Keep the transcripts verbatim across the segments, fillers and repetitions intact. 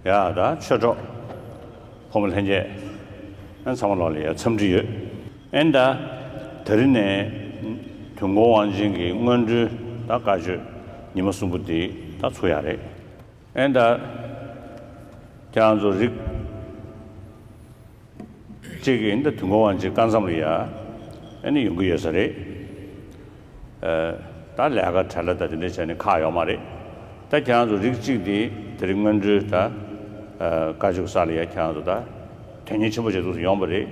ཡ་ད་ཆོས་གྲོགས་ཕོ་མོ་ལྷན་རྒྱས་ཨན་ཚང་མ་ལོག་ལ་ཡ་འཚམས་འདྲི་ཡོད། ཨན་ད་ད་རིང་ནས་དུས་འཁོར་དབང་ཆེན་གྱི་སྔོན་འགྲོའི་ད་བཀའ་ཆོས་ཉི་མ་གསུམ་པོ་འདི་ད་ཚུགས་ཡ་རེད། ཨན་ད་ཁྱེད་རང་ཚོ་རིགས་གཅིག་གིས་ད་དུས་འཁོར་དབང་ཆེན་སྐབས་མཚམས་ལ་ཡ་ཨ་ནི་ཡོང་གི་ཡོད་ས་རེད། ད་ལས་ཀ་བྲེལ་བ་ད་དེ་འདྲ་བྱས་ནས་ཁག་ཡོད་མ་རེད། ད་ཁྱེད་རང་ཚོ་རིགས་གཅིག་དེ་དེ་རིང་སྔོན་འགྲོའི་ད་བཀའ་ཆོས་ས་ལ་ཡ་ཁྱེད་རང་ཚོ་ད་དོན་གཉེར་ཆེན་པོ་བྱེད་ཐུབ་ཡོང་བ་རེད།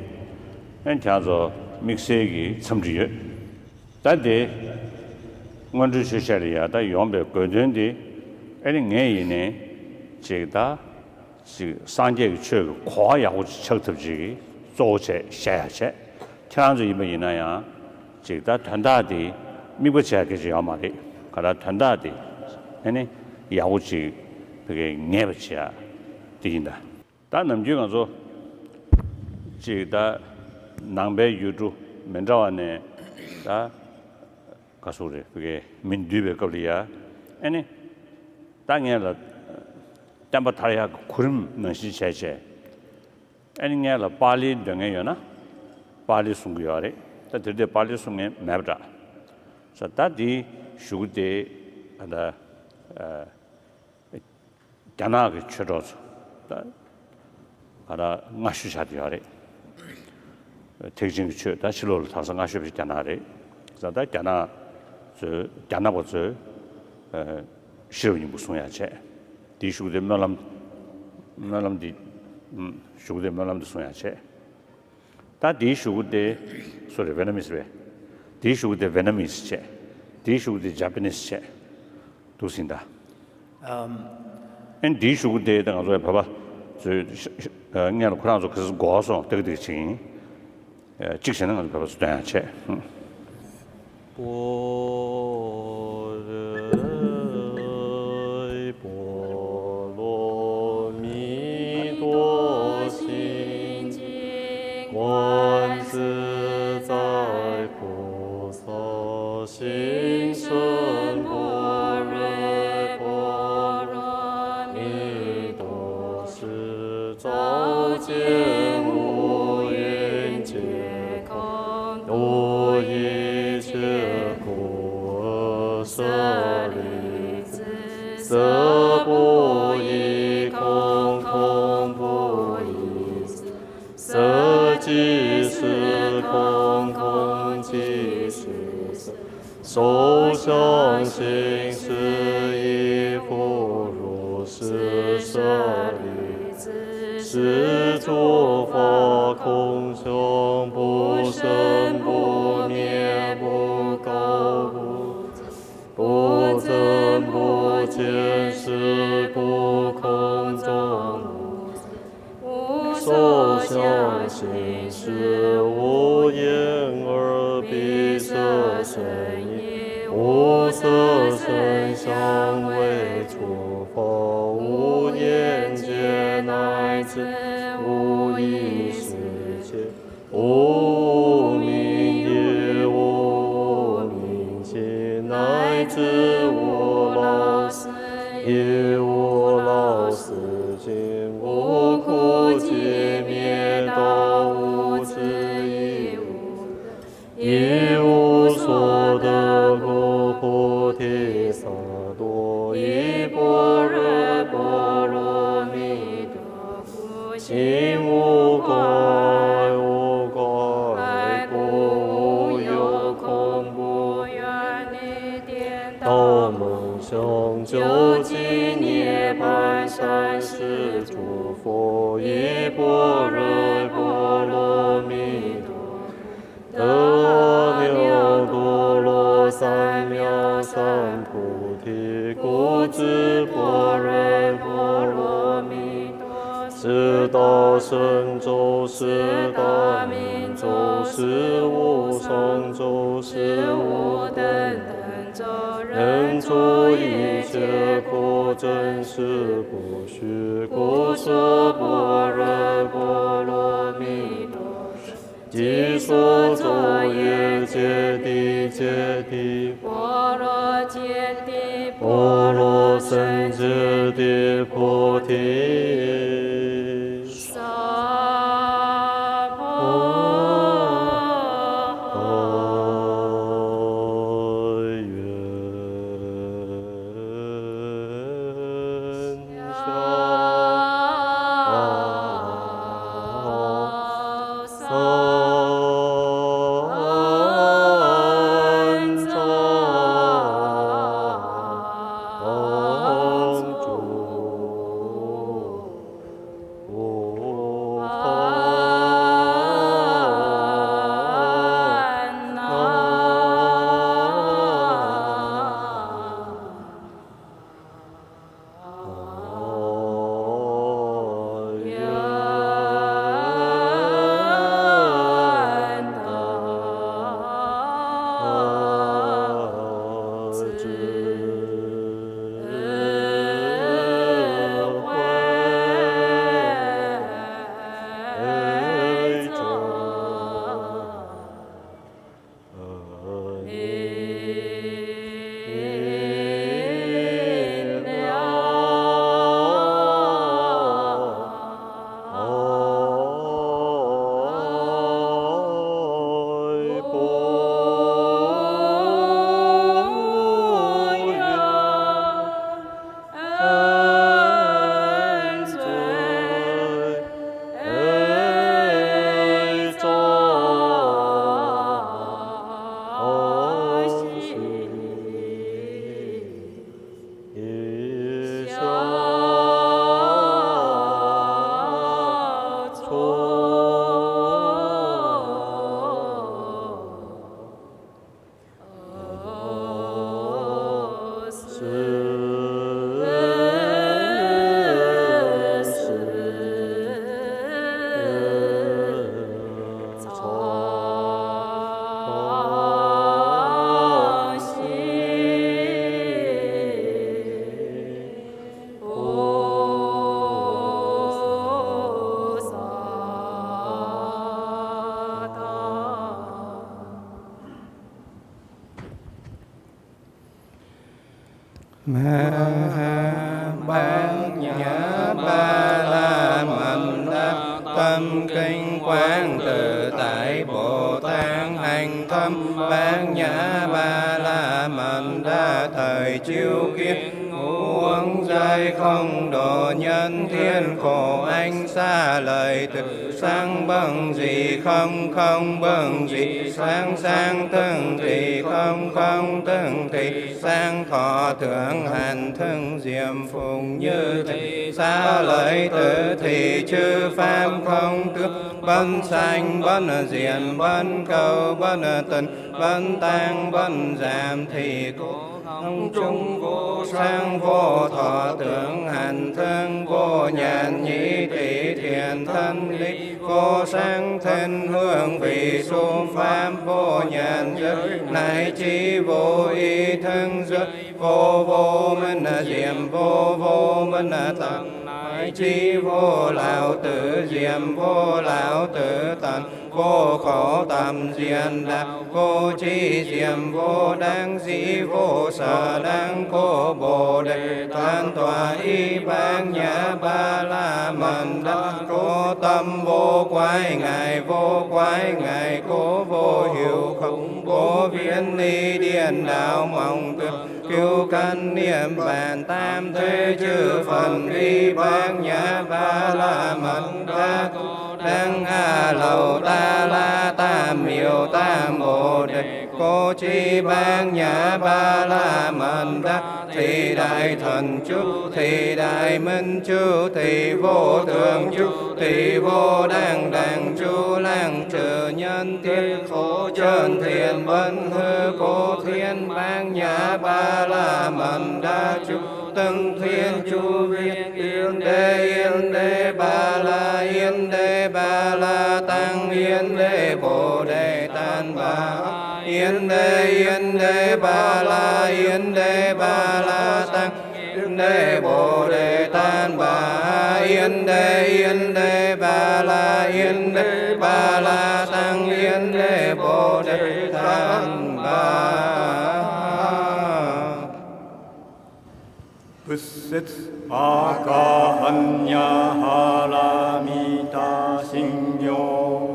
ཨ་ནི་ཁྱེད་རང་ཚོ་དམིགས་བསལ་གྱི་འཚམས་འདྲི་ཡོད། ད་དེ་སྔོན་འགྲོའི་ཆོས་བཤད་ལ་ཡ་ད་ཡོང་པའི་དགོས་དོན་དེ་ཨ་ནི་ངས་ཡིན་ནའི་ཅིག་ད་ཅིག་སངས་རྒྱས་ཀྱི་ཆོས་ཀྱི་གོ་བ་ཡག་པོ་ཅིག་ཆགས་ཐུབ་ཅིག་གི་གཙོ་བོ་བྱས་བཤད་ཡ་བྱས། ཁྱེད་རང་ཚོ་ཡིན་པ་ཡིན་ན་ཡང་ཅིག་ད་དོན་དག་དེ་དམིགས་པ་བྱས་ཡ་སྐད་ཆ་ཡོད་མ་རེད། ག་ད་དོན་དག་དེ་ཨ་ནི་ཡག་པོ་ཅིག་བི་གའི་ངེས་པ་བྱེད་ཡ་དེ་ཡིན་ད། ད་ནམ་རྒྱུན་ང་ཚོ་ཅིག་ད་ནང་པའི་ཡུལ་གྲུ་མི་འདྲ་བ་ནས་ད་ག་སུ་རེད་བི་གའི་མི་འདུས་པའི་སྐབས་ལ་ཡ་ཨ་ནི་ད་ངས་ལ་བསྟན་པ་དར་ཡག་གི་གོ་རིམ་ནང་བཞིན་བྱས་བྱས། ཨ་ནི་ངས་ལ་པཱ་ལིའི་འདོན་མཁན་ཡོད་ན་པཱ་ལི་གསུང་གི་ཡོད་རེད། ད་དེར་དེ་པཱ་ལི་གསུང་མཁན་མེད་པ་འདྲ། ས་ད་དེའི་གཞུག་གུ་དེ་ཨ་ད་ཨ་རྒྱ་ནག་གི་ཆོས་གྲོགས་ཚོ་ད་ག་ད་སྔ་ཤོས་ཆགས་བསྡད་ཡོད་རེད། ཐེག་ཆེན་གྱི་ཆོས་ད་ཕྱི་ལོགས་ལ་དར་ས་སྔ་ཤོས་ཤིག་རྒྱ་ནག་རེད། ས་ད་རྒྱ་ནག་ཚོས་རྒྱ་ནག་པ་ཚོས་ཨ་ཤེས་རབ་སྙིང་པོ་གསུང་ཡག་བྱས། དེའི་གཞུག་གུ་དེ་སྨོན་ལམ་སྨོན་ལམ་འདི་ཨུམ་གཞུག་གུ་དེ་སྨོན་ལམ་འདི་གསུང་ཡག་བྱས། ད་དེའི་གཞུག་གུ་དེ་སོ་རི་ཝེ་ན་མིས་རེད། དེའི་གཞུག་གུ་དེ་ཝེ་ན་མིས་བྱས། དེའི་གཞུག་གུ་དེ་ཇ་པ་ནིས་བྱས། འདུག་ཟིན་ད། ཨམ། ཨན་དེའི་གཞུག་གུ་དེ་ད་ང་ཚོ་བོད་པ་ཚོའི་ཤ་ཤ་ཨ་སྔོན་ལ་ཁོ་རང་ཚོ་ག་ཚོད་གོ་སོང་ཏག་ཏག་ཅིག་ཡིན། ཨ་གཅིག་བྱས་ན་ང་ཚོ་བོད་པ་ཚོ་སྟོན་ཡག་བྱས། Bát nhã ba la mật đa, tâm kinh quán tự tại Bồ Tát hạnh tâm. Bát nhã ba la mật đa, thời chiếu kiến ngũ uẩn, giai không độ nhân thiên khổ ách, xa lời từ sáng bừng dị không, không bừng dị sáng, sáng tương dị không, không tương dị sáng, thọ tưởng hành thức diệm phụng như thị, xa lời từ thị, chư pháp không tướng, bất sanh bất diệt, bất khởi bất tận, bất tăng bất giảm, thì không chung vô sáng vô thọ, tưởng hành thức vô nhãn, nhĩ tỳ thiện thân ý vô sắc thân hương vị xúc pháp vô nhãn giới,乃trí vô ý thức giới vô vô minh diệm, vô vô minh tận,乃trí vô lao tử diệm, vô lao tử tận, vô khổ tập diệt đạo, vô trí diệm, vô đắc dĩ, vô sở đắc, khổ bồ đề tán tọa. Y bát nhã ba la mật đa, khổ tâm vô quái ngại, vô quái ngại khổ, vô hữu khổ, vô phiền ly điên đảo mộng tưởng, cứu cánh niết bàn tam thế chư Phật. Y bát nhã ba la mật đa, đăng a lầu ta la tam miêu tam bồ đề, cô chi bát nhã ba la mật đa, thị đại thần chú, thị đại minh chú, thị vô thượng chú, thị vô đẳng đẳng chú, lăng trừ nhân thiên khổ, chân thiện bất hư, cô thiên bát nhã ba la mật đa chú, Tấn Thiên Chu Việt Yên Đế, Yên Đế Ba La, Yên Đế Ba La Tăng, Yên Đế Bồ Đề Tát Bà, Yên Đế, Yên Đế Ba La, Yên Đế Ba La Tăng, Yên Đế Bồ Đề Tát Bà, Yên Đế, Yên Đế Ba La, Yên Đế Ba La Tăng, Yên Đế Bồ Đề Tát Bà. Bứt xít a ka hăn nha ha la mi ta sinh nhô.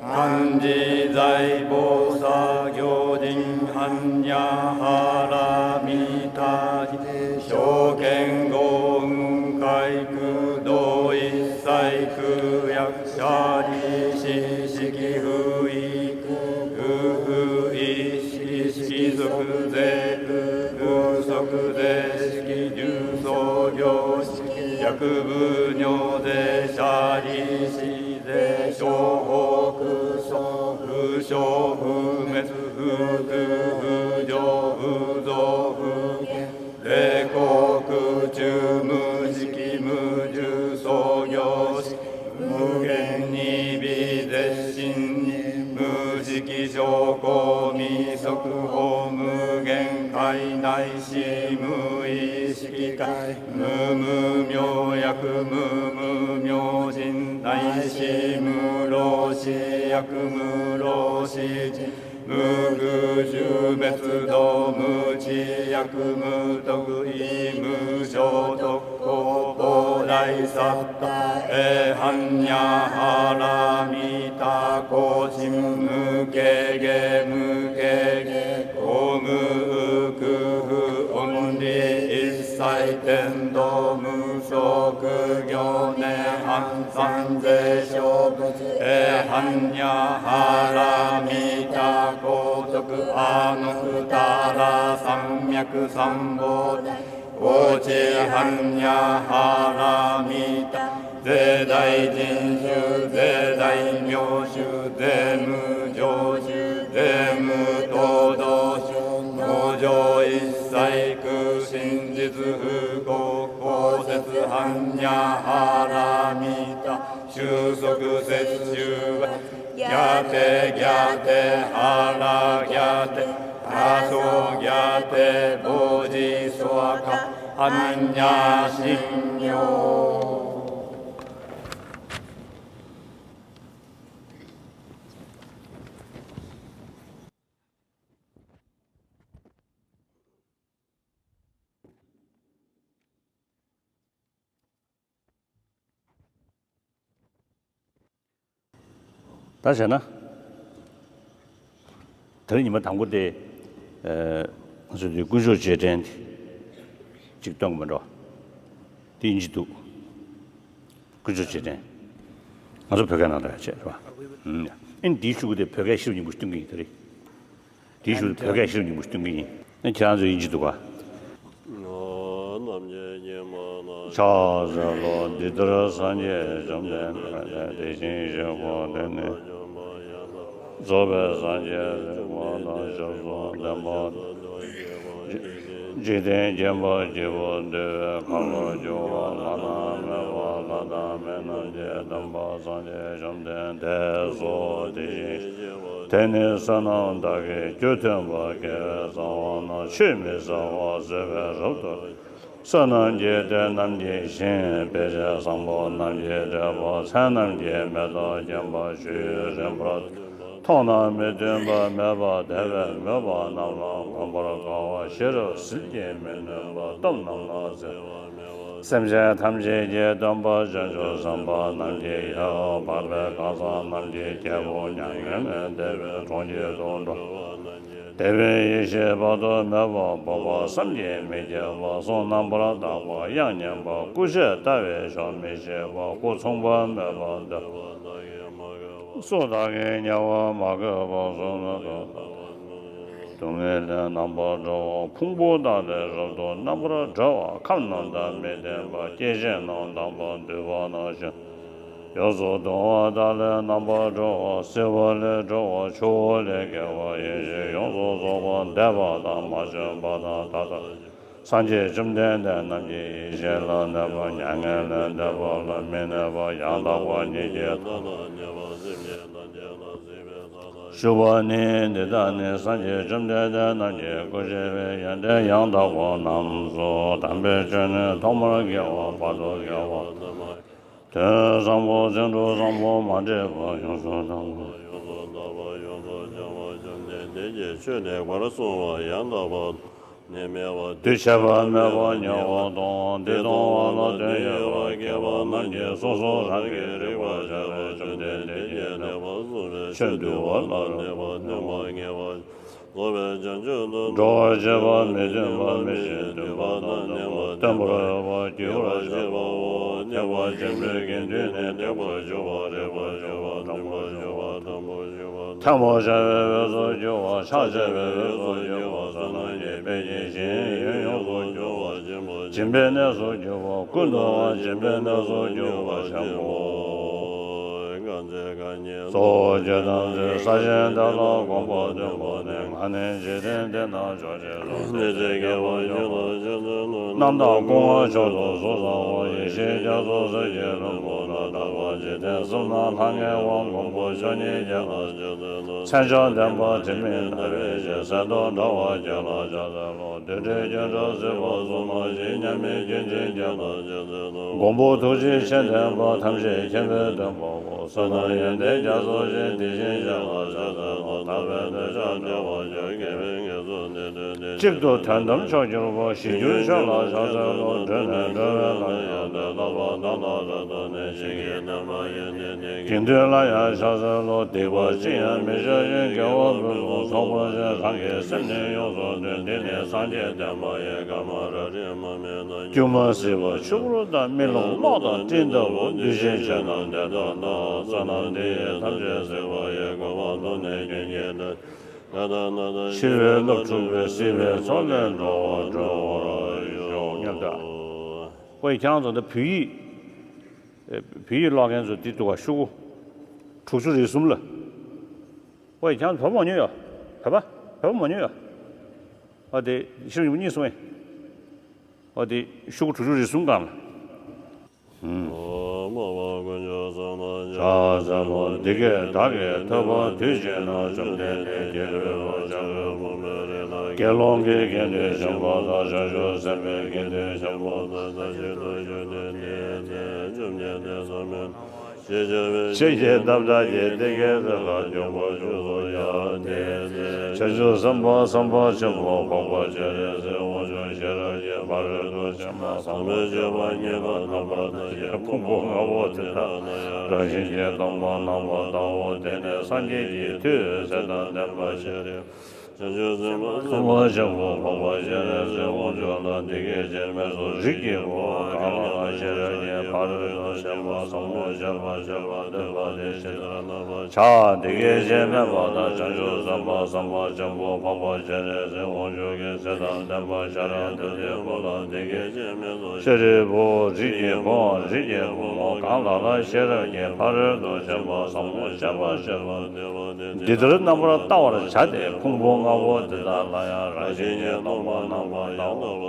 Can di dạy bố sa yo dinh hăn nha ha la mi ta di. Sô keng gô ngu kai ku đô i sai ku yak sa di si si ki hu i ku ku hu i si si ki so ku ze ku ku so ku ze si ki ju so yo si ki yak bu nyo ze sa 在世で小北小不生不滅不苦不上不増不減 で、空空中無時期無住創業し、無限に微絶心に無時期小公未速報無限界内視無意識界無無明薬無無明人内視無老死薬無老死人 無苦集滅道無知役無得意無所得法膨大作家涅槃涅槃羅蜜多後塵無形下無形下後無空不恩理一切天道無 食行涅槃三世小物涅槃涅槃羅蜜多後得阿耨多羅三藐三菩提後知涅槃羅蜜多 在大人種在大名種在無常種在無等道種無常一切苦真実不空後節涅槃羅蜜多終息節終盤 下手下手腹下手阿僧下手菩提薩婆阿般若心経 ད་བྱས་ན། དེ་རིང་ཉི་མ་དང་པོ་དེ། ཨ། ང་ཚོས་དེ་དཀོན་མཆོག་རྗེས་དྲན་དེ་གཅིག་སྟོན་གྱི་མི་འགྲོ། དེ་ཡིན་གྱི་འདུག་དཀོན་མཆོག་རྗེས་དྲན། ང་ཚོ་བོད་སྐད་ནང་ལ་ཡང་བྱས་རེད་པ། ཨུམ། ཨ་ནི་དེའི་ཤོག་གུ་དེ་བོད་སྐད་ཤེས་རབ་སྙིང་པོ་སྟོན་གྱི་ཡིན། དེ་རེད། དེའི་ཤུལ་བོད་སྐད་ཤེས་རབ་སྙིང་པོ་སྟོན་གྱི་ཡིན། ཨ་ནི་ཁྱེད་རང་ཚོ་ཡིན་གྱི་འདུག་ག་ཕྱག་འཚལ་ལོ། འདི་ལྟར་སངས་རྒྱས་བཅོམ་ལྡན་འདས་དེ་བཞིན་གཤེགས་པ་དེ་ནི། རྫོགས་པའི་སངས་རྒྱས་རིག་པ་དང་ཞབས་སུ་ལྡན་པ། འཇིག་རྟེན་བརྒྱན་པ་སྐྱེས་བུ་འདུལ་བའི་ཁ་ལོ་སྒྱུར་བ། བླ་ན་མེད་པ་ལྷ་དང་མི་རྣམས་ཀྱི་སྟོན་པ་སངས་རྒྱས་བཅོམ་ལྡན་འདས་སོ། དེ་བཞིན་དེ་ནི་བསོད་ནམས་དག་གི་རྒྱུ་མཐུན་པ། དགེ་བའི་རྩ་བ་ནི་ཆུད་མི་ཟ་བ། བཟོད་པས་རབ་ཏུ་བསོད་ནམས་ཀྱི་གཏེར་རྣམས་ཀྱི་ཞིང་། དཔེ་བྱད་བཟང་པོ་རྣམས་ཀྱིས་སྤྲས་པ། ཚལ་རྣམས་ཀྱི་མེ་ཏོག་བརྒྱན་པ། ཆུ་ཡུན་རིང་པོར་མཐོང་ན་མི་མཐུན་པ་མེད་པ། དད་པས་མོས་པ་རྣམས་ལ་མངོན་པར་དགའ་བ། ཤེས་རབ་ཟིལ་གྱིས་མི་ནོན་པ། སྟོབས་རྣམས་ལ་འཛེམ་པ་མེད་པ། སེམས་ཅན་ཐམས་ཅད་ཀྱི་སྟོན་པ་བྱང་ཆུབ་སེམས་དཔའ་རྣམས་ཀྱི་ཡབ། འཕགས་པའི་གང་ཟག་རྣམས་ཀྱི་རྒྱལ་པོ། མྱ་ངན་ལས་འདས་པའི་གྲོང་ཁྱེར་དུ་འགྲོ་བ་རྣམས་ཀྱི། དད་པའི་ཡེ་ཤེས་དཔག་ཏུ་མེད་པ། འཕགས་པ་བསམ་གྱིས་མི་ཁྱབ་པ། གསུང་རྣམ་པར་དག་པ། དབྱངས་སྙན་པ། སྐུ་ཞབས་ལྟ་བས་ཆོག་མི་ཤེས་པ། སྐུ་མཚུངས་པ་མེད་པ། འདོད་པ་ལྟ་བུའི་མ་གོས་པ། སྲོག་ལྟ་བུའི་དམྱལ་བ་མ་གོས་པ། གཟུགས་ལྟ་བུའི་སྡུག་བསྔལ་ལས་རྣམ་པར་གྲོལ་བ། ཕུང་པོ་ལྟ་བུའི་རབ་ཏུ་རྣམ་པར་གྲོལ་བ། ཁམས་རྣམས་དང་མི་ལྡན་པ། སྐྱེ་ཤི་རྣམས་དང་པོ་འདུས་པ་དང་བཞི། ཡོངས་སུ་གདུང་བ་དག་ལས་རྣམ་པར་གྲོལ་བ། སྲིད་པ་ལས་གྲོལ་བ། ཆུ་བོ་ལས་སྐྱེ་བ། ཡེ་ཤེས་ཡོངས་སུ་རྫོགས་པ། འདས་པ་དང་མ་བྱོན་པ་དང་ད་ལྟ། སངས་རྒྱས་བཅོམ་ལྡན་འདས་རྣམས་ཀྱི་ཡེ་ཤེས་ལ་གནས་པ། མྱ་ངན་ལས་འདས་པ་ལ་མི་གནས་པ། ཡང་དག་པ་ཉིད་ཀྱི་མཐའ་ལ་གནས་པ། སེམས་ཅན་ཐམས་ཅད་ལ་གཟིགས་པའི་མཐའ་ལ། ཞུ་བ་ནི། འདི་དག་ནི་སངས་རྒྱས་བཅོམ་ལྡན་འདས་རྣམས་ཀྱི་སྐུ་ཞབས་པའི་ཡོན་ཏན་ཡང་དག་པ་རྣམས་སོ། དམ་པའི་ཆོས་ནི་ཐོག་མར་དགེ་བ། བར་དུ་དགེ་བ། དོན་བཟང་པོ། ཚིག་འབྲུ་བཟང་པོ། མ་འདྲེས་པ། ཡོངས་སུ་དག་པ། ཡོངས་སུ་དག་པ། ཡོངས་སུ་སྦྱོང་བ། བཅོམ་ལྡན་འདས་ཀྱི་ཆོས་ནི་ག་རེ་གསུངས་པ་ཡང་དག་པ་ནི་མེད་པ། དུས་ཆད་པ་མེད་པ། ཉེ་བར་གཏོང་བ། དེ་གཏོང་བ་ལ་དོན་ཡོད་པ། མཁས་པ་རྣམས་ཀྱིས་སོ་སོ་རང་གིས་རིག་པར་བྱ་བའི། བཅོམ་ལྡན་འདས་ཀྱིས་ལེགས་པར་གསུངས་པའི་ཆོས་འདུལ་བ་ལ་ནུས་པ་ལྡན་པ། ངེས་པར་རྫོགས་པའི་བྱང་ཆུབ་ཏུ་འགྲོ་བར་བྱེད་པ། མི་མཐུན་པ། མི་ཤེས་མཐུན་པ་དང་ལྡན་པ། སྟོན་པར་འོས་པ། བགྱི་བར་བྱེད་པའོ། ཐེག་པ་ཆེན་པོའི་དགེ་འདུན་ནི། ཐེག་པར་ཞུགས་པ། རིགས་པར་ཞུགས་པ། མཐུན་པར་ཞུགས་པ། དམ་པར་ཞུགས་པ། མཐུན་པར་བྱ་བའི་འོས་སུ་གྱུར་པ། ཕྱག་བྱ་བའི་འོས་སུ་གྱུར་པ། བསོད་ནམས་ཀྱི་དཔལ་གྱིས་ཞིང་ཡོན་ཡོངས་སུ་གྱུར་པ་སྦྱིན་པ། སྦྱིན་པའི་གནས་སུ་གྱུར་པ། ཀུན་དུ་སྦྱིན་པའི་གནས་སུ་གྱུར་པ་ཆེན་པོ། གཙོ་བོ་ཆོས་ཐམས་ཅད་གསལ་ཞིང་བདེ་ལ་གོམས་པ་མཐུན་པ་ནི། ང་ནི་འཇིག་རྟེན་འདི་ན་མཆོག་ཅེས་གསུངས། དེ་ཚེ་དགེ་བ་ཡོངས་སུ་རྫོགས་ནས། རྣམ་དག་སྐུ་ལྔ་མཆོག་ཏུ་གཟུགས་བཟང་བ། ཡེ་ཤེས་རྒྱ་མཚོ་གསེར་གྱི་ལྷུན་པོ་ལ། དག་པ་འཇིག་རྟེན་གསུམ་ན་ལྷང་ངེ་བ། མགོན་པོ་མཆོག་ཉིད་རྒྱལ་ལ་ཕྱག་འཚལ་ལོ། མཚན་མཆོག་ལྡན་པ་དྲི་མེད་ཟླ་བའི་ཞལ། གསེར་མདོག་འདྲ་བ་རྒྱལ་ལ་ཕྱག་འཚལ་ལོ། རྡུལ་བྲལ་སྐྱེ་འགྲོ་སྲིད་པ་གསུམ་མ་ཞི། མཉམ་མེད་སྐྱེ་མཆེད་རྒྱལ་ལ་ཕྱག་འཚལ་ལོ། མགོན་པོ་ཐུགས་རྗེ་ཆེ་ལྡན་པ། ཐམས་ཅད་མཁྱེན་པའི་སྟོན་པ་པོ། བསོད་ནམས་ཡོན་ཏན་རྒྱ་མཚོ་ཆེ། དེ་བཞིན་གཤེགས་ལ་ཕྱག་འཚལ་ལོ། དག་པའི་འདོད་ཆགས་བྲལ་བ་མཆོག་དགེ་བའི་ངལ་གསོ་ནི་དོན་ཏེ། གཅིག་ཏུ་དོན་དམ་མཆོག་གྱུར་པ། ཞི་གྱུར་ཆོས་ལ་ཕྱག་འཚལ་ལོ། བགྲོད་ནས་གྲོལ་བའི་ལམ་ཡང་སྟོན། ལྷག་པར་བདག་ལ་རབ་གཏད་ནས། ཇི་སྐད་བསྟན་པ་ཡོན་ཏན་ནི། དགེ་འདུན་ལ་ཡང་ཕྱག་འཚལ་ལོ། སྡིག་པ་ཅི་ཡང་མི་བྱ་ཞིང་། དགེ་བ་ཕུན་སུམ་ཚོགས་པར་སྤྱད། རང་གི་སེམས་ནི་ཡོངས་སུ་འདུལ། འདི་ནི་སངས་རྒྱས་བསྟན་པ་ཡི། དཀར་དམར་རབ་རིབ་མ་མེད་ལ། སྒྱུ་མ་སྲིད་པ་ཆུ་བུར་དང་། རྨི་ལམ་གློག་དང་སྤྲིན་ལྟ་བུ། འདུ་ཤེས་ཆོས་རྣམས་དེ་ལྟར་ལྟ། བསོད་ནམས་འདི་ཡིས་ཐམས་ཅད་གཟིགས་པ་ཡི། གོ་འཕང་ཐོབ་ནས་ཀུན་གྱི་བདག་ཏུ་ཤི་བའི་རླབས་འཁྲུགས་པའི། སྲིད་པའི་མཚོ་ལས་འགྲོ་བ་སྒྲོལ་བར་ཤོག་སྙམ་དང་། ཨོ་ཡ། ཁྱེད་རང་ཚོ་འདི་བོད་ཡིག་ཨེ། བོད་ཡིག་ཀློག་མཁན་ཚོ་འདི་འདུག་ག་ཤོག་གུ་དྲུག་ཅུ་རེ་གསུམ་ལ། ཨོ་ཡ། ཁྱེད་རང་ཚོ་བོད་པ་མ་ཉོས་ཡ། བོད་པ། བོད་པ་མ་ཉོས་ཡ། ཨ་དེ་ཤེས་རབ་སྙིང་པོ་གཉིས་གསུངས་ཡ། ཨ་དེ་ཤོག་གུ་དྲུག་ཅུ་རེ་གསུམ་སྒང་ལ། ཨོ། མ་བ་དཀོན་མཆོག་གསུམ་ལ་ཕྱག་འཚལ་ལོ། འདི་སྐད་བདག་གིས་ཐོས་པ་དུས་གཅིག་ན། བཅོམ་ལྡན་འདས་ཀྱིས་རི་བོ་ལྕགས་ཀྱུ་ཕུང་པོའི་རི་ལ། དགེ་སློང་གི་དགེ་འདུན་ཆེན་པོ་དང་། བྱང་ཆུབ་སེམས་དཔའི་དགེ་འདུན་ཆེན་པོ་དང་ཐབས་ཅིག་ཏུ་བཞུགས་ཏེ། དེ་ནས་བཅོམ་ལྡན་འདས་སོ་མིན་ནོ། ཞེས་བྱ་བའི་ཆོས་ཀྱི་འདབ་ཆགས་ཀྱིས་དེ་སྐད་ཚེ་ལ་འཇུག་པར་བྱུང་སོ། ཡང་དེ་ནས་བྱང་ཆུབ་སེམས་དཔའ་སེམས་དཔའ་ཆེན་པོ་འཕགས་པ་སྤྱན་རས་གཟིགས་དབང་ཕྱུག་ཤེས་རབ་ཀྱི་ཕ་རོལ་ཏུ་ཕྱིན་པ་ཟབ་མོ་སྤྱོད་པ་བརྙེས་པ་རྣམ་པར་ཐར་ཞིང་། ཕུང་པོ་ལྔ་པོ་དེ་དག་ལ་ཡང་རང་བཞིན་གྱིས་སྟོང་པར་རྣམ་པར་བལྟའོ། དེ་ནས་སངས་རྒྱས་ཀྱི་མཐུས་ཚེ་དང་ལྡན་པ་ཤེས་རབ། བྱང་ཆུབ་སེམས་དཔའ་སེམས་དཔའ་ཆེན་པོ་འཕགས་པ་སྤྱན་རས་གཟིགས་དབང་ཕྱུག་ལ་འདི་སྐད་ཅེས་སྨྲས་སོ། རིགས་ཀྱི་བུ། གང་ལ་ལ་ཤེས་རབ་ཀྱི་ཕ་རོལ་ཏུ་ཕྱིན་པ་ཟབ་མོ་སྤྱོད་པ་སྤྱད་པར་འདོད་པ་དེ་ཇི་ལྟར་རྣམ་པར་བྱ། འདི་སྐད་ཅེས་སྨྲས་པ་དང་། བྱང་ཆུབ་སེམས་དཔའ་སེམས་དཔའ་ཆེན་པོ་འཕགས་པ་སྤྱན་རས་གཟིགས་དབང་ཕྱུག་གིས་ཚེ་དང་ལྡན་པ་ཤེས་རབ་ཏུ་སྟོན་པ་ལ་འདི་སྐད་ཅེས་སྨྲས་སོ། ཤེས་རིགས་པོ། རིགས་ཀྱི་བུའམ་རིགས་ཀྱི་བུ་མོ། གང་ལ་ལ་ཤེས་རབ་ཀྱི་ཕ་རོལ་ཏུ་ཕྱིན་པ་ཟབ་མོ་སྤྱོད་པ་སྤྱད་པར་འདོད་པ་འདི་ལྟར་རྣམ་པར་བལྟ་བར་བྱ་སྟེ། ཕུང་པོ་ལྔ་པོ་འདི་དག་ལ་ཡང་རང་བཞིན་གྱིས་སྟོང་པར་རྣམ་པར་བལྟའོ།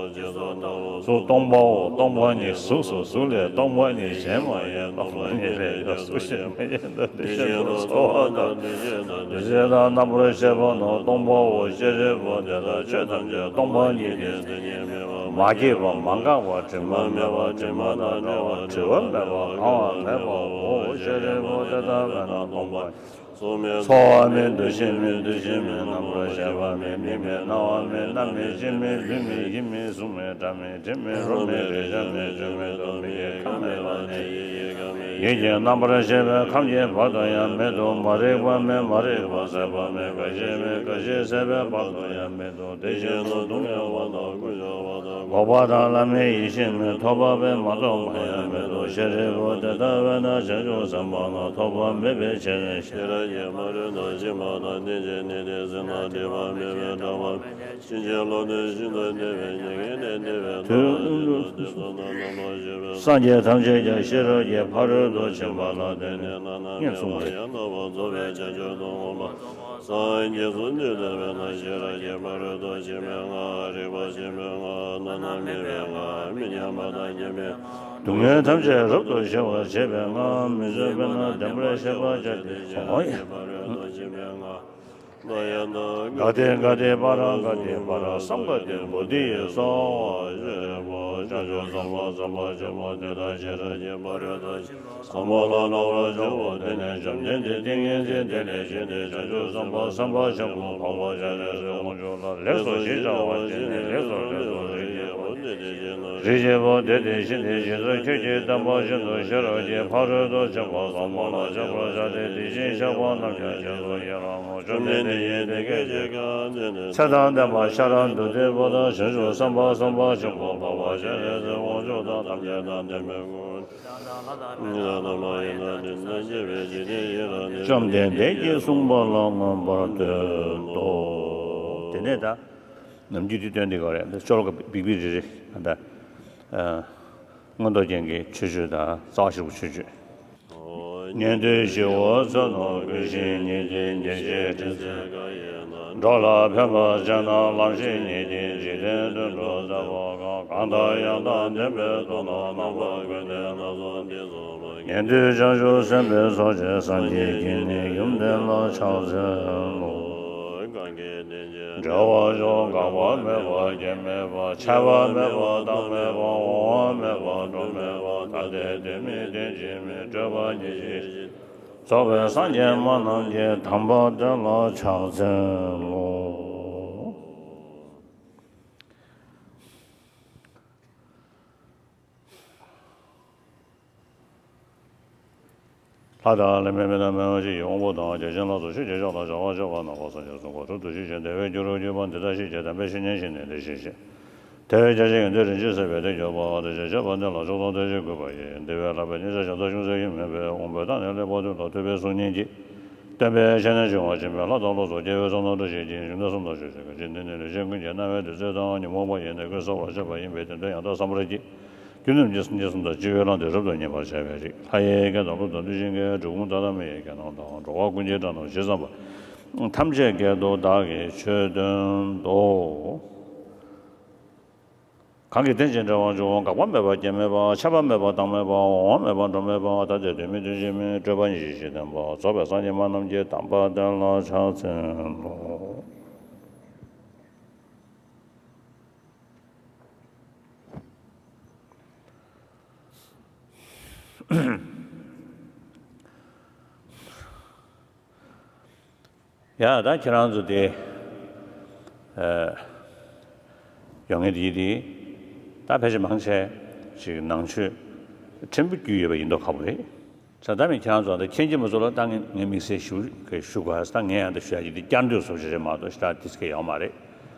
གཟུགས་སྟོང་པའོ། སྟོང་པ་ཉིད་གཟུགས་སོ། གཟུགས་ལས་སྟོང་པ་ཉིད་གཞན་མ་ཡིན། སྟོང་པ་ཉིད་ལས་ཀྱང་གཟུགས་གཞན་མ་ཡིན་ཏེ། དེ་བཞིན་དུ་ཚོར་བ་དང་། འདུ་ཤེས་དང་། རྣམ་པར་ཤེས་པ་རྣམས་སྟོང་པའོ། ཤེས་རིགས་པོ། དེ་ལྟར་ཆོས་ཐམས་ཅད་སྟོང་པ་ཉིད་དེ། མ་སྐྱེས་པ་མ་འགགས་པ། དྲི་མ་མེད་པ། དྲི་མ་དང་བྲལ་བ། བྲི་བ་མེད་པ། གང་བ་མེད་པའོ། ཤེས་རིགས་པོ། དེ་ལྟ་བས་ན་སྟོང་པ་ཉིད་ཚོར་བ་མེད། འདུ་ཤེས་མེད། འདུ་བྱེད་མེད། རྣམ་པར་ཤེས་པ་མེད། མིག་མེད། རྣ་བ་མེད། སྣ་མེད། ལྕེ་མེད། ལུས་མེད། ཡིད་མེད། གཟུགས་མེད། སྒྲ་མེད། དྲི་མེད། རོ་མེད། རེག་བྱ་མེད། ཆོས་མེད་དོ། མིག་གི་ཁམས་མེད་པ་ནས་ཡིད་ཀྱི་ཁམས་མེད། ཡིད་ཀྱི་རྣམ་པར་ཤེས་པའི་ཁམས་ཀྱི་བར་དུ་ཡང་མེད་དོ། མ་རིག་པ་མེད། མ་རིག་པ་ཟད་པ་མེད། རྒ་ཤི་མེད། རྒ་ཤི་ཟད་པའི་བར་དུ་ཡང་མེད་དོ། དེ་བཞིན་དུ་སྡུག་བསྔལ་བ་དང་ཀུན་འབྱུང་བ་དང་། འགོག་པ་དང་བླ་མེད་ཡེ་ཤེས་མེད། ཐོབ་པ་མེད། མ་ཐོབ་པ་ཡང་མེད་དོ། ཤེས་རིགས་པོ། དེ་ལྟ་བས་ན་བྱང་ཆུབ་སེམས་དཔའ་རྣམས་ཐོབ་པ་མེད་པའི་ཕྱིར། ཤེས་རབ་ཀྱི་ཕ་རོལ་ཏུ་ཕྱིན་པ་དང་། རྟེན་ཅིང་འབྲེལ་ཏེ་ཟིན་ན་སྡིག་པ་མེད་པས་སྐྲག་པ་མེད། ཕྱིན་ཅི་ལོག་སྟེ་ཤིན་ཏུ་འདས་པའི་མྱ་ངན་ལས་འདས་པའི་ཐོབ་པ་ལ་སོགས་པ་དེ་ཚོ་རྣམས་རྣམ་པར་ཤེས་པའི། སངས་རྒྱས་ཐམས་ཅད་ཀྱང་ཤེས་རབ་ཀྱི་ཕ་རོལ་ཏུ་ཕྱིན་པ་ལ་བརྟེན་ནས་བླ་ན་མེད་པ་ཡང་དག་པར་རྫོགས་པའི་བྱང་ཆུབ་ཏུ་འོངས་པ། སངས་རྒྱས་སོ། འདི་ལྟ་བས་ན་ཤེས་རབ་ཀྱི་ཕ་རོལ་ཏུ་ཕྱིན་པའི་སྔགས། རིག་པ་ཆེན་པོའི་སྔགས། བླ་ན་མེད་པའི་སྔགས། མི་མཉམ་པ་དང་མཉམ་པའི་སྔགས། སྡུག་བསྔལ་ཐམས་ཅད་རབ་ཏུ་ཞི་བར་བྱེད་པའི་སྔགས། མི་བཟོད་པས་ན་བདེན་པར་ཤེས་པར་བྱ་སྟེ། ཤེས་རབ་ཀྱི་ཕ་རོལ་ཏུ་ཕྱིན་པའི་སྔགས། ག་ཏེ་ག་ཏེ་པཱ་ར་ག་ཏེ་པཱ་ར་སཾ་ག་ཏེ་བོ་དྷི་ཡེ་སྭཱ་ཧཱ། ཤེས་རབ་བྱང་ཆུབ་སེམས་དཔའ་སེམས་དཔའ་ཆེན་པོ་དེ་དག་ཤེས་རབ་ཀྱི་ཕ་རོལ་ཏུ་ཕྱིན་པ་ཟབ་མོ་ལ་སློབ་པར་བྱའོ། དེ་ནས་བཅོམ་ལྡན་འདས་ཏིང་ངེ་འཛིན་དེ་ལས་བཞེངས་ཏེ་བྱང་ཆུབ་སེམས་དཔའ་སེམས་དཔའ་ཆེན་པོ་འཕགས་པ་སྤྱན་རས་གཟིགས་དབང་ཕྱུག་ལ་ལེགས་སོ་ཞེས་བྱ་བ་བྱས་ནས། ལེགས་སོ་ལེགས་སོ། རིགས་ཀྱི་བུ་དེ་དེ་བཞིན་དུ། རིགས་ཀྱི་བུ་དེ་དེ་བཞིན་དུ་ཁྱོད་ཀྱིས་བསྟན་པ་བཞིན་དུ་ཤེས་རབ་ཀྱི་ཕ་རོལ་ཏུ་ཕྱིན་པ་ཟབ་མོ་ལ་སྤྱད་པར་བྱ་སྟེ། དེ་བཞིན་གཤེགས་པ་རྣམས་ཀྱང་རྗེས་སུ་ཡི་རང་ངོ་། བཅོམ་ལྡན་འདས་ཀྱིས་དེ་སྐད་ཅེས་བཀའ་སྩལ་ནས། ཚེ་དང་ལྡན་པ་ཤ་ར་དྭ་ཏིའི་བུ་དང་། བྱང་ཆུབ་སེམས་དཔའ་སེམས་དཔའ་ཆེན་པོ་འཕགས་པ་སྤྱན་རས་གཟིགས་དབང་ཕྱུག་དང་། ཐམས་ཅད་དང་ལྡན་པའི་སྐུ། ཉི་ཟླ་དང་མ་ཡིན་དང་སྤྲིན་དང་བཅས་པའི་འཇིག་རྟེན་ཡི་རངས་ཏེ། བཅོམ་ལྡན་འདས་ཀྱིས་གསུངས་པ་ལ་མངོན་པར་བསྟོད་དོ། དེ་ནས་ད་ནམ་རྒྱུན་དུས་སྟོན་འདི་ག་རེ། ད་ཤོ་ལོ་ཀ་བིག་བིག་རེ་རེ། ད་ཨ་མངོན་རྟོགས་རྒྱན་གྱི་མཆོད་བརྗོད་དང་རྩ་བ་ཤེས་རབ་ཀྱི་མཆོད་བརྗོད། ཨོ། ཉན་ཐོས་ཞི་བ་འཚོལ་རྣམས་ཀུན་ཤེས་ཉིད་ཀྱི་རྒྱལ་སྲས་བསྟེན་ཚེ། འགྲོ་ལ་ཕན་པར་བྱེད་རྣམས་ལམ་ཤེས་ཉིད་ཀྱི་འཇིག་རྟེན་དུད་འགྲོ་ཟད་པ་དགའ། གང་དག་ཡང་དག་ལྡན་པའི་ཐོབ་ཐང་རྣམ་པ་ཀུན་ལྡན་ལ་སོགས་འདི་ཙམ་ལ། ཉན་ཐོས་བྱང་ཆུབ་སེམས་དཔའི་ཚོགས་བཅས་སངས་རྒྱས་ཀྱིས་ནི་ཡུམ་བརྟན་ལ་ཕྱག་འཚལ་ལོ། འགྲོ་བ་མཆོག་འགག་པ་མེད་པ་རྐྱེན་མེད་པ། ཆད་པ་མེད་པ་བདག་མེད་པ། འོང་བ་མེད་པ་འགྲོ་མེད་པ། ད་ལྟའི་དུས་མིན་དེ་ཕྱི་མའི། སྤྲོས་པ་ཉེར་ཞི་ཞི་རྫོགས་པའི་སངས་རྒྱས་མ་རྣམས་ཀྱི་དམ་པ་བསྟོད་ལ་ཕྱག་འཚལ་ལོ། ལྷ་དང་ལྷ་མིན་མི་དང་མི་འོང་ཞིང་། དབང་པོ་དང་བརྒྱ་བྱིན་ལ་སོགས་ཆོས་ཀྱི་མཆོག་དང་བྱ་བ་མཆོག་པ་རྣམ་པ་སངས་རྒྱས་གསུང་གོ་ཁྲོ་བདུད་ཞི་བྱེད། བདེ་བའི་རྒྱུ་རུ་གྱུར་པ་འདི་དག་ཞི་བྱེད། དམ་པའི་བཤེས་གཉེན་བཞི་ནི་འདིར་ཞི་བྱེད། དེ་བས་རྒྱ་ཆེན་ཡོན་ཏན་རིན་ཆེན་ཟད་པའི་གཏེར་གྱུར་པ། དེ་ཕྱིར་བྱ་བ་འདི་ལ་མཆོག་ཐོབ་ཐུགས་རྗེས་བསྐུལ་བ་ཡིས། འདི་བས་ལྷག་པའི་ཉེས་བྱ་ཞབས་ཏོག་ཅུང་ཟད་ཀྱང་མེད་པས། འོངས་པའི་ཐ་སྙད་ལེགས་པར་ཐོས་ལ་ཐུབ་པའི་གསུང་སྙན་གྱིས། སྟོན་པའི་ཞལ་ནས་བྱུང་བ་འཆི་མེད་ལྷ་དང་ཀླུ་སོགས་སྐྱེ་བོའི་ཚོགས་རྣམས་བཀྲ་ཤིས་ཤིང་། གཞན་དོན་གསུམ་དང་ཕྱོགས་བཅུའི་སྐད་ཅིག་འདི་ནི་ལུས་ཅན་ཀུན་གྱི་རྣ་བའི་བདུད་རྩི་དང་། ཉོན་མོངས་པ་ཡི་ནད་ཀུན་སེལ་བར་ཤེས་པ་ཡིན་པས། དེ་འདྲ་ཡང་དག་བསམ་པར་གྱིས། རྒྱུ་རྣམས་ཀྱི་སངས་རྒྱས་གསུམ་དང་སྤྱི་བོའི་གླང་དེ་རབ་ཏུ་མཉེས་པར་བྱ་བའི་རིགས། ལྷ་ཡི་སྐད་དང་ཀླུ་དང་བདུད་བཞི་ཡི་སྐད། འབྲུ་ཁུང་མཐའ་དག་མི་ཡི་སྐད་རྣམས་དང་། འགྲོ་བ་ཀུན་གྱི་སྒྲ་རྣམས་ཇི་ཙམ་པ། ཐམས་ཅད་སྐད་དུ་བདག་གིས་ཆོས་བསྟན་ཏོ། གང་གིས་དེ་བཞིན་འདྲ་བར་འབྱུང་། འགག་པ་མེད་པ་རྐྱེན་མེད་པ། ཆད་པ་མེད་པ་བདག་མེད་པ། འོང་བ་མེད་པ་འགྲོ་མེད་པ། ད་ལྟའི་དུས་མིན་དེ་ཕྱི་མའི། སྤྲོས་པ་ཉེར་ཞི་ཞི་བསྟན་པ། རྫོགས་པའི་སངས་རྒྱས་མ་རྣམས་ཀྱི་དམ་པ་བསྟོད་ལ་ཕྱག་འཚལ་ལོ། ཡ། ད་ཁྱེད་རང་ཚོ་དེ་ཨ་ཡོང་མཁན་དེ་ཡིན་དེ། ད་ཕལ་ཆེར་མང་ཆེ་ཅིག་ནང་ཆོས་ཕྲན་བུ་རྒྱུས་ཡོད་པ་ཡིན་མདོག་ཁ་པོ་རེད། ས་ད་མི་ཁྱེད་རང་ཚོ་ད་མཁྱེན་གྱི་མ་ཚོ་ལ་ད་ངས་ངས་དམིགས་བསལ་ཞུ་གི་ཞུ་དགོས། ད་ངས་ཡང་ད་ཞུ་ཡ་ཅིག་དེ་བསྐྱར་ཟློས་བཟོ་ཅིག་རེད་མ་གཏོགས་ཞེ་དྲག་དེ་ཚོ་གི་ཡོད་མ་རེད།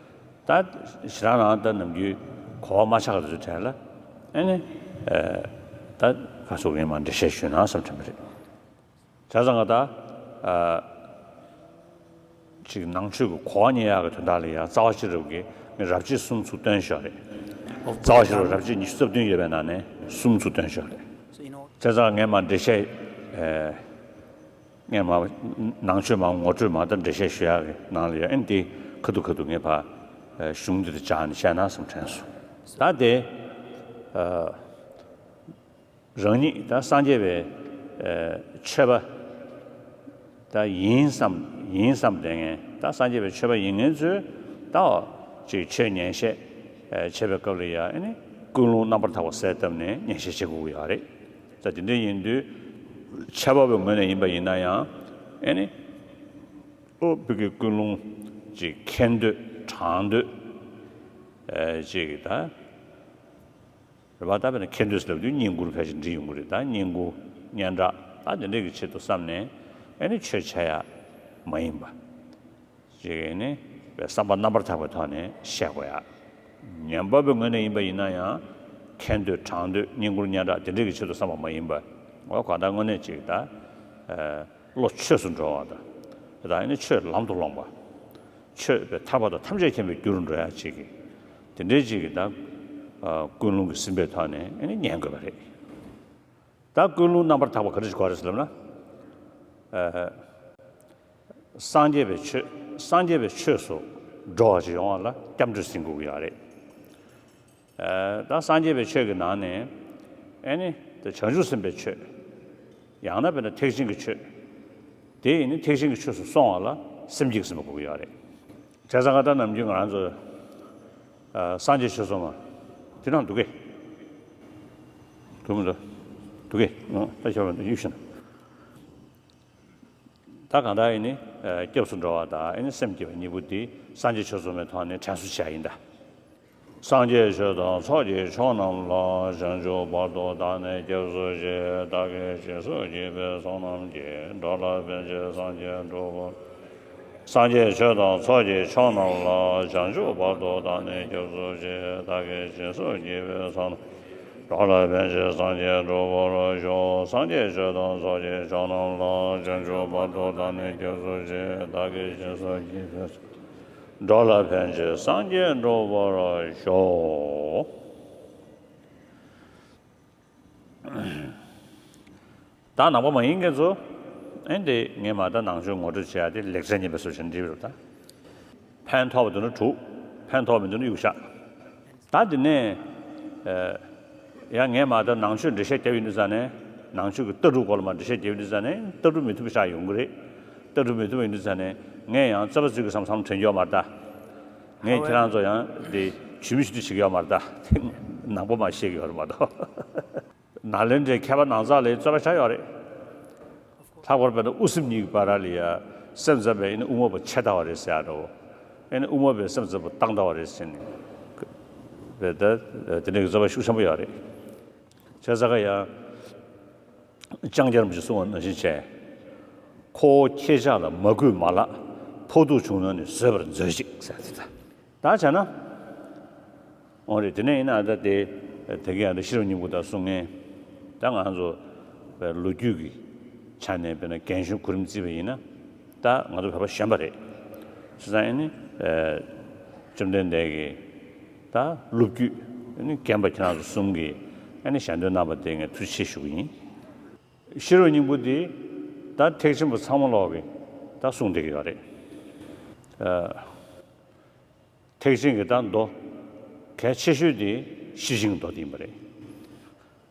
ད་ཞེ་དྲག་རང་ད་ནམ་རྒྱུན་གོ་བ་མ་ཆགས་པ་དེ་ཚོའི་གྲས་ལ་ཨ་ནི་ཨ་ད་ག་ཚོད་ངས་མར་འགྲེལ་བཤད་ཞུས་ན་བསམ་དྲན་པ་རེད། བྱས་ཙང་ང་ད་ཨ་ཅིག་ནང་ཆོས་ཀྱི་གོ་བ་རྙེད་ཡག་གི་དོན་དག་ལ་ཡང་རྩ་བ་ཤེས་རབ་ཀྱི་ངས་རབ་བྱེད་གསུམ་ཚུར་བཏོན་བཞག་རེད། རྩ་བ་ཤེས་རབ་རབ་བྱེད་ཉི་ཤུ་རྩ་བདུན་ཡོད་པའི་ནང་ནས་གསུམ་ཚུར་བཏོན་བཞག་རེད། བྱས་ཙང་ངས་མར་འགྲེལ་བཤད་ཨ་ངས་མར་ནང་ཆོས་མར་ངོ་སྤྲོད་མར་ད་འགྲེལ་བཤད་ཞུ་ཡག་གི་ནང་ལ་ཡང་ཨ་ནི་དེ་ཁ་ཐུག་ཁ་ཐུག་ངས་ཕར་ཨ་གཞུང་འདི་དང་སྦྱར་ནས་བཤད་ན་བསམ་དྲན་སོང་། ད་དེ་ཨ་རང་ཉིད་ད་སངས་རྒྱས་པའི་ཨ་ཆོས་པ་ད་ཡིན་བསམ་ཡིན་བསམ་བསྡད་མཁན། ད་སངས་རྒྱས་པའི་ཆོས་པ་ཡིན་མཁན་ཚོས་ད་ཅིག་ཆོས་ཉན་བཤད་ཨ་བྱེད་པའི་སྐབས་ལ་ཡང་ཨ་ནི་ཀུན་སློང་རྣམ་པར་དག་པ་གསལ་བཏབ་ནས་ཉན་བཤད་བྱེད་དགོས་ཀྱི་ཡོད་རེད། ད་དེ་འདྲ་ཡིན་དུས་ཆོས་པ་པའི་ངོས་ནས་ཡིན་པ་ཡིན་ན་ཡང་ཨ་ནི་ཨོ་བོད་ཀྱི་ཀུན་སློང་ཅིག་མཁྱེན་འདོད་དྲང་འདོད་ཨ་ཅིག་ད། རེད་པ། ད་དཔེར་ན་མཁྱེན་འདོད་ཟེར་ལབ་དུས་བསྙེན་བཀུར་ཕལ་ཆེར་འདྲི་ཡོང་གི་རེད། ད་བསྙེན་བཀུར་སྙན་གྲགས་ད་དེ་འདྲས་ཀྱི་ཆེད་དུ་བསམ་ནས་ཨ་ནི་ཆོས་བྱ་ཡ་མ་ཡིན་པ་ཅིག་ཨ་ནི་བསམ་པ་རྣམ་པར་དག་པའི་ཐོག་ནས་བཤད་དགོས་ཡ། ཉན་པ་པོའི་ངོས་ནས་ཡིན་པ་ཡིན་ན་ཡང་མཁྱེན་འདོད་དྲང་འདོད་བསྙེན་བཀུར་སྙན་གྲགས་དེ་འདྲས་ཀྱི་ཆེད་དུ་བསམ་པ་མ་ཡིན་པ། འོ་གང་ལྟར་དངོས་གནས་ཅིག་ད་ཨ་བློ་ཆོས་སུ་འགྲོ་བ་དང་། ད་ཨ་ནི་ཆོས་ལམ་དུ་སློང་བ། ཆོས་པའི་ཐར་པ་དང་ཐམས་ཅད་མཁྱེན་པའི་རྒྱུ་རུ་འགྲོ་ཡ་ཅིག་གི་དེ་འདྲའི་ཅིག་གི་ད་ཨ་ཀུན་སློང་གིས་ཟིན་པའི་ཐོག་ནས་ཨ་ནི་ཉན་དགོས་པ་རེད། ད་ཀུན་སློང་རྣམ་པར་དག་པ་ག་རེ་ཞིག་དགོས་རེད་ཟེར་ལབ་ན། ཨ་སངས་རྒྱས་པའི་ཆོས་སངས་རྒྱས་པའི་ཆོས་སུ་འགྲོ་བ་ཞིག་ཡོང་བ་ལ་སྐྱབས་འགྲོས་ཟིན་དགོས་ཀྱི་ཡོད་རེད། ཨ་ད་སངས་རྒྱས་པའི་ཆོས་ཀྱི་ནང་ནས་ཨ་ནི་ད་བྱང་ཆུབ་སེམས་དཔའི་ཆོས། ཡང་ན་དཔེར་ན་ཐེག་ཆེན་གྱི་ཆོས། དེ་ཡིན་ནི་ཐེག་ཆེན་གྱི་ཆོས་སུ་སོང་བ་ལ་སེམས་བསྐྱེད་ཟིན་པ་དགོས་ཀྱི་ཡོད་རེད། བྱས་ཙང་ང་ད་ནམ་རྒྱུན་ང་རང་ཚོ་ཨ་སངས་རྒྱས་ཆོས་གསུངས་མ་དེ་ནང་འདུག་གས། འདུག་མི་འདུག་འདུག་གས། ཨ་ད་ཤོར་བ་འདུག་གཡུག་ཤིག་ན། ད་གང་ལྟར་ཨེ་ནི་ཨ་སྐྱབས་སུ་འགྲོ་བ་དང་ཨེ་ནི་སེམས་བསྐྱེད་པ་གཉིས་པོ་འདི་སངས་རྒྱས་ཆོས་གསུངས་པའི་ཐོག་ནས་དྲན་གསོ་བྱས་ཡིན་ད། སངས་རྒྱས་ཆོས་དང་ཚོགས་ཀྱི་མཆོག་རྣམས་ལ། བྱང་ཆུབ་བར་དུ་བདག་ནི་སྐྱབས་སུ་མཆི། བདག་གིས་སྦྱིན་སོགས་བགྱིས་པའི་ཚོགས་རྣམས་ཀྱིས། འགྲོ་ལ་ཕན་ཕྱིར་སངས་རྒྱས་འགྲུབ་པར། སངས་རྒྱས་ཆོས་དང་ཚོགས་ཀྱི་མཆོག་རྣམས་ལ། བྱང་ཆུབ་བར་དུ་བདག་ནི་སྐྱབས་སུ་མཆི། བདག་གིས་སྦྱིན་སོགས་བགྱིས་པའི་ཚོགས་རྣམས། འགྲོ་ལ་ཕན་ཕྱིར་སངས་རྒྱས་འགྲུབ་པར་ཤོག་སངས་རྒྱས་ཆོས་དང་ཚོགས་ཀྱི་མཆོག་རྣམས་ལ། བྱང་ཆུབ་བར་དུ་བདག་ནི་སྐྱབས་སུ་མཆི། བདག་གིས་སྦྱིན་སོགས་བགྱིས་པའི་ཚོགས། འགྲོ་ལ་ཕན་ཕྱིར་སངས་རྒྱས་འགྲུབ་པར་ཤོག་ད་ནང་པ་མ་ཡིན་མཁན་ཚོ་ཨེ་འདི་ངས་མ་ད་ནང་ཆོས་ངོ་སྤྲོད་བྱེད་ཡ་དེ་ལེགས་བྱས་ཉེས་པའི་སྲོལ་ཞིག་འགྲིག་རེད་ད། ཕན་ཐོགས་པ་འདུག་ན་དྲུག་ཕན་ཐོགས་མི་འདུག་ན་གཡུག་བཞག་ད་འདི་ནས་ཡང་ངས་མ་ད་ནང་ཆོས་འགྲེལ་བཤད་རྒྱབ་ཡོད་དུས་ཙ་ནས་ནང་ཆོས་ཀྱི་ལྟ་གྲུབ་སྐོར་ལ་མ་འགྲེལ་བཤད་རྒྱབ་ཡོད་དུས་ཙ་ནས་ལྟ་གྲུབ་མི་མཐུན་པ་ཤ་ཡོང་གི་རེད། ལྟ་གྲུབ་མི་མཐུན་པ་ཡིན་དུས་ཙ་ནས་ངས་ཡང་རྩོད་པ་རྩོད་ཀྱི་བསམ་བསམ་དྲན་གྱི་ཡོད་མ་རེད་ད། ངས་ཁྱེད་རང་ཚོ་ཡང་འདི་ཇུས་མི་ཞུ་དུས་བྱེད་ཀྱི་ཡོད་མ་རེད་ད། ནང་པ་མ་ཤེས་ཀྱི་ཡོད་རེད་མ་གཏོགས། ནཱ་ལེནྡྲའི་མཁས་པ་ནང་ཚགས་ལ་རྩོད་པ་ཆགས་ཡོད་རེད། ལྷག་པར་དཔེར་ན་དབུ་སེམས་གཉིས་ཀྱི་བར་ལ་ཡ་སེམས་ཙམ་པས་ཨེ་ནི་དབུ་མ་པ་ཆད་ལྟ་བ་རེད་ཟེར་ཡ་འདྲ་བོ། ཨེ་ནི་དབུ་མ་པས་སེམས་ཙམ་པ་བཏང་ལྟ་བ་རེད་ཟེར་ནས། བས་ད་དེ་འདྲའི་རྩོད་པ་ཤུགས་ཆེན་པོ་ཡོད་རེད། བྱས་ཙང་ཀ་ཡ། ལྕང་སྐྱ་རིན་པོ་ཆེས་གསུངས་པ་ནང་བཞིན་བྱས། ཁོ་བོ་ཁྱེད་ཅག་ལ་མ་གུས་མ་ལགས། ཕོག་ཐུག་བྱུང་ན་ནི་བཟོད་པར་མཛོད་ཅིག་ཟེར་ཏེ་ད། ད་བྱས་ན། འོ་རེད། དེ་ནས་ཡིན་ན་ད་དེ་དེ་གའི་ཨ་འདྲ་ཤེས་རབ་སྙིང་པོ་དང་གསུང་མཁན། ད་ང་ཚོ་བའི་ལོ་རྒྱུས་ཀྱི་ཆ་ནས་དཔེར་ན་རྒན་གཞོན་གོ་རིམ་བརྩིས་པ་ཡིན་ན་ད་ང་ཚོ་བོད་པ་གཞོན་པ་རེད། བྱས་ཙང་ཨེ་ནི་བཅོམ་ལྡན་འདས་ཀྱི་ད་སློབ་བརྒྱུད་ཨེ་ནི་རྒན་པ་ཁྱེད་རང་ཚོ་གསུམ་གྱིས་ཨེ་ནི་ཞལ་འདོན་གནང་བ་དེ་ངས་ཐུགས་རྗེ་ཆེ་ཞུ་གི་ཡིན། ཤེས་རབ་སྙིང་པོ་འདི་ད་ཐེག་ཆེན་པ་ཚང་མ་ལོག་གི་ད་གསུང་བསྡད་ཀྱི་ཡོད་རེད། ཨ། ཐེག་ཆེན་གྱི་ད་མདོ་གལ་ཆེ་ཤོས་དེ་ཤེར་ཕྱིན་གྱི་མདོ་དེ་ཡིན་པ་རེད།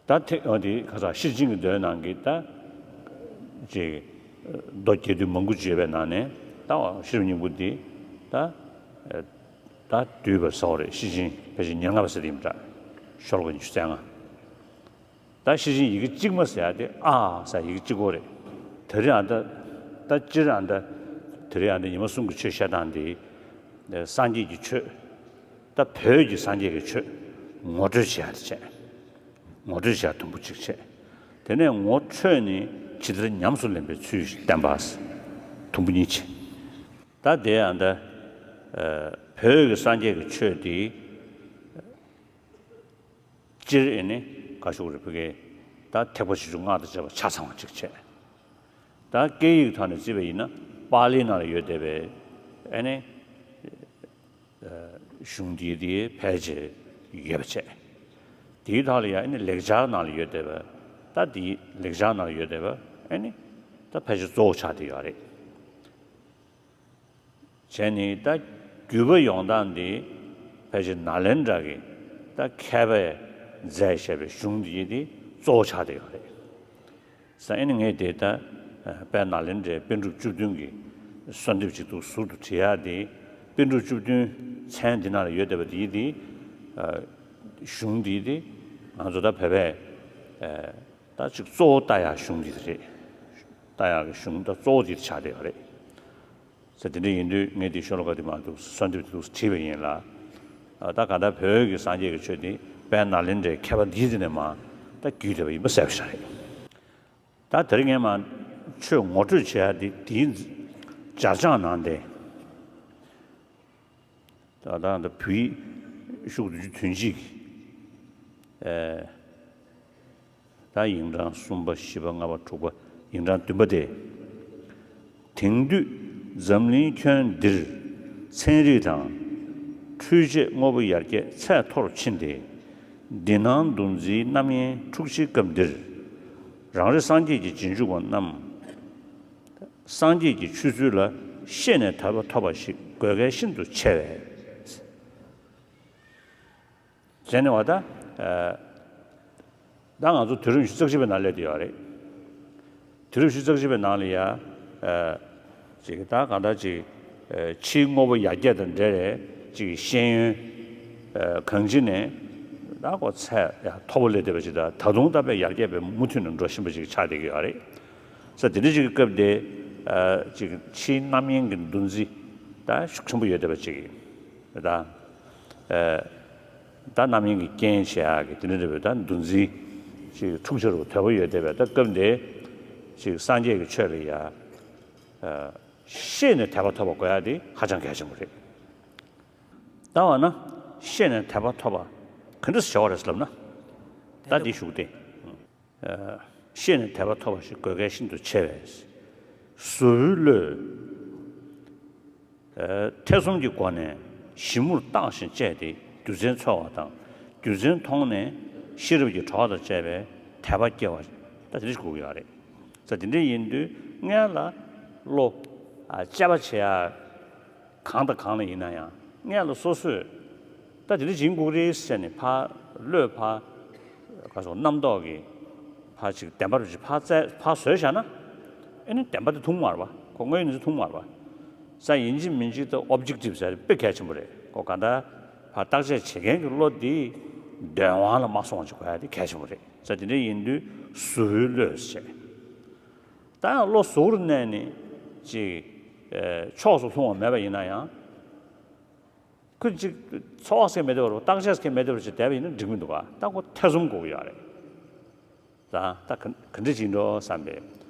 ད་ཐེག་འོ་དེ་ག་ས་ཤེར་ཕྱིན་གྱི་མདོའི་ནང་གི་ད་ཅིག་མདོ་རྒྱས་བསྡུས་མང་པོ་བརྗོད་པའི་ནང་ནས་ད་ཤེས་རབ་སྙིང་པོ་འདི་ད་ད་བསྡུས་པ་ཟེར་བ་རེད། ཤེར་ཕྱིན་ཕལ་ཆེར་ཉེར་ལྔ་པ་ཟེར་དེ་ཡིན་པ་འདྲ། ཤོ་ལོ་ཀ་ཉི་ཤུ་རྩ་ལྔ། ད་ཤེར་ཕྱིན་ཡི་གེ་གཅིག་མ་ཟེར་ཡ་དེ་ཨ་ཟེར་ཡི་གེ་གཅིག་པོ་རེད། དེ་རིང་ཨ་ད་ད་སྤྱིར་ཨ་ད་དེ་རིང་ཨ་ད་ཉི་མ་གསུམ་གྱི་ཆོས་བཤད་སྟངས་འདི་སངས་རྒྱས་ཀྱི་ཆོས། ད་བོད་ཀྱི་སངས་རྒྱས་ཀྱི་ཆོས་ངོ་སྤྲོད་བྱེད་ཡ་དེ་བྱས། ངོ་སྤྲོད་བྱེད་ཡ་དུམ་བུ་གཅིག་བྱས། དེ་ནས་ངོ་འཕྲོད་ནས་ཇི་ལྟར་ཉམས་སུ་ལེན་པའི་ཚུལ་བསྟན་པ། དུམ་བུ་གཉིས་བྱས། ད་དེ་ཨ་ད་བོད་ཀྱི་སངས་རྒྱས་ཀྱི་ཆོས་འདི། སྤྱིར་ཨེ་ནི་ག་ཞུ་དགོས་རེད། ཕ་གི་ད་ཐེག་པ་ཆེ་ཆུང་སྔགས་དང་བཅས་པ་ཆ་ཚང་བ་ཅིག་བྱས། ད་སྐད་ཡིག་ཐོག་ནས་བརྩིས་པ་ཡིན་ན་པཱ་ལིའི་ནང་ལ་ཡོད་བསྡད་པའི་ཨེ་ནི་གཞུང་འདི་དེ་ཕལ་ཆེར་ཡོད་པ་བྱས། དེའི་ཐོག་ལ་ཡང་ཨེ་ནི་ལེགས་སྦྱར་ནང་ལ་ཡོད་བསྡད་པ། ད་དེའི་ལེགས་སྦྱར་ནང་ལ་ཡོད་བསྡད་པ་ཨེ་ནི་ད་ཕལ་ཆེར་གཙོ་བོ་ཆགས་བསྡད་ཡོད་རེད། བྱས་ནས་ད་བརྒྱུད་པ་ཡོང་སྟངས་འདི་ཕལ་ཆེར་ནཱ་ལེནྡྲ་གི་ད་མཁས་པས་མཛད་བཞག་པའི་གཞུང་འདི་དེ་གཙོ་བོ་ཆགས་བསྡད་ཡོད་རེད། ས་ཨེ་ནི་ངས་དེ་ད་དཔལ་ནཱ་ལེནྡྲའི་པཎ་གྲུབ་བཅུ་བདུན་གྱི་གསོལ་འདེབས་ཅིག་འདུག་ཟུར་དུ་བྲིས་ཡག་དེ། པཎ་གྲུབ་བཅུ་བདུན་མཚན་འདི་ནང་ལ་ཡོད་བསྡད་པ་དེ་དེ་གཞུང་འདི་དེ་ང་ཚོ་ད་བོད་པས་ད་ཅིག་གཙོ་བོ་ལྟ་ཡག་གཞུང་འདི་རེད། ལྟ་ཡག་གི་གཞུང་ད་གཙོ་བོ་འདི་ཆགས་བསྡད་ཡོད་རེད། ཟེར་དེ་འདྲ་ཡིན་དུས་ངས་འདི་ཤོ་ལོ་ཀ་འདི་མ་འདུག་གསོལ་འདེབས་འདུག་བྲིས་པ་ཡིན་ལ། ད་ག་ད་བོད་ཀྱི་སངས་རྒྱས་ཀྱི་ཆོས་འདི་དཔལ་ནཱ་ལེནྡྲའི་མཁས་པ་འདིའི་འདི་ནས་མ་ད་བརྒྱུད་བསྡད་པ་ཡིན་པ་གསལ་པོ་ཞིག་རེད། ད་དེ་རིང་ངས་མ་ཆོས་ངོ་སྤྲོད་བྱེད་ཡ་འདི་འདིའི་སྦྱར་བྱང་ནང་དེ། ད་ལྟ་ད་བོད་ཡིག་ཤོག་བདུན་ཅུ་དོན་གཅིག་གི་ཨེ། ད་ཡིག་འབྲང་གསུམ་པ་བཞི་པ་ལྔ་པ་དྲུག་པ་ཡིག་འབྲང་བདུན་པ་སྟེ། དེང་དུས་འཛམ་གླིང་ཁྱོན་འདིར་ཚན་རིག་དང་། འཕྲུལ་ཆས་དངོས་པོ་ཡར་རྒྱས་ཚད་མཐོར་ཕྱིན་ཏེ། འདི་སྣང་འདུ་འཛིའི་རྣམ་གཡེང་འཁྲུག་ཆེའི་སྐབས་འདིར། རང་རེ་སངས་རྒྱས་ཀྱི་རྗེས་འཇུག་པ་རྣམས། སངས་རྒྱས་ཀྱི་ཆོས་ཚུལ་ལ་ཤེས་ནས་དད་པ་ཐོབ་པ་ཞིག་དགོས་གལ་ཤིན་ཏུ་ཆེ་བས། ཟེར་ནས་བ་ད། ད་ང་ཚོ་དུས་རབས་ཉི་ཤུ་རྩ་གཅིག་པའི་ནང་སླེབས་བསྡད་ཡོད་རེད། དུས་རབས་ཉི་ཤུ་རྩ་གཅིག་པའི་ནང་ལ་ཡ། ཅིག་ད་གང་ལྟར་ཅིག་ཕྱིའི་དངོས་པོ་ཡར་རྒྱས་དང་འབྲེལ་བའི་ཅིག་ཤེས་ཡོན་གང་ཅི་ནས་ད་ཁོ་ཚད་ཡང་མཐོ་པོ་སླེབས་བསྡད་པ་ཅིག་དང་། ད་དུང་ད་དཔེ་ཡར་རྒྱས་པའི་མུ་མཐུད་ནས་འགྲོ་བཞིན་པ་ཅིག་ཆགས་བསྡད་ཀྱི་ཡོད་རེད། ས་དེ་འདྲ་ཅིག་གི་སྐབས་དེ་ཅིག་ཕྱིའི་རྣམ་གཡེང་གི་འདུ་འཛི་ད་ཤུགས་ཆེན་པོ་ཡོད་བསྡད་པ་ཅིག་ད། ད་རྣམ་གཡེང་གི་རྐྱེན་བྱེད་ཡག་གི་དེ་འདྲ་རེད་པས། ད་འདུ་འཛི་ཅིག་འཁྲུག་ཆ་རུ་དོད་པོ་ཡོད་བསྡད་པས། ད་སྐབས་འདི་ཅིག་སངས་རྒྱས་ཀྱི་ཆོས་ལ་ཡ་ཤེས་ནས་དད་པ་ཐོབ་པ་དགོས་ཡག་དེ་ཧ་ཅང་གལ་ཆེན་པོ་རེད། ད་འོ་ན་ཤེས་ནས་དད་པ་ཐོབ་པ་ག་འདྲ་བྱེད་དགོས་རེད་ལབ་ན། ད་འདི་ཞུ་སྟེ། ཤེས་ནས་དད་པ་ཐོབ་པ་ཞིག་དགོས་གལ་ཤིན་ཏུ་ཆེ་བས། གཟུ་བོའི་བློས། ཐེ་ཚོམ་གྱི་སྒོ་ནས་ཞིབ་མོར་བརྟགས་ཤིང་དཔྱད་དེ་རྒྱུ་མཚན་འཚོལ་བ་དང་། རྒྱུ་མཚན་མཐོང་ནས་ཤེས་རབ་ཀྱི་གྲོགས་དང་བཅས་པའི་དད་པ་སྐྱེ་བ་ད་དེ་འདྲ་ཞིག་དགོས་ཀྱི་ཡོད་རེད། ད་དེ་འདྲ་ཡིན་དུས་སྔོན་ལ་བློ་ཨ་དཔྱད་པ་བྱེད་ཡ་གང་དང་གང་ལ་ཡིན་ན་ཡང་སྔོན་ལ་སོ་སོས་ད་དེ་འདྲ་བྱེད་དགོས་རེད་ཟེར་ནས་ཕར་བློས་ཕར་ག་སོ་རྣམ་རྟོག་གི་ཕར་ཅིག་བདེན་པ་རུ་ཅིག་ཕར་བཙལ་ཕར་བཟོས་བཞག་ན་ཨེ་ནི་བདེན་པ་དེ་མཐོང་མ་རེད་པ། ཁོ་དངོས་ཡོད་གནས་ཚུལ་མཐོང་མ་རེད་པ། ས་ཡིན་གཅིག་མིན་གཅིག་ད་ཨོབ་ཇེག་ཊིབ་ཟེར་དཔེ་གལ་ཆེན་པོ་རེད། ཁོ་ག་འདྲ་ཕར་བརྟག་དཔྱད་བྱེད་མཁན་གྱི་བློ་དེ་འདོད་དབང་ལ་མ་སོང་བ་ཅིག་དགོས་ཡ་དེ་གལ་ཆེན་པོ་རེད། ས་དེ་འདྲ་ཡིན་དུས་བཟོ་བའི་བློས་བྱས། ད་ཡང་བློ་གཟུར་གནས་ནས་ཅིག་ཕྱོགས་སུ་ལྷུང་བ་མེད་པ་ཡིན་ན་ཡང་། ཁོ་ཅིག་ཚོར་བ་ཟེར་མེད་དེ་བར་བརྟག་དཔྱད་ཟེར་མེད་དེ་བར་ཅིག་བསྡད་པ་ཡིན་ན་འགྲིག་མི་འདུག་ག་ད་ཁོ་ཐེ་ཚོམ་དགོས་ཀྱི་ཡོད་རེད། ད་ད་ག་ག་འདྲ་ཅིག་འགྲོ་བསམ་པའི་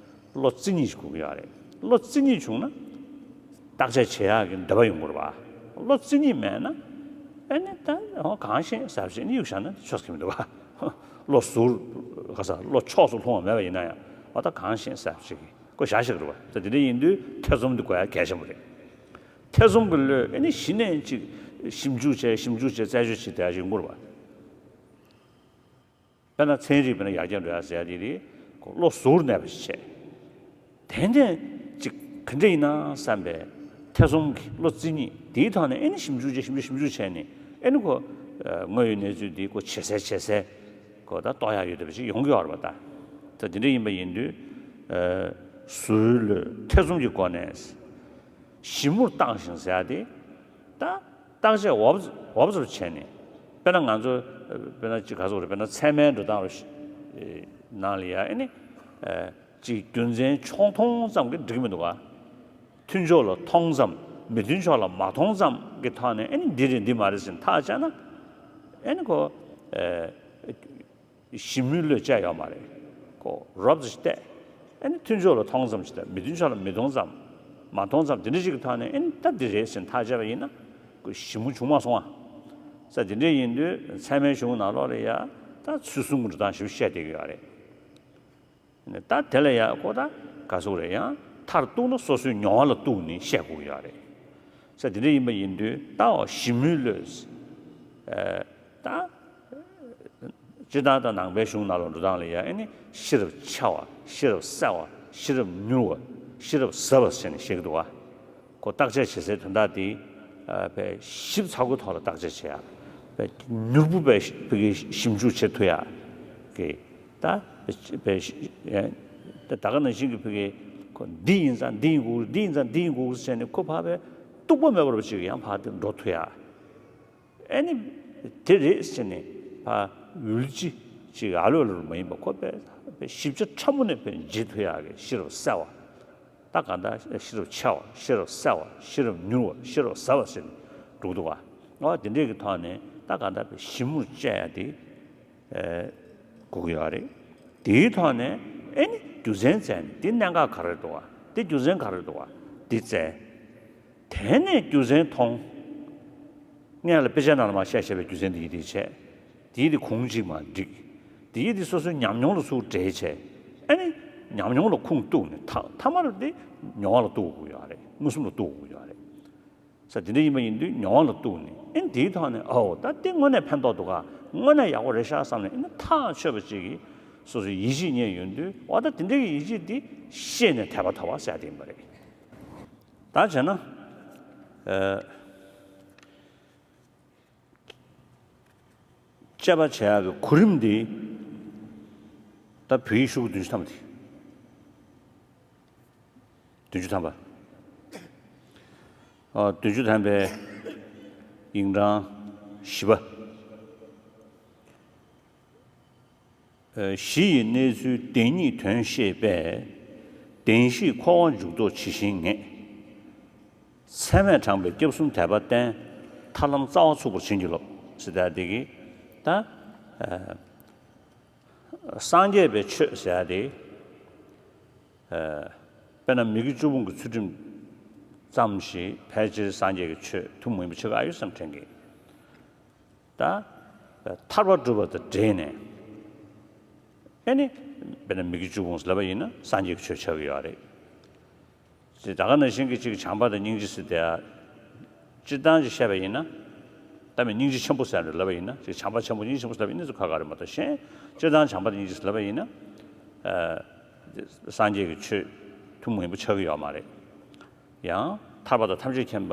བློ་རྩི་གཉིས་ཤིག་དགོས་ཀྱི་ཡོད་རེད། བློ་རྩི་གཉིས་བྱུང་ན་བརྟག་དཔྱད་བྱེད་ཡག་གི་འདོད་པ་ཡོང་གི་རེད་པ། བློ་རྩི་གཉིས་མེད་ན་ཨེ་ནི་ད་ཧོ་གང་ཤེས་ཟེར་བྱས་ནི་གཡུག་བཞག་ན་ཆོག་གི་མི་འདུག་ག་བློ་གཟུར་ག་ས་བློ་ཕྱོགས་སུ་ལྷུང་བ་མེད་པ་ཡིན་ན་ཡང་ཨ་ད་གང་ཤེས་ཟེར་བྱས་ཀྱི་ཁོ་བཞག་བཞག་གི་རེད་པ། ད་དེ་འདྲ་ཡིན་དུས་ཐེ་ཚོམ་འདི་དགོས་ཡ་གལ་ཆེན་པོ་རེད། ཐེ་ཚོམ་གྱི་བློས་ཨེ་ནི་གཞི་ནས་ཅིག་ཞིབ་འཇུག་བྱས་ཞིབ་འཇུག་བྱས་རྩད་གཅོད་བྱེད་བསྡད་ཡ་ཡོང་གི་རེད་པ། དཔེར་ན་ཚན་རིག་དཔེར་ན་ཡར་རྒྱས་འགྲོ་ཡ་ཟེར་ཡ་དེ་རེད། ཁོ་བློ་གཟུར་གནས་པ་ཞིག་བྱས། དེ་ནས་ཅིག་ག་འདྲ་ཡིན་ན་བསམ་པའི་ཐེ་ཚོམ་གྱི་བློ་རྩི་གཉིས་དེའི་ཐོག་ནས་ཨེ་ནི་ཞིབ་འཇུག་བྱས་ཞིབ་འཇུག་ཞིབ་འཇུག་བྱས་ནས་ཨེ་ནི་ཁོ་དངོས་ཡོད་གནས་ཚུལ་འདི་ཁོ་ཇེ་གསལ་ཇེ་གསལ་ཁོ་ད་རྟོགས་ཡ་ཡོད་བསྡད་པ་ཞིག་ཡོང་གི་ཡོད་རེད་པ། ད་ད་དེ་འདྲ་ཡིན་པ་ཡིན་དུས་གཟུར་བློས་ཐེ་ཚོམ་གྱི་སྒོ་ནས། ཞིབ་མོར་བརྟགས་ཤིང་ཟེར་ཡ་དེ། ད་བརྟག་དཔྱད་འོབ་འོབ་ཙམ་བྱས་ནས། དཔེར་ན་ང་ཚོ་དཔེར་ན་ཅིག་ག་ཚོད་རེད། དཔེར་ན་ཚད་མའི་འགྲོ་སྟངས་རུ་ནང་ལ་ཡ་ཨེ་ནི། ཅིག་རྒྱུ་མཚན་ཕྱོགས་མཐོང་ཙམ་གྱིས་འགྲིག་གི་མི་འདུག་ག་མཐུན་ཕྱོགས་ལ་མཐོང་ཙམ་མི་མཐུན་ཕྱོགས་ལ་མ་མཐོང་ཙམ་གྱི་ཐོག་ནས་ཨེ་ནི་འདི་རེད་འདི་མ་རེད་ཟེར་ཐག་བཅད་ན། ཨེ་ནི་ཁོ། ཞིབ་མོའི་བློས་བཅད་ཡོད་མ་རེད། ཁོ་རོབ་ཙམ་ཞིག་བལྟས། ཨ་ནི་མཐུན་ཕྱོགས་ལ་མཐོང་ཙམ་ཞིག་དང་མི་མཐུན་ཕྱོགས་ལ་མི་མཐོང་ཙམ། མ་མཐོང་ཙམ་དེ་འདྲ་ཞིག་གི་ཐོག་ནས་ཨ་ནི་ད་འདི་རེད་ཟེར་ཐག་བཅད་པ་ཡིན་ན། ཁོ་ཞིབ་མོ་བྱུང་མ་སོང་ཨ། ས་དེ་འདྲ་ཡིན་དུས་ཚད་མའི་གཞུང་ནང་ལོགས་ལ་ཡ་ད་ཚུལ་གསུམ་གྱི་འགྲོ་སྟངས་ཞིག་བཤད་བསྡད་ཀྱི་ཡོད་རེད། ད་དེ་ལ་ཡ་ཁོ་ད་ག་ཟེར་རེད། ཡང་མཐར་གཏུགས་ན་སོ་སོའི་མྱོང་བ་ལ་གཏུགས་ནས་བཤད་དགོས་ཀྱི་ཡོད་རེད། ས་དེ་འདྲ་ཡིན་པ་ཡིན་དུས་ད་འོ་ཞིབ་མོའི་བློས། ཨ་ད། སྤྱིར་བཏང་དང་ནང་པའི་གཞུང་ནང་ལ་འགྲོ་སྟངས་ལ་ཡང་ཨེ་ནི་ཤེས་རབ་འཆལ་བ། ཤེས་རབ་གསལ་བ། ཤེས་རབ་མྱུར་བ། ཤེས་རབ་ཟབ་པ་ཟེར་ནས་བཤད་ཀྱི་འདུག་བ། ཁོ་བརྟག་དཔྱད་བྱེད་སའི་དོན་དག་དེ་ཨ་དཔེ་ཞིབ་ཚགས་པོའི་ཐོག་ལ་བརྟག་དཔྱད་བྱེད་ཡ། དཔེ་མྱུར་པོ་དཔེ་དཔེ་ཞིབ་འཇུག་བྱེད་ཐུབ་ཡ་གི་ད་དཔེ་དཔེ་ད་ག་ནང་བཞིན་གྱི་དཔེ་ཁོ་འདི་ཡིན་ཙང་འདི་ཡིན་དགོས། འདི་ཡིན་ཙང་འདི་ཡིན་དགོས་ཟེར་ནས་ཁོ་ཕར་དཔེ་གཏུག་པ་མེད་པར་ཅིག་ཡང་ཕར་དེ་འགྲོ་ཐུབ་ཡ། ཨེ་ནི། དེ་རེད་ཟེར་ནས་ཕར་འུལ་ཅི་ཅིག་ཨ་ལོ་ལོ་མ་ཡིན་པ་ཁོ་དཔེ་དཔེ་ཞིབ་ཆ་ཕྲ་མོ་ནས་དཔེ་འབྱེད་ཐུབ་ཡག་གི་ཤེས་རབ་གསལ་བ། ད་གང་ལྟར་ཤེས་རབ་འཆལ་བ། ཤེས་རབ་གསལ་བ། ཤེས་རབ་མྱུར་བ། ཤེས་རབ་ཟབ་པ་ཟེར་ནས་འགྲོ་གི་འདུག་བ། འོ་དེ་འདྲས་ཀྱི་ཐོག་ནས་ད་གང་ལྟར་དཔེ་ཞིབ་མོར་དཔྱད་ཡ་དེ་ཨེ་དགོས་ཀྱི་ཡོད་རེད། དེའི་ཐོག་ནས་ཨེ་ནི་རྒྱུ་མཚན་བཙལ་ནས་དེ་གནད་འགག་ག་རེ་འདུག་བ། དེ་རྒྱུ་མཚན་ག་རེ་འདུག་བ། དེ་བཙལ། དེ་ནས་རྒྱུ་མཚན་མཐོང་། སྔོན་ལ་དཔེ་ཆའི་ནང་ལ་མར་བཤད་བཤད་པའི་རྒྱུ་མཚན་དེ་ཡིད་བདེ་བྱས། དེ་ཡིད་དེ་གོང་གཅིག་མར་བསྒྲིགས། དེ་ཡིད་དེ་སོ་སོའི་ཉམས་མྱོང་ལ་ཚུར་འདྲེས་བྱས། ཨ་ནི་ཉམས་མྱོང་ལ་ཁུངས་གཏུགས་ནས་ཐ་མཐའ་མར་དེ་མྱོང་བ་ལ་གཏུག་དགོས་ཡོད་རེད། མངོན་སུམ་ལ་གཏུག་དགོས་ཡོད་རེད། ས་དེ་འདྲ་ཡིན་པ་ཡིན་དུས་མྱོང་བ་ལ་གཏུགས་ནས་ཨ་ནི་དེའི་ཐོག་ནས་ཨའོ་ད་དེ་དངོས་གནས་ཕན་ཐོགས་འདུག་ག་དངོས་གནས་ཡག་པོ་རེད་ཤག་བསམ་ནས་ཨ་ནི་ཐག་ཆོད་པ་ཅིག་གིས་སོ་སོའི་ཡིད་ཆེས་རྙེད་ཡོང་དུས་འོ་ད་དེ་འདྲ་གི་ཡིད་ཆེས་དེ་ཤེས་ནས་དད་པ་ཐོབ་པ་ཟེར་ཡ་དེ་ཡིན་པ་རེད། ད་བྱས་ན། ཨ། དཔྱད་པ་བྱེད་ཡག་གི་གོ་རིམ་འདི། ད་བོད་ཡིག་ཤོག་བུ་བདུན་ཅུ་ཐམ་པ་དེ། བདུན་ཅུ་ཐམ་པ། ཨ། བདུན་ཅུ་ཐམ་པའི་དབྱིངས་གྲངས་བཞི་པ། གཞི་ཡི་གནས་ཚུལ་བདེན་གཉིས་དོན་ཤེས་པས། བདེན་བཞིས་འཁོར་བ་འཇུག་ལྡོག་ཇི་བཞིན་ངེས། ཚད་མས་དྲངས་པའི་སྐྱབས་གསུམ་དད་པ་བརྟན། ཐར་ལམ་རྩ་བ་ཚུགས་པར་བྱིན་གྱིས་རློབས། ཟེར་ད་འདི་གི་ད། སངས་རྒྱས་པའི་ཆོས་ཟེར་ཡ་དེ། དཔེར་ན་མི་དགེ་བཅུ་སྤོང་གི་ཚུལ་ཁྲིམས་ཙམ་ཞིག་ཕལ་ཆེར་སངས་རྒྱས་ཀྱི་ཆོས་ཐུན་མོང་མ་ཡིན་པ་ཆགས་ཀྱི་ཡོད་བསམ་དྲན་གི། ད། ཐར་པ་སྒྲུབ་པ་དང་འབྲེལ་ནས། ཨེ་ནི། དཔེར་ན་མི་དགེ་བཅུ་སྤོང་ཟེར་ལབ་པ་ཡིན་ན་སངས་རྒྱས་ཀྱི་ཆོས་ཆགས་ཀྱི་ཡོད་རེད། ཅེས་ད་ག་ནང་བཞིན་གྱི་ཅིག་བྱམས་པ་དང་སྙིང་རྗེ་ཟེར་དེ། སྤྱིར་བཏང་ཅིག་བཤད་པ་ཡིན་ན། ད་མི་སྙིང་རྗེ་ཆེན་པོ་ཟེར་ནས་ལབ་པ་ཡིན་ན་ཅིག་བྱམས་པ་ཆེན་པོ་སྙིང་རྗེ་ཆེན་པོ་ཟེར་ལབ་པ་ཡིན་ན་ཚོ་ཁ་ཁ་རེད་མ་གཏོགས་གཞན། སྤྱིར་བཏང་བྱམས་པ་དང་སྙིང་རྗེ་ཟེར་ལབ་པ་ཡིན་ན། ཨ། སངས་རྒྱས་ཀྱི་ཆོས་ཐུན་མོང་མ་ཡིན་པ་ཆགས་ཀྱི་ཡོད་མ་རེད། ཡང་ཐར་པ་དང་ཐམས་ཅད་མཁྱེན་པ་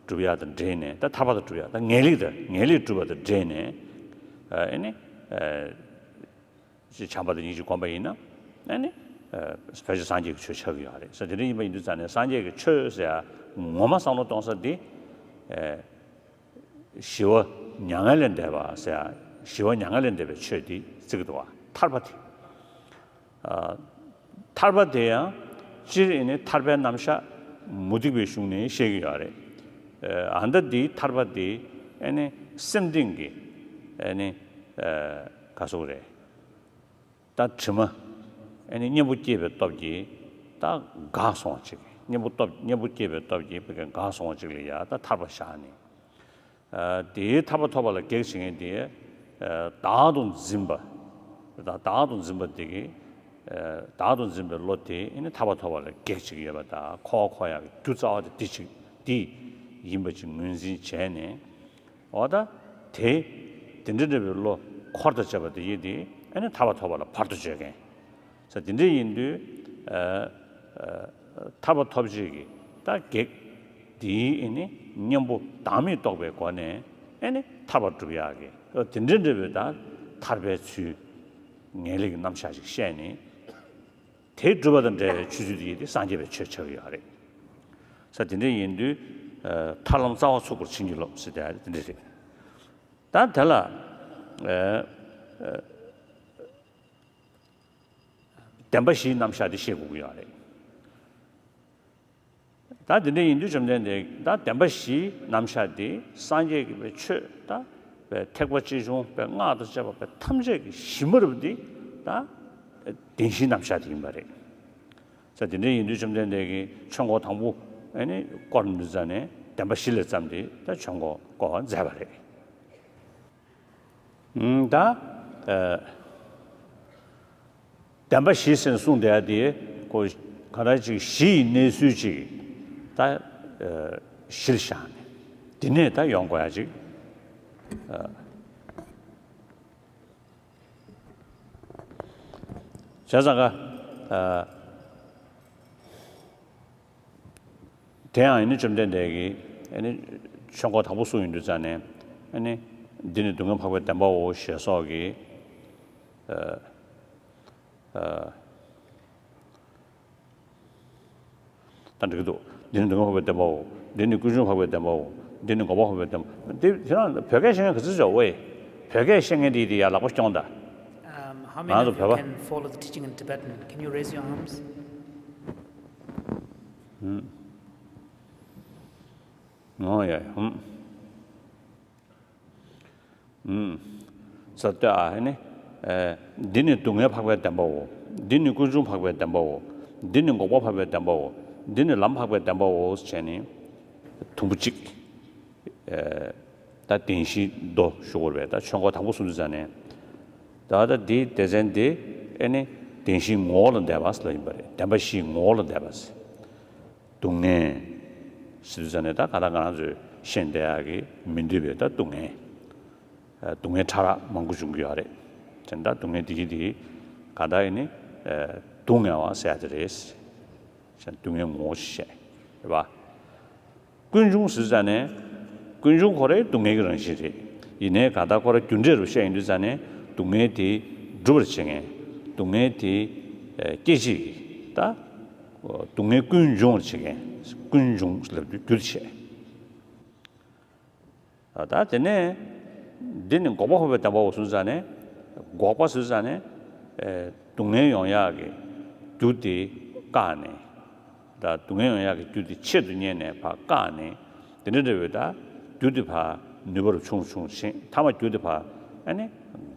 སྒྲུབ་ཡ་དང་འབྲེལ་ནས། ད་ཐར་པ་དང་སྒྲུབ་ཡ། ད་ངེས་ལེགས་དང་ངེས་ལེགས་སྒྲུབ་པ་དང་འབྲེལ་ནས། ཨ་ནི་ཨ་ཅིག་བྱམས་པ་དང་སྙིང་རྗེ་བསྒོམ་པ་ཡིན་ན། ཨ་ནི་ཨ་ཕལ་ཆེར་སངས་རྒྱས་ཀྱི་ཆོས་ཆགས་ཀྱི་ཡོད་རེད་ཟེར། དེ་འདྲ་ཡིན་པ་ཡིན་དུས་ཙང་ནས། སངས་རྒྱས་ཀྱི་ཆོས་ཟེར་ཡ་ངོ་མ་བསམ་བློ་གཏོང་ས་འདི། ཨ་ཞི་བ་མྱ་ངན་ལས་འདས་པ་ཟེར་ཡ། ཞི་བ་མྱ་ངན་ལས་འདས་པའི་ཆོས་འདི་བརྩི་གི་འདུག་བ། ཐར་པ་དེ། ཨ་ཐར་པ་དེ་ཡང་སྤྱིར་ཨེ་ནི་ཐར་པའི་རྣམ་གཞག་མུ་སྟེགས་པའི་གཞུང་ནས་བཤད་ཀྱི་ཡོད་རེད། ཨ་ད་འདིའི་ཐར་པ་དེ་ཨེ་ནི་སེམས་གཏིང་གི་ཨེ་ནི་ཨ་ག་ཟེར་དགོས་རེད། ད་དྲི་མ་ཨེ་ནི་གཉེན་པོ་སྐྱེས་པའི་སྟོབས་ཀྱིས་ད་འགགས་སོང་བ་ཅིག། གཉེན་པོ་སྟོབས། གཉེན་པོ་སྐྱེས་པའི་སྟོབས་ཀྱིས་ཕ་གི་འགགས་སོང་བ་ཅིག་ལ་ཡ་ད་ཐར་པ་བཞག་ནས། ཨ་དེའི་ཐར་པ་ཐོབ་པ་ལ་གེགས་བྱེད་མཁན་དེ། ཨ་བདག་ཏུ་འཛིན་པ། ད་བདག་ཏུ་འཛིན་པ་དེ་གིས། ཨ་བདག་ཏུ་འཛིན་པའི་བློ་དེ་ཨེ་ནི་ཐར་པ་ཐོབ་པ་ལ་གེགས་བྱེད་ཀྱི་ཡོད་པ་དང་། འཁོར་བ་འཁོར་ཡག་གི་རྒྱུ་རྩ་བ་དེ་འདི་ཅིག་འདི་ཡིན་པ་ཅིག་ངོས་འཛིན་བྱས་ནས། འོ་ད་དེ་དེ་འདྲ་འདྲ་བའི་བློ་འཁོར་དང་བཅས་པ་དེ་ཡིན་ཏེ། ཨེ་ནི་ཐར་པ་ཐོབ་པ་ལ་བར་དུ་གཅོད་མཁན་ཟེར། དེ་འདྲ་ཡིན་དུས། ཨ་ཨ་ཐར་པ་ཐོབ་བྱེད་ཀྱི་ད་གེགས་དེའི་ཨེ་ནི་གཉེན་པོ་བདག་མེད་རྟོགས་པའི་སྒོ་ནས་ཨེ་ནི་ཐར་པ་སྒྲུབ་ཡག་གི། ཨ་དེ་འདྲ་འདྲ་བའི་ད་ཐར་པའི་ཚུལ། ངེས་ལེགས་ཀྱི་རྣམ་གཞག་ཅིག་བཤད་ནས། དེ་སྒྲུབ་པ་དང་འབྲེལ་བའི་ཆོས་ཚུལ་དེ་ཡིན་ཏེ་སངས་རྒྱས་པའི་ཆོས་ཆགས་ཀྱི་ཡོད་རེད་ཟེར། དེ་འདྲ་ཡིན་དུས། ཨ་ཐར་ལམ་རྩ་བ་ཚུགས་པར་བྱིན་གྱིས་རློབས་ཟེར་དེ་དེ་འདྲ་རེད། ད་དེ་ལ་ཨ་ཨ་བདེན་པ་བཞིའི་རྣམ་གཞག་དེ་བཤད་དགོས་ཀྱི་ཡོད་རེད། ད་དེ་འདྲ་ཡིན་དུས་བཅོམ་ལྡན་འདས་ཀྱིས་ད་བདེན་པ་བཞིའི་རྣམ་གཞག་འདི། སངས་རྒྱས་ཀྱི་པའི་ཆོས་ད་པའི་ཐེག་པ་ཆེ་ཆུང་པའི་སྔགས་དང་བཅས་པ་པའི་ཐམས་ཅད་ཀྱི་གཞི་མ་རུ་འདི་ད་བདེན་བཞིའི་རྣམ་གཞག་དེ་ཡིན་པ་རེད་ཟེར། དེ་འདྲ་ཡིན་དུས་བཅོམ་ལྡན་འདས་ཀྱིས་ཆོས་འཁོར་དང་པོ་ཨེ་ནི་བསྐོར་འདི་ཙམ་ནས། བདེན་པ་བཞི་ལས་བརྩམས་ཏེ་ད་ཆོས་འཁོར་བསྐོར་བ་མཛད་པ་རེད། ད་ཨ་བདེན་པ་བཞི་ཟེར་གསུངས་བསྡད་ཡ་དེ་ཁོ་ག་འདྲ་ཅིག་གཞི་ཡི་གནས་ཚུལ་ཅིག་ད་ཨ་གཞིར་བཞག་ནས། དེ་ནས་ད་ཡོང་དགོས་ཡ་ཅིག་ཨ་བྱས་ཙང་ཀ། ཨ་དེ་ཡང་ཨེ་ནི་བཅོམ་ལྡན་འདས་ཀྱིས་ཨེ་ནི་ཆོས་འཁོར་དང་པོ་གསུངས་ཡོང་དུས་ཙང་ནས། ཨེ་ནི་འདི་ནི་སྡུག་བསྔལ་འཕགས་པའི་བདེན་པའོ་ཞེས་སོགས་ཀྱི། ཨ་ཨ་ད་འགྲིག་གི་འདུག། འདི་ནི་སྡུག་བསྔལ་འཕགས་པའི་བདེན་པའོ། འདི་ནི་ཀུན་འབྱུང་འཕགས་པའི་བདེན་པའོ། འདི་ནི་འགོག་པ་འཕགས་པའི་བདེན་པ། འདི་དེ་རང་བོད་སྐད་ཤེས་མཁན་ག་ཚོད་ཅིག་ཡོད་ཨེ། བོད་སྐད་ཤེས་མཁན་དེ་དེ་ཡར་ལག་པ་རྐྱོང་དང་། Um, how many ང་ཚོ་of you བོད་པ། Can follow the teaching in Tibetan? Can you raise your arms? ཨུམ། ཨོ་ཡ་ཡ། ཨུམ། ཨུམ། ས་ཏོ་ཨ་ནི། ཨེ་འདི་ནི་སྡུག་བསྔལ་འཕགས་པའི་བདེན་པའོ། འདི་ནི་ཀུན་འབྱུང་འཕགས་པའི་བདེན་པའོ། འདི་ནི་འགོག་པ་འཕགས་པའི་བདེན་པའོ། འདི་ནི་ལམ་འཕགས་པའི་བདེན་པའོ་ཟེར་བྱས་ནས་དུམ་བུ་གཅིག། ཨེ་ད་བདེན་བཞིའི་མདོ་ཞུ་དགོས་རེད་པས། ད་ཆོས་འཁོར་དང་པོ་གསུངས་དུས་ཙང་ནས། ད་ལྟ་འདིའི་སྡེ་ཚན་འདི་ཨེ་ནི་བདེན་བཞིའི་ངོ་བོ་ལ་འདས་པ་ཟེར་ལབ་ཡིན་པ་རེད། བདེན་པ་བཞིའི་ངོ་བོ་ལ་འདས་པ་ཟེར། སྡུག་བསྔལ་ཟེར་དུས་ཙང་ནས། ད་ག་ད་ང་རང་ཚོས་ཤེས་བསྡད་ཡག་གི་མི་འདོད་པའི་ད་སྡུག་བསྔལ། ཨ་སྡུག་བསྔལ་ཕྲ་རགས་མང་པོ་འབྱུང་གི་ཡོད་རེད། དེ་ད་སྡུག་བསྔལ་འདི་གི་འདི་ག་ད་ཨེ་ནི་ཨ་སྡུག་བསྔལ་བ་ཟེར་ཡ་དེ་རེད། སྡུག་བསྔལ་ངོ་བོ་ཞེས་རེད་པ། ཀུན་འབྱུང་ཟེར་ཙང་ནས། ཀུན་འབྱུང་ཁོ་རའི་སྡུག་བསྔལ་གྱི་རང་བཞིན་རེད། ཡིན་ནའི་གང་ལྟར་ཁོ་ར་རྒྱུ་འབྲས་རུ་བཤད་ཡོང་དུས་ཙང་ནས། སྡུག་བསྔལ་དེ་སྒྲུབ་པར་བྱེད་མཁན། སྡུག་བསྔལ་དེ་སྐྱེད་བྱེད་ཀྱི་ད་སྡུག་བསྔལ་ཀུན་འབྱུང་བར་བྱེད་མཁན། ཀུན་འབྱུང་ལབ་དུས་རྒྱུ་དེ་བྱས། ད་དེ་ནས་འདི་ནི་འགོག་པ་འཕགས་པའི་བདེན་པའོ་ཟེར་ཙང་ནས། འགོག་པ་ཟེར་ཙང་ནས་ཨེ་སྡུག་བསྔལ་ཡོང་ཡག་གི་རྒྱུ་དེ་བཀག་ནས། ད་སྡུག་བསྔལ་ཡོང་ཡག་གི་རྒྱུ་དེ་ཆེད་དུ་གཉེར་ནས་ཕར་བཀག་ནས། དེ་འདྲ་འདྲ་བའི་ད་རྒྱུ་དེ་ཕར་ནུས་པ་རུ་ཆུང་ཆུང་ཕྱིན། མཐའ་མ་རྒྱུ་དེ་ཕར་ཨ་ནི་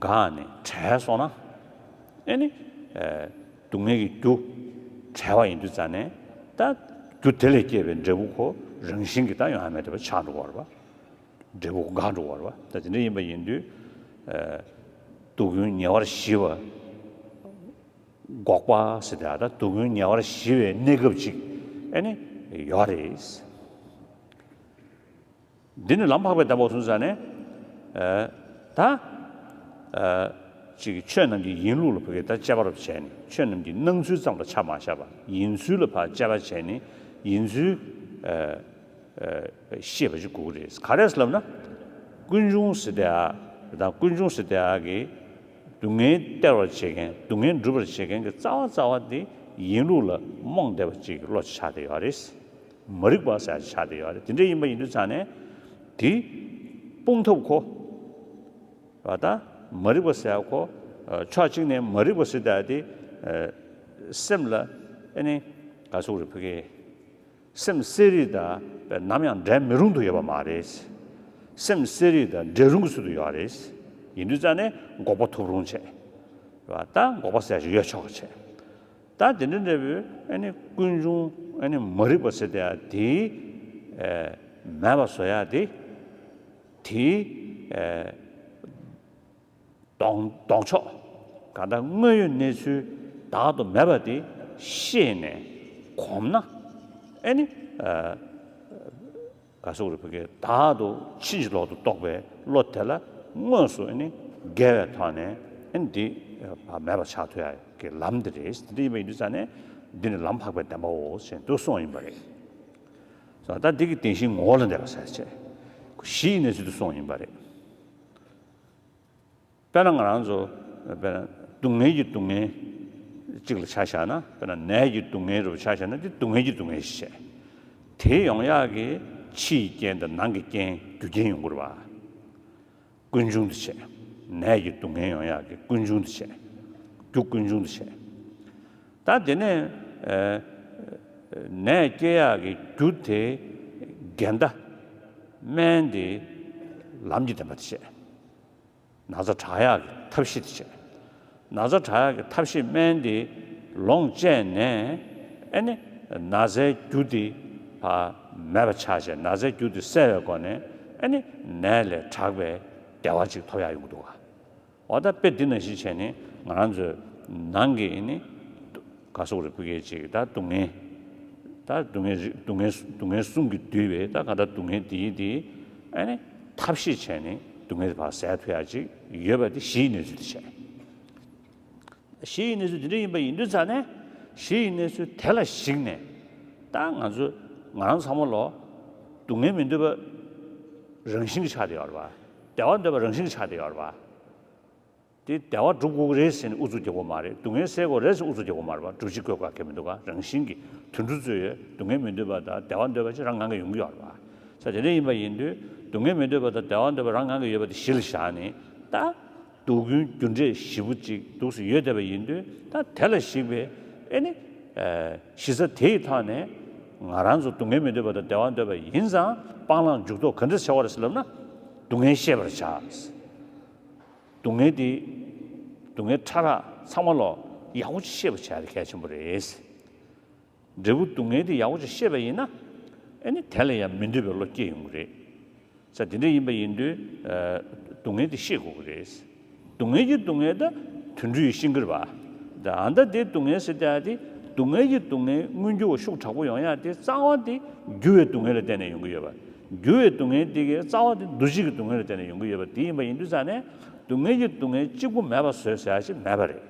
འགགས་ནས་བྲལ་སོང་ན། ཨ་ནི་ཨེ་སྡུག་བསྔལ་གྱི་རྒྱུ་བྲལ་བ་ཡིན་དུས་ཙང་ནས། ད་རྒྱུ་དེ་ལས་སྐྱེས་པའི་འབྲས་བུ་ཁོ་རང་བཞིན་གྱིས་ད་ཡོང་ཡ་མེད་པ་ཆགས་འགྲོ་གི་རེད་པ། འབྲས་བུ་འགག་འགྲོ་བ་རེད་པ། ད་དེ་འདྲ་ཡིན་པ་ཡིན་དུས། ཨ་སྡུག་ཀུན་ཉེ་བར་ཞི་བ། འགོག་པ་ཟེར་ཏེ། ད་སྡུག་ཀུན་ཉེ་བར་ཞི་བའི་གནས་སྐབས་ཅིག་ཨ་ནི་ཡོད་རེད། འདི་ནི་ལམ་འཕགས་པའི་བདེན་པའོ་ཟེར་ཙང་ནས། ཨ་ད་ཨ་ ཅིག་ཆོས་རྣམས་ཀྱི་ཡིན་ལུགས་ལ་ཕ་གི་ད་དཔྱད་པ་རུ་བྱས་ནས་ཆོས་རྣམས་ཀྱི་སྣང་ཚུལ་ཙམ་ལ་ཆ་མ་བཞག་པ་ཡིན་ཚུལ་ལ་ཕར་དཔྱད་པ་བྱས་ནས་ཡིན་ཚུལ་ཨ་ཨ་ཤེས་པ་ཅིག་དགོས་ཀྱི་རེད། ག་རེ་ཟེར་ལབ་ན། ཀུན་འབྱུང་ཟེར་དེ་ཨ་དང་ཀུན་འབྱུང་ཟེར་དེ་ཨ་གི་སྡུག་བསྔལ་སྟེར་བར་བྱེད་མཁན་སྡུག་བསྔལ་སྒྲུབ་པར་བྱེད་མཁན་གྱི་རྩ་བ་རྩ་བ་དེ་ཡིན་ལུགས་ལ་རྨོངས་བསྡད་པ་ཅིག་གི་བློ་ཅིག་ཆགས་བསྡད་ཡོད་རེད། མ་རིག་པ་ཟེར་ཡ་ཅིག་ཆགས་བསྡད་ཡོད་རེད། དེ་འདྲ་ཡིན་པ་ཡིན་དུས་ཙང་ནས་དེ་སྤོང་ཐབས་ཁོ། བ་དང་མ་རིག་པ་ཟེར་ཡ་ཁོ། ཕྱོགས་གཅིག་ནས་མ་རིག་པ་ཟེར་ཡ་དེ་སེམས་ལ་ཨེ་ནི་ག་ཟེར་དགོས་རེད། ཕ་གི་སེམས་གསལ་རིག་དང་ནམ་ཡང་འབྲལ་མི་རུང་དུ་ཡོད་པ་མ་རེད། སེམས་གསལ་རིག་དང་འབྲལ་རུང་གི་ཚུལ་དུ་ཡོད་རེད། ཡིན་དུས་ཙང་ནས་འགོག་པ་ཐོབ་རུང་བྱས། བ་དང་འགོག་པ་ཟེར་ཡ་ཞིག་ཡོད་ཆོག་གི་བྱས། ད་དེ་འདྲ་འདྲ་བོའི་ཨེ་ནི་ཀུན་འབྱུང་ཨེ་ནི་མ་རིག་པ་ཟེར་དེ་ཡ་དེ་མེད་པ་བཟོ་ཡ་དེ། དེའི་ལྡོག་ལྡོག་ཕྱོགས་གང་ལྟར་དངོས་ཡོད་གནས་ཚུལ་བདག་ཏུ་མེད་པ་དེ་ཤེས་ནས་གོམས་ན་ཨེ་ནི་ག་ཟེར་དགོས་རེད། ཕ་གི་བདག་ཏུ་ཕྱིན་ཅི་ལོག་ཏུ་རྟོགས་པའི་བློ་དེ་ལ་དངོས་སུ་ཨེ་ནི་འགལ་བའི་ཐོག་ནས་ཨེ་ནི་འདི་མེད་པར་ཆགས་ཐུབ་ཡ་གི་ལམ་འདི་རེད། འདི་འདྲ་ཡིན་པ་ཡིན་དུས་ཙང་ནས་འདི་ནི་ལམ་འཕགས་པའི་བདེན་པའོ་ཞེས་འདུག་གསུངས་ཡིན་པ་རེད། ད་འདི་གི་བདེན་བཞིའི་ངོ་བོ་ལ་འདས་པ་ཟེར་བྱས། གཞི་ཡི་གནས་ཚུལ་དུ་གསུངས་ཡིན་པ་རེད། དཔེར་ན་ང་རང་ཚོ་དཔེར་ན་སྡུག་བསྔལ་གྱི་སྡུག་བསྔལ་གཅིག་ལ་ཆ་བཞག་ན། དཔེར་ན་ནད་ཀྱི་སྡུག་བསྔལ་རུ་ཆ་བཞག་ན་འདི་སྡུག་བསྔལ་གྱི་སྡུག་བསྔལ་ཞིག་བྱས། དེ་ཡོང་ཡག་གི་ཕྱི་ཡི་རྐྱེན་དང་ནང་གི་རྐྱེན་རྒྱུ་རྐྱེན་ཡོང་གི་རེད་བ། ཀུན་འབྱུང་དུ་བྱས། ནད་ཀྱི་སྡུག་བསྔལ་ཡོང་ཡག་གི་ཀུན་འབྱུང་དུ་བྱས། རྒྱུ་ཀུན་འབྱུང་དུ་བྱས། ད་དེ་ནས་ཨ་ནད་སྐྱེ་ཡག་གི་རྒྱུ་དེ་འགལ་ཟླ་སྨན་དེ་ལམ་གྱི་བདེན་པ་དེ་བྱས། ན་ཚ་དྲག་ཡག་གི་ཐབས་ཤེས་དེ་བྱས། ན་ཚ་དྲག་ཡག་གི་ཐབས་ཤེས་སྨན་དེ་ལོངས་སྤྱད་ནས་ཨེ་ནི་ན་ཚའི་རྒྱུ་དེ་ཕར་མེད་པ་ཆགས་བྱས། ན་ཚའི་རྒྱུ་དེ་སེལ་བའི་སྒོ་ནས་ཨེ་ནི་ནད་ལས་དྲག་པའི་བདེ་བ་ཅིག་ཐོབ་ཡག་ཡོང་གི་འདུག་ག། འོ་ད་དཔེ་འདི་ནང་བཞིན་བྱས་ནས་ང་རང་ཚོའི་ནང་གི་ཨེ་ནི་ག་ཟེར་དགོས་རེད། ཕ་གི་ཅིག་ད་སྡུག་བསྔལ། ད་སྡུག་བསྔལ་རིགས་སྡུག་བསྔལ་སྡུག་བསྔལ་གསུམ་གྱིས་བསྡུས་པའི་ད་ག་ད་སྡུག་བསྔལ་འདི་ཡིན་འདི་ཨེ་ནི་ཐབས་ཤེས་བྱས་ནས་སྡུག་བསྔལ་དེ་ཕར་སེལ་ཐུབ་ཡག་ཅིག་ཡོད་པ་དེ་གཞི་ཡི་གནས་ཚུལ་དེ་བྱས། གཞི་ཡི་གནས་ཚུལ་དེ་འདྲ་ཡིན་པ་ཡིན་དུས་ཙང་ནས་གཞི་ཡི་གནས་ཚུལ་དེ་ལ་གཞིགས་ནས་ད་ང་ཚོ་ང་རང་ཚང་མ་ལོ་སྡུག་བསྔལ་མི་འདོད་པ་རང་བཞིན་གྱི་ཆགས་བསྡད་ཡོད་རེད་བ། བདེ་བ་འདོད་པ་རང་བཞིན་གྱི་ཆགས་བསྡད་ཡོད་རེད་བ། དེ་བདེ་བ་སྒྲུབ་དགོས་ཀྱི་རེད་ཟེར་ནས་ཨུ་ཚུགས་རྒྱག་དགོས་མ་རེད། སྡུག་བསྔལ་སེལ་དགོས་རེད་ཟེར་ཨུ་ཚུགས་རྒྱག་དགོས་མ་རེད་བ། སྒྲུབ་བྱེད་བཀོད་པ་གང་ཡང་མི་འདུག་ག། རང་བཞིན་གྱིས་དུད་འགྲོ་ཚོས་སྡུག་བསྔལ་མི་འདོད་པ་དང་བདེ་བ་འདོད་པ་ཅིག་རང་ངང་གིས་ཡོང་གི་ཡོད་རེད་བ། ས་དེ་འདྲ་ཡིན་པ་ཡིན་དུས་སྡུག་བསྔལ་མི་འདོད་པ་དང་བདེ་བ་འདོད་པ་རང་ངང་གིས་ཡོད་པ་དེ་གཞི་ལ་བཞག་ནས་ད། སྡུག་ཀུན་རྒྱུ་འབྲས་བཞི་པོ་གཅིག་འདུག་སེ་ཡོད་བསྡད་པ་ཡིན་དུས་ད་དེ་ལ་གཞིགས་པའི་ཨེ་ནི་གཞི་རྩ་དེ་ཡི་ཐོག་ནས་ང་རང་ཚོ་སྡུག་བསྔལ་མི་འདོད་པ་དང་བདེ་བ་འདོད་པ་ཡིན་ཙང་སྤང་བླང་འཇུག་ལྡོག་ག་འདྲ་བྱེད་དགོས་རེད་ཟེར་ལབ་ན། སྡུག་བསྔལ་ཤེས་པར་བྱ། སྡུག་བསྔལ་དེ་སྡུག་བསྔལ་ཕྲ་རགས་ཚང་མ་ལོ་ཡག་པོ་ཅིག་ཤེས་པར་བྱ་ཡ་དེ་གལ་ཆེན་པོ་རེད། འབྲས་བུ་སྡུག་བསྔལ་དེ་ཡག་པོ་ཅིག་ཤེས་པ་ཡིན་ན། ཨེ་ནི་དེ་ལ་ཡང་མི་འདོད་པའི་བློ་སྐྱེ་ཡོང་གི་རེད། ས་དེ་འདྲ་ཡིན་པ་ཡིན་དུས། སྡུག་བསྔལ་དེ་ཤེས་དགོས་ཀྱི་རེད། སྡུག་བསྔལ་གྱི་སྡུག་བསྔལ་ད་དུད་འགྲོ་ཡིས་ཤེས་ཀྱི་རེད་པ། ད་ཨ་ད་དེ་སྡུག་བསྔལ་ཟེར་ཡ་དེ་སྡུག་བསྔལ་གྱི་སྡུག་བསྔལ་མངོན་གྱུར་བ་ཤུགས་དྲག་པོ་ཡོང་ཡ་དེ་རྩ་བ་དེ་འགྱུར་བའི་སྡུག་བསྔལ་ལ་བརྟེན་ནས་ཡོང་གི་ཡོད་པ། འགྱུར་བའི་སྡུག་བསྔལ་དེ་གའི་རྩ་བ་དེ་འདུ་བྱེད་ཀྱི་སྡུག་བསྔལ་ལ་བརྟེན་ནས་ཡོང་གི་ཡོད་པ་དེ་ཡིན་པ་ཡིན་དུས་ཙང་ནས་སྡུག་བསྔལ་གྱི་སྡུག་བསྔལ་གཅིག་པུ་མེད་པ་བཟོས་ཟེར་ཡ་ཞིག་མེད་པ་རེད།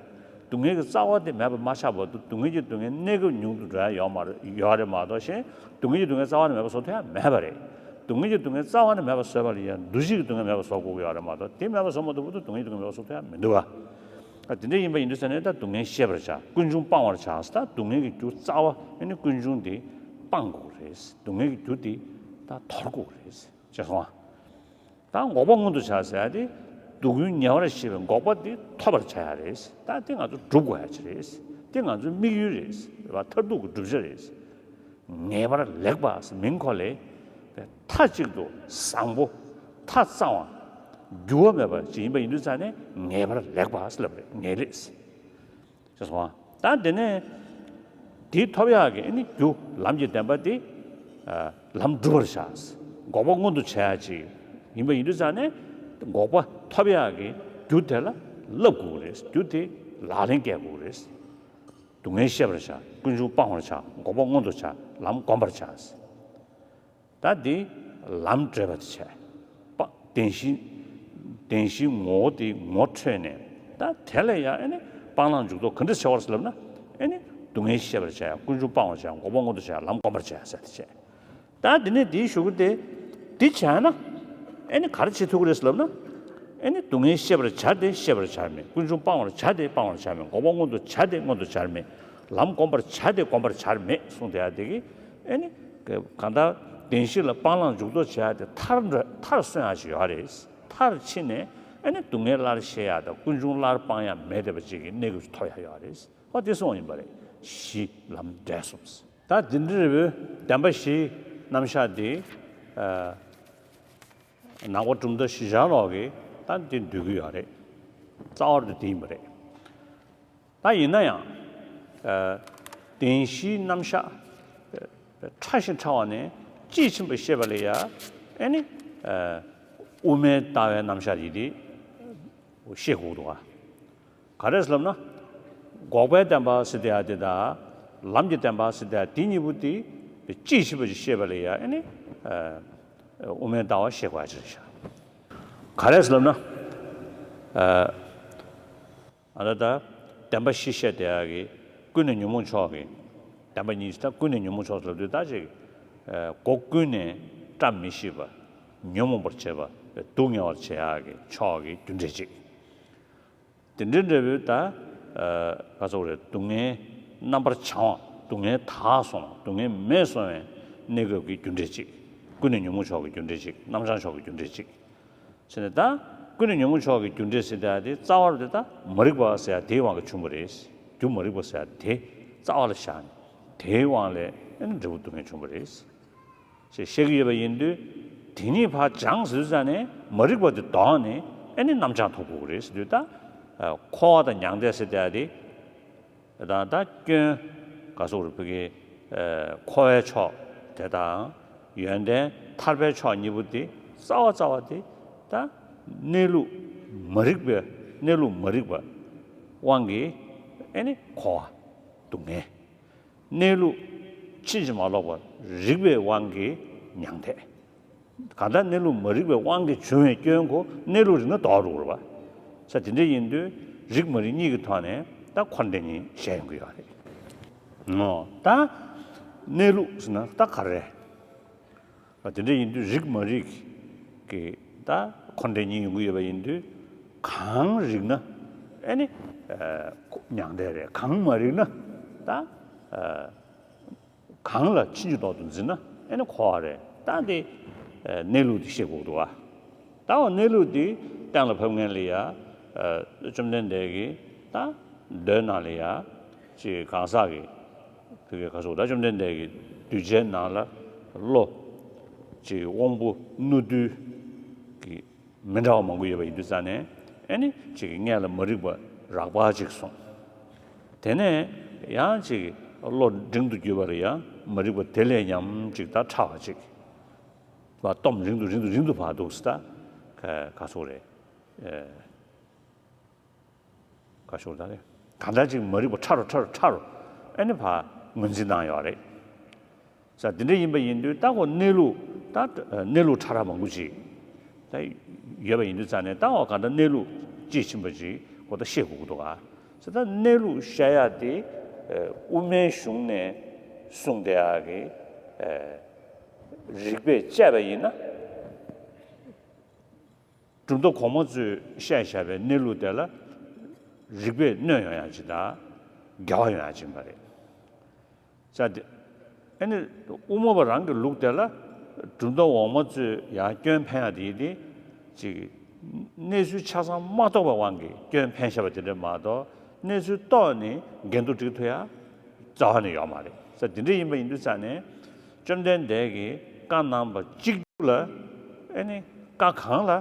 སྡུག་བསྔལ་གྱི་རྩ་བ་དེ་མེད་པ་མ་ཆགས་བར་དུ་སྡུག་བསྔལ་གྱི་སྡུག་བསྔལ་གནས་སྐབས་ཉུང་དུ་འགྲོ་ཡ་ཡོད་མ་རེད། ཡོད་རེད་མ་གཏོགས་གཞན་སྡུག་བསྔལ་གྱི་སྡུག་བསྔལ་རྩ་བ་ནས་མེད་པ་བཟོ་ཐུབ་ཡ་མེད་པ་རེད། སྡུག་བསྔལ་གྱི་སྡུག་བསྔལ་རྩ་བ་ནས་མེད་པ་བཟོས་པ་ལ་ཡང་འདུ་བྱེད་ཀྱི་སྡུག་བསྔལ་མེད་པ་བཟོ་དགོས་ཀྱི་ཡོད་རེད་མ་གཏོགས་དེ་མེད་པ་བཟོ་མ་ཐུབ་བར་དུ་སྡུག་བསྔལ་གྱི་སྡུག་བསྔལ་མེད་པ་བཟོ་ཐུབ་ཡ་མི་འདུག་ག། ཨ་དེ་འདྲ་ཡིན་པ་ཡིན་དུས་ཙང་ནས་ད་སྡུག་བསྔལ་ཤེས་པར་བྱ། ཀུན་འབྱུང་སྤང་བར་བྱ། ད་སྡུག་བསྔལ་གྱི་རྒྱུ་རྩ་བ་ཨ་ནི་ཀུན་འབྱུང་དེ་སྤང་དགོས་ཀྱི་རེད། སྡུག་བསྔལ་གྱི་རྒྱུ་དེ་ད་དོར་དགོས་ཀྱི་རེད། ཤེས་སོང་ཨ། ད་འགོག་པ་མངོན་དུ་བྱ་ཟེར་ཡ་དེ་སྡུག་ཀུན་ཉེ་བར་ཞི་བའི་འགོག་པ་དེ་ཐོབ་པར་བྱ་ཡ་རེད། ད་དེ་ང་ཚོ་སྒྲུབ་དགོས་ཡ་ཅིག་རེད། དེ་ང་ཚོའི་དམིགས་ཡུལ་རེད། རེད་པ། མཐར་ཐུག་གི་བསྒྲུབ་བྱ་རེད། ངེས་པར་ལེགས་པ་ཟེར་མིང་ཁོ་ལས་མཐའ་གཅིག་ཏུ་བཟང་པོ་མཐའ་གཙང་བ་འགྱུར་བ་མེད་པ་ཅིག་ཡིན་པ་ཡིན་དུས་ཙང་ནས་ངེས་པར་ལེགས་པ་ཟེར་ལབ་རེད། ངེས་ལེགས་ཟེར། ཤེས་སོང་ཨ། ད་དེ་ནས་དེ་ཐོབ་ཡག་གི་ཨ་ནི་རྒྱུ་ལམ་གྱི་བདེན་པ་དེ་ཨ་ལམ་སྒྲུབ་པར་བྱ། འགོག་པ་མངོན་དུ་བྱ་ཡག་ཅིག་ཡིན་པ་ཡིན་དུས་ཙང་ནས་འགོག་པ་ཐོབ་ཡག་གི་རྒྱུ་དེ་ལ་བསླབ་དགོས་ཀྱི་རེད། རྒྱུ་དེ་ལག་ལེན་བཀལ་དགོས་ཀྱི་རེད། སྡུག་བསྔལ་ཤེས་པར་བྱ། ཀུན་འབྱུང་སྤང་བར་བྱ། འགོག་པ་མངོན་དུ་བྱ། ལམ་བསྒོམ་པར་བྱ། ད་འདི་ལམ་བགྲོད་པ་དེ་བྱས། པ་བདེན་བཞི། བདེན་བཞིའི་ངོ་བོ་དེ་ངོ་འཕྲོད་ནས་ད་ ད་དེ་ལ་ཡང་ཨེ་ནི་སྤང་བླང་འཇུག་ལྡོག་ག་འདྲ་བྱེད་པ་རེད་ལབ་ན། ཨེ་ནི་སྡུག་བསྔལ་ཤེས་པར་བྱ་ཡ། ཀུན་འབྱུང་སྤང་བར་བྱ་ཡ། འགོག་པ་མངོན་དུ་བྱ་ཡ། ལམ་བསྒོམ་པར་བྱ་ཡ་ཟེར་ཏེ་བྱས། ད་འདི་ནས་འདིའི་གཞུག་གུ་དེ། འདི་བྱས་ན་ཨེ་ནི་ག་རེ་བྱེད་ཐུབ་ཀྱི་རེད་ལབ་ན། ཨེ་ནི་སྡུག་བསྔལ་ཤེས་པར་བྱ་སྟེ་ཤེས་པར་བྱར་མེད། ཀུན་འབྱུང་སྤང་བར་བྱ་སྟེ་སྤང་བར་བྱར་མེད། འགོག་པ་མངོན་དུ་བྱ་སྟེ་མངོན་དུ་བྱར་མེད། ལམ་བསྒོམ་པར་བྱ་སྟེ་བསྒོམ་པར་བྱར་མེད་གསུངས་བསྡད་ཡ་དེ་གིས། ཨེ་ནི་གང་ལྟར་བདེན་བཞི་ལ་སྤང་བླང་འཇུག་ལྡོག་བྱེད་ཡ་དེ་མཐར་འདྲ་མཐར་སོན་ཡ་ཞིག་ཡོད་རེད། མཐར་ཕྱིན་ནས་ཨེ་ནི་སྡུག་བསྔལ་སླར་ཤེས་ཡ་དང་ཀུན་འབྱུང་སླར་སྤང་ཡ་མེད་བསྡད་པ་ཅིག་གི་གནས་སྐབས་སུ་ཐོབ་ཡ་ཡོད་རེད། ཨོ་དེ་གསུངས་པ་ཡིན་པ་རེད། གཞི་ལམ་འབྲས་གསུམ། ད་འདི་འདྲ་རེད་པས། བདེན་པ་བཞིའི་རྣམ་གཞག་འདི། ཨ། ནང་པ་གྲུབ་མཐའ་བཞི་ཆར་ལོག་གིས་ད་འདི་འདོད་ཀྱི་ཡོད་རེད། རྩ་བ་དེ་དེ་ཡིན་པ་རེད། ད་ཡིན་ན་ཡང་། ཨ། བདེན་བཞིའི་རྣམ་གཞག་ཕྲ་ཞིང་ཕྲ་བ་ནས་དཔྱིས་ཕྱིན་པ་ཤེས་པ་ལ་ཡ། ཨེ་ནི། ཨ། དབུ་མའི་ལྟ་བའི་རྣམ་གཞག་ཡིན་ཏེ་ཤེས་དགོས་འདུག་ག་ག་རེ་ཟེར་ལབ་ན། འགོག་པའི་བདེན་པ་ཟེར་བསྡད་ཡ་དེ་དང་། ལམ་གྱི་བདེན་པ་ཟེར་བསྡད་ཡ་དེ་གཉིས་པོ་དེ་དཔྱིས་ཕྱིན་པ་ཞིག་ཤེས་པ་ལ་ཡ། ཨེ་ནི། ཨ། དབུ་མའི་ལྟ་བ་ཤེས་དགོས་ཡ་ཅིག་རེད་ཤག་ག་རེ་ཟེར་ལབ་ན། ཨ། ཨ་ད་ད་བདེན་པ་བཞི་བཤད་བསྡད་ཡ་གི། ཀུན་ནས་ཉོན་མོངས་ཕྱོགས་ཀྱི་བདེན་པ་གཉིས། ད་ཀུན་ནས་ཉོན་མོངས་ཕྱོགས་ཟེར་ལབ་དུས་ད་ཅིག་ཨ། སྒོ་ཀུན་ནས་བཀྲ་མི་ཤིས་པ། ཉོན་མོངས་པར་བྱེད་པ། སྡུག་བསྔལ་བར་བྱེད་ཡ་གི་ཕྱོགས་ཀྱི་རྒྱུ་འབྲས་གཅིག་དེ་འདྲའི་འབྲས་བུ་ད། ཨ། ག་ཚོད་རེད། སྡུག་བསྔལ་རྣམ་པར་བྱང་བ། སྡུག་བསྔལ་དག་སོང་། སྡུག་བསྔལ་མེད་སོང་བའི་གནས་སྐབས་ཀྱི་རྒྱུ་འབྲས་གཅིག་ཀུན་ནས་ཉོན་མོངས་ཕྱོགས་ཀྱི་རྒྱུ་འབྲས་གཅིག་རྣམ་བྱང་ཕྱོགས་ཀྱི་རྒྱུ་འབྲས་གཅིག་ཟེར་ནས། ད་ཀུན་ནས་ཉོན་མོངས་ཕྱོགས་ཀྱི་རྒྱུ་འབྲས་ཟེར་ཡ་དེ་རྩ་བ་དེ་ད་མ་རིག་པ་ཟེར་ཡ་དེའི་དབང་གིས་བྱུང་བ་རེད། རྒྱུ་མ་རིག་པ་ཟེར་ཡ་དེ་རྩ་བ་ལ་བཞག་ནས་དེའི་དབང་ལས་ཨེ་ནི་འབྲས་བུ་སྡུག་བསྔལ་བྱུང་བ་རེད། ཞེས་བཤད་ཀྱི་ཡོད་པ་ཡིན་དུས། དེ་གཉིས་ཕར་སྦྱངས་ཟེར་དུས་ཙ་ནས་མ་རིག་པ་དེ་ལྡོག་ནས་ཨེ་ནི་རྣམ་བྱང་ཐོབ་དགོས་ཀྱི་རེད་ཟེར་དུས། ད་ཨ། འཁོར་བ་དང་མྱང་འདས་ཟེར་བསྡད་ཡ་དེ། ད་ད་སྐྱོན་ག་ཚོད་རེད། ཕ་གི། ཨ། འཁོར་བའི་ཕྱོགས་དེ་དང་། ཡོན་ཏན་ཐར་པའི་ཕྱོགས་གཉིས་པོ་དེ་རྩ་བ་རྩ་བ་དེ་ད་གནས་ལུགས་མ་རིག་པའི། གནས་ལུགས་མ་རིག་པ་དབང་གིས་ཨེ་ནི་འཁོར་བ་སྡུག་བསྔལ། གནས་ལུགས་ཕྱིན་ཅི་མ་ལོག་པ་རིག་པའི་དབང་གིས་མྱང་འདས། གང་ལྟར་གནས་ལུགས་མ་རིག་པའི་དབང་གིས་བྱུང་བའི་སྐྱོན་ཁོ་གནས་ལུགས་རིག་ན་ལྡོག་འགྲོ་གི་རེད་པ། ས་དེ་འདྲ་ཡིན་དུས་རིག་མ་རིག་གཉིས་ཀྱི་ཐོག་ནས་ད་འཁོར་འདས་གཉིས་བཤད་ཡོང་གི་ཡོད་རེད། ངོ་། ད་གནས་ལུགས་ཟེར་ན་ད་ག་རེ་རེད། དེ་འདྲ་ཡིན་དུས་རིག་མ་རིག་གི་ད་འཁོར་འདས་གཉིས་ཡོང་གི་ཡོད་པ་ཡིན་དུས། གང་རིག་ན་ཨེ་ནི་མྱང་འདས་རེད། གང་མ་རིག་ན་ད་གང་ལ་ཕྱིན་ཅི་ལོག་ཏུ་འཛིན་ན་ཨེ་ནི་འཁོར་བ་རེད། ད་འདི་གནས་ལུགས་འདི་ཤེས་དགོས་འདུག་ག་ད་འོ་གནས་ལུགས་འདི་གཏན་ལ་ཕབ་མཁན་ལ་ཡ། བཅོམ་ལྡན་འདས་ཀྱིས་ད་མདོའི་ནང་ལ་ཡ། ཅིག་གང་ཟག་གི་ཕ་གི་ག་ཚོད་ད་བཅོམ་ལྡན་འདས་ཀྱི་གདུལ་བྱའི་ནང་ལ་བློ་ཅིག་དབང་པོ་རྣོ་རྟུལ་གྱི་མི་འདྲ་བ་མང་པོ་ཡོད་པ་ཡིན་དུས་ཙ་ནས། ཨེ་ནི་ཅིག་གི་སྔོན་ལ་མ་རིག་པ་རགས་པ་ཅིག་སོང་། དེ་ནས་ཡང་ཅིག་གི་བློ་འབྲིང་དུ་གྱུར་པ་ལ་ཡང་མ་རིག་པ་དེ་ལས་ཉམས་ཅིག་ད་ཕྲ་བ་ཅིག་བ། སྟོབས་རིང་དུ་རིང་དུ་རིང་དུ་བ་འདུག་ཟེར། ད་ག་ག་ཚོད་རེད། ཨེ། ག་ཤོར་ད་རེད། གང་ལྟར་ཅིག་མ་རིག་པ་ཕྲ་རུ་ཕྲ་རུ་ཕྲ་རུ་ཨེ་ནི་ཕར་ངོས་འཛིན་གནང་ཡོད་རེད། ས་འདི་འདྲ་ཡིན་པ་ཡིན་དུས་ད་ཁོ་གནས་ལུགས་ད་གནས་ལུགས་ཕྲ་རགས་མང་པོ་ཅིག་ད་ཡོད་པ་ཡིན་དུས་ཙ་ནས། ད་འོ་གང་ལྟར་གནས་ལུགས་དཔྱིས་ཕྱིན་པ་ཅིག་ཁོ་ད་ཤེས་དགོས་ཀྱི་འདུག་ག་ས་ད་གནས་ལུགས་བཤད་ཡ་དེ་དབུ་མའི་གཞུང་ནས་གསུངས་བསྡད་ཡ་གི་རིགས་པས་དཔྱད་པ་ཡིན་ན། གྲུབ་མཐའ་གོང་མ་ཚོས་བཤད་བཞག་པའི་གནས་ལུགས་དེ་ལ་རིགས་པས་གནོད་ཡོང་ཡག་ཅིག་དང་འགལ་བ་ཡོང་ཡག་ཅིག་མ་རེད། ས་དེ་ཨ་ནི་དབུ་མ་པ་རང་གི་ལུགས་དེ་ལ་གྲུབ་མཐའ་འོག་མ་ཚོས་ཡང་སྐྱོན་འཕེན་ཡག་དེ་དེ་ཅིག་གནས་ཚུལ་ཆ་ཚང་མ་རྟོགས་པའི་དབང་གིས་སྐྱོན་འཕེན་བཞག་པ་དེ་འདྲ་མ་གཏོགས། གནས་ཚུལ་རྟོགས་ནས་འགལ་འདུ་སྒྲིག་ཐུབ་ཡག་རྩ་བ་ནས་ཡོད་མ་རེད། ས་དེ་འདྲ་ཡིན་པ་ཡིན་དུས་ཙ་ནས། བཅོམ་ལྡན་འདས་ཀྱིས་བཀའ་གནང་བ་གཅིག་གྱུར་ལ། ཨེ་ནི་བཀའ་གང་ལ། ཨ།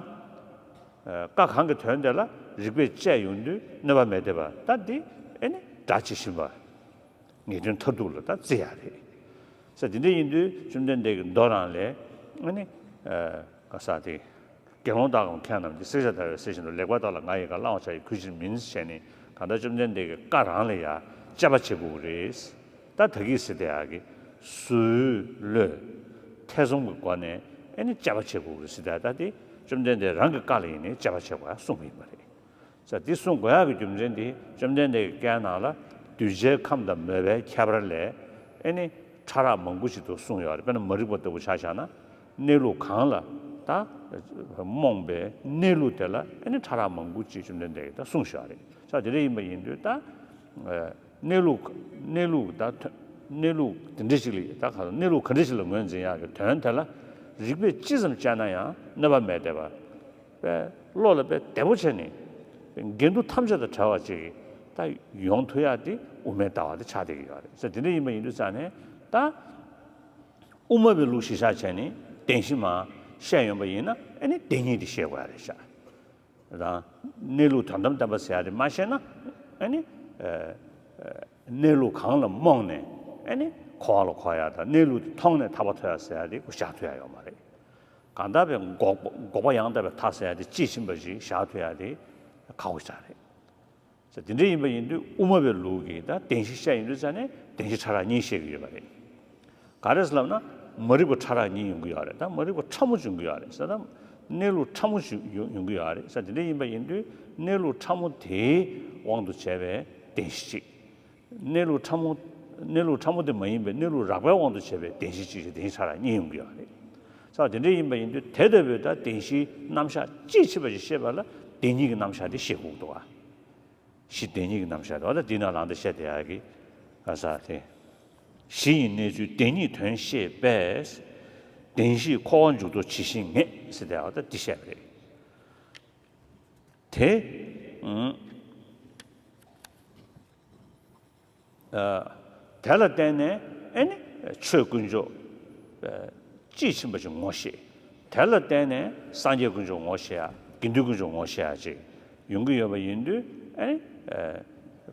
བཀའ་གང་གི་དོན་དེ་ལ་རིགས་པས་དཔྱད་ཡོང་དུས་གནོད་པ་མེད་བསྡད་པ། ད་འདི་ཨེ་ནི་སྒྲ་ཇི་བཞིན་པ། ངེས་དོན་མཐར་ཐུག་ལ་ད་བརྩི་ཡག་རེད། ས་དེ་འདྲ་ཡིན་དུས་བཅོམ་ལྡན་འདས་ཀྱི་མདོ་རང་ལས། ཨེ་ནི། ཨ། ག་ས་དེ། དགེ་སློང་དག་གམ་མཁས་རྣམས་ཀྱིས། བསྲེག་བཅད་བརྡར་བའི་གསེར་བཞིན་དུ། ལེགས་པར་བརྟགས་ལ་ང་ཡི་བཀའ། བླང་བར་བྱ་ཡི་གུས་ཕྱིར་མིན། ཞེས་ནི་གང་ལྟར་བཅོམ་ལྡན་འདས་ཀྱི་བཀའ་རང་ལ་ཡང་དཔྱད་པ་བྱེད་དགོས་ཀྱི་རེད། ད་ད་གིན་ཟེར་བསྡད་ཡག་གི་སུའི་བློས་ཐེ་ཚོམ་གྱི་སྒོ་ནས་ཨེ་ནི་དཔྱད་པ་བྱེད་དགོས་ཀྱི་རེད་ཟེར་བསྡད་ཡག་ད་དེ་བཅོམ་ལྡན་འདས་རང་གི་བཀའ་ལ་ཡིན་ནའི་དཔྱད་པ་བྱེད་དགོས་ཡག་གསུངས་པ་ཡིན་པ་རེད། ས་འདི་གསུང་དགོས་ཡག་གི་རྒྱུ་མཚན་འདི་བཅོམ་ལྡན་འདས་ཀྱི་བཀའི་ནང་ལ་གདུལ་བྱའི་ཁམས་དང་མོས་པའི་ཁྱད་པར་ལས་ཨེ་ནི་ཕྲ་རགས་མང་པོ་ཞིག་ཏུ་གསུངས་ཡོད་རེད། དཔེར་ན་མ་རིག་པ་ལྟ་བུ་ཆ་བཞག་ན་གནས་ལུགས་གང་ལ་ད་རྨོངས་པའི་གནས་ལུགས་དེ་ལ་ཨེ་ནི་ཕྲ་རགས་མང་པོ་ཅིག་བཅོམ་ལྡན་འདས་ཀྱིས་ད་གསུངས་བཞག་རེད། ས་དེ་འདྲ་ཡིན་པ་ཡིན་དུས་ད་གནས་ལུགས་གནས་ལུགས་ད་གནས་ལུགས་དེ་འདྲ་ཞིག་ལ་ད་ག་གནས་ལུགས་ག་འདྲ་ཞིག་ལ་ངོས་འཛིན་ཡག་གི་དོན་དེ་ལ་རིགས་པས་ཅི་ཙམ་དཔྱད་ན་ཡང་གནོད་པ་མེད་བསྡད་པ། པས་བློ་ལ་དཔེ་བདེ་པོ་བྱས་ནས་འགལ་འདུ་ཐམས་ཅད་དང་བྲལ་བ་ཅིག་ད་ཡོང་ཐུབ་ཡག་དེ་དབུ་མའི་ལྟ་བ་དེ་ཆགས་བསྡད་ཀྱི་ཡོད་རེད་ཟེར། དེ་འདྲ་ཡིན་པ་ཡིན་དུས་ཙང་ནས་ད་དབུ་མ་པའི་ལུགས་གཞི་བཞག་བྱས་ནས་བདེན་བཞི་མར་བཤད་ཡོང་པ་ཡིན་ན་ཨ་ནི་བདེན་གཉིས་དེ་ཤེས་དགོས་ཡག་རེད་ཤག། རང་གནས་ལུགས་དོན་དམ་བདེན་པ་ཟེར་ཡག་དེ་མ་ཤེས་ན་ཨ་ནི་གནས་ལུགས་གང་ལ་རྨོངས་ནས་ཨ་ནི་འཁོར་བ་ལ་འཁོར་ཡག་དང་གནས་ལུགས་དེ་མཐོང་ནས་ཐར་པ་ཐོབ་ཡག་ཟེར་ཡག་དེ་བཞག་ཐུབ་ཡག་ཡོད་མ་རེད། གང་ལྟར་བའི་འགོག་འགོག་པ་ཡང་དག་པའི་མཐའ་ཟེར་ཡག་དེ་དཔྱིས་ཕྱིན་པ་ཞིག་བཞག་ཐུབ་ཡག་དེ་ཁག་པོ་ཞིག་རེད། ས་དེ་འདྲ་ཡིན་པ་ཡིན་དུས་དབུ་མ་པའི་ལུགས་ཀྱིས་ད་བདེན་བཞི་བཤད་ཡོང་དུས་ཙང་ནས་བདེན་བཞི་ཕྲ་རགས་གཉིས་བཤད་ཀྱི་ཡོད་པ་རེད། ག་རེ་ཟེར་ལབ་ན་མ་རིག་པ་ཕྲ་རགས་གཉིས་ཡོང་གི་ཡོད་རེད། ད་མ་རིག་པ་ཕྲ་མོ་ཡོང་གི་ཡོད་རེད་ཟེར། ད་གནས་ལུགས་ཕྲ་མོ་ཞིག་ཡོང་ཡོང་གི་ཡོད་རེད་ཟེར། དེ་འདྲ་ཡིན་པ་ཡིན་དུས་གནས་ལུགས་ཕྲ་མོ་དེའི་དབང་དུ་བྱས་པའི་བདེན་བཞི་གཅིག། གནས་ལུགས་ཕྲ་མོ་གནས་ལུགས་ཕྲ་མོ་དེ་མ་ཡིན་པའི་གནས་ལུགས་རགས་པའི་དབང་དུ་བྱས་པའི་བདེན་བཞི་གཅིག་བྱས་བདེན་བཞི་ཕྲ་རགས་གཉིས་ཡོང་གི་ཡོད་རེད་ཟེར། དེ་འདྲ་ཡིན་པ་ཡིན་དུས་དེ་ལྟ་བུའི་ད་བདེན་བཞིའི་རྣམ་གཞག་དཔྱིས་ཕྱིན་པ་ཞིག་ཤེས་པ་ལ་བདེན་གཉིས་ཀྱི་རྣམ་གཞག་དེ་ཤེས་དགོས་འདུག་ག། གཞི་བདེན་གཉིས་ཀྱི་རྣམ་གཞག་རེད་བ། ད་འདི་ནང་ལ་འདི་བཤད་བསྡད་ཡག་གི་ག་ས་དེ། གཞི་ཡི་གནས་ཚུལ་བདེན་གཉིས་དོན་ཤེས་པས། བདེན་བཞིས་འཁོར་བ་འཇུག་ལྡོག་ཇི་བཞིན་ངེས་ཟེར་བསྡད་ཡག་ད་འདི་བཤད་པ་རེད། དེ། ཨ། དེ་ལ་བརྟེན་ནས་ཨེ་ནི་ཆོས་དཀོན་མཆོག་དཔྱིས་ཕྱིན་པ་ཞིག་ངོ་ཤེས། དེ་ལ་བརྟེན་ནས་སངས་རྒྱས་དཀོན་མཆོག་ངོ་ཤེས་ཡག། དགེ་འདུན་དཀོན་མཆོག་ངོ་ཤེས་ཡག་ཅིག་ཡོང་གི་ཡོད་པ་ཡིན་དུས་ཨེ་ནི་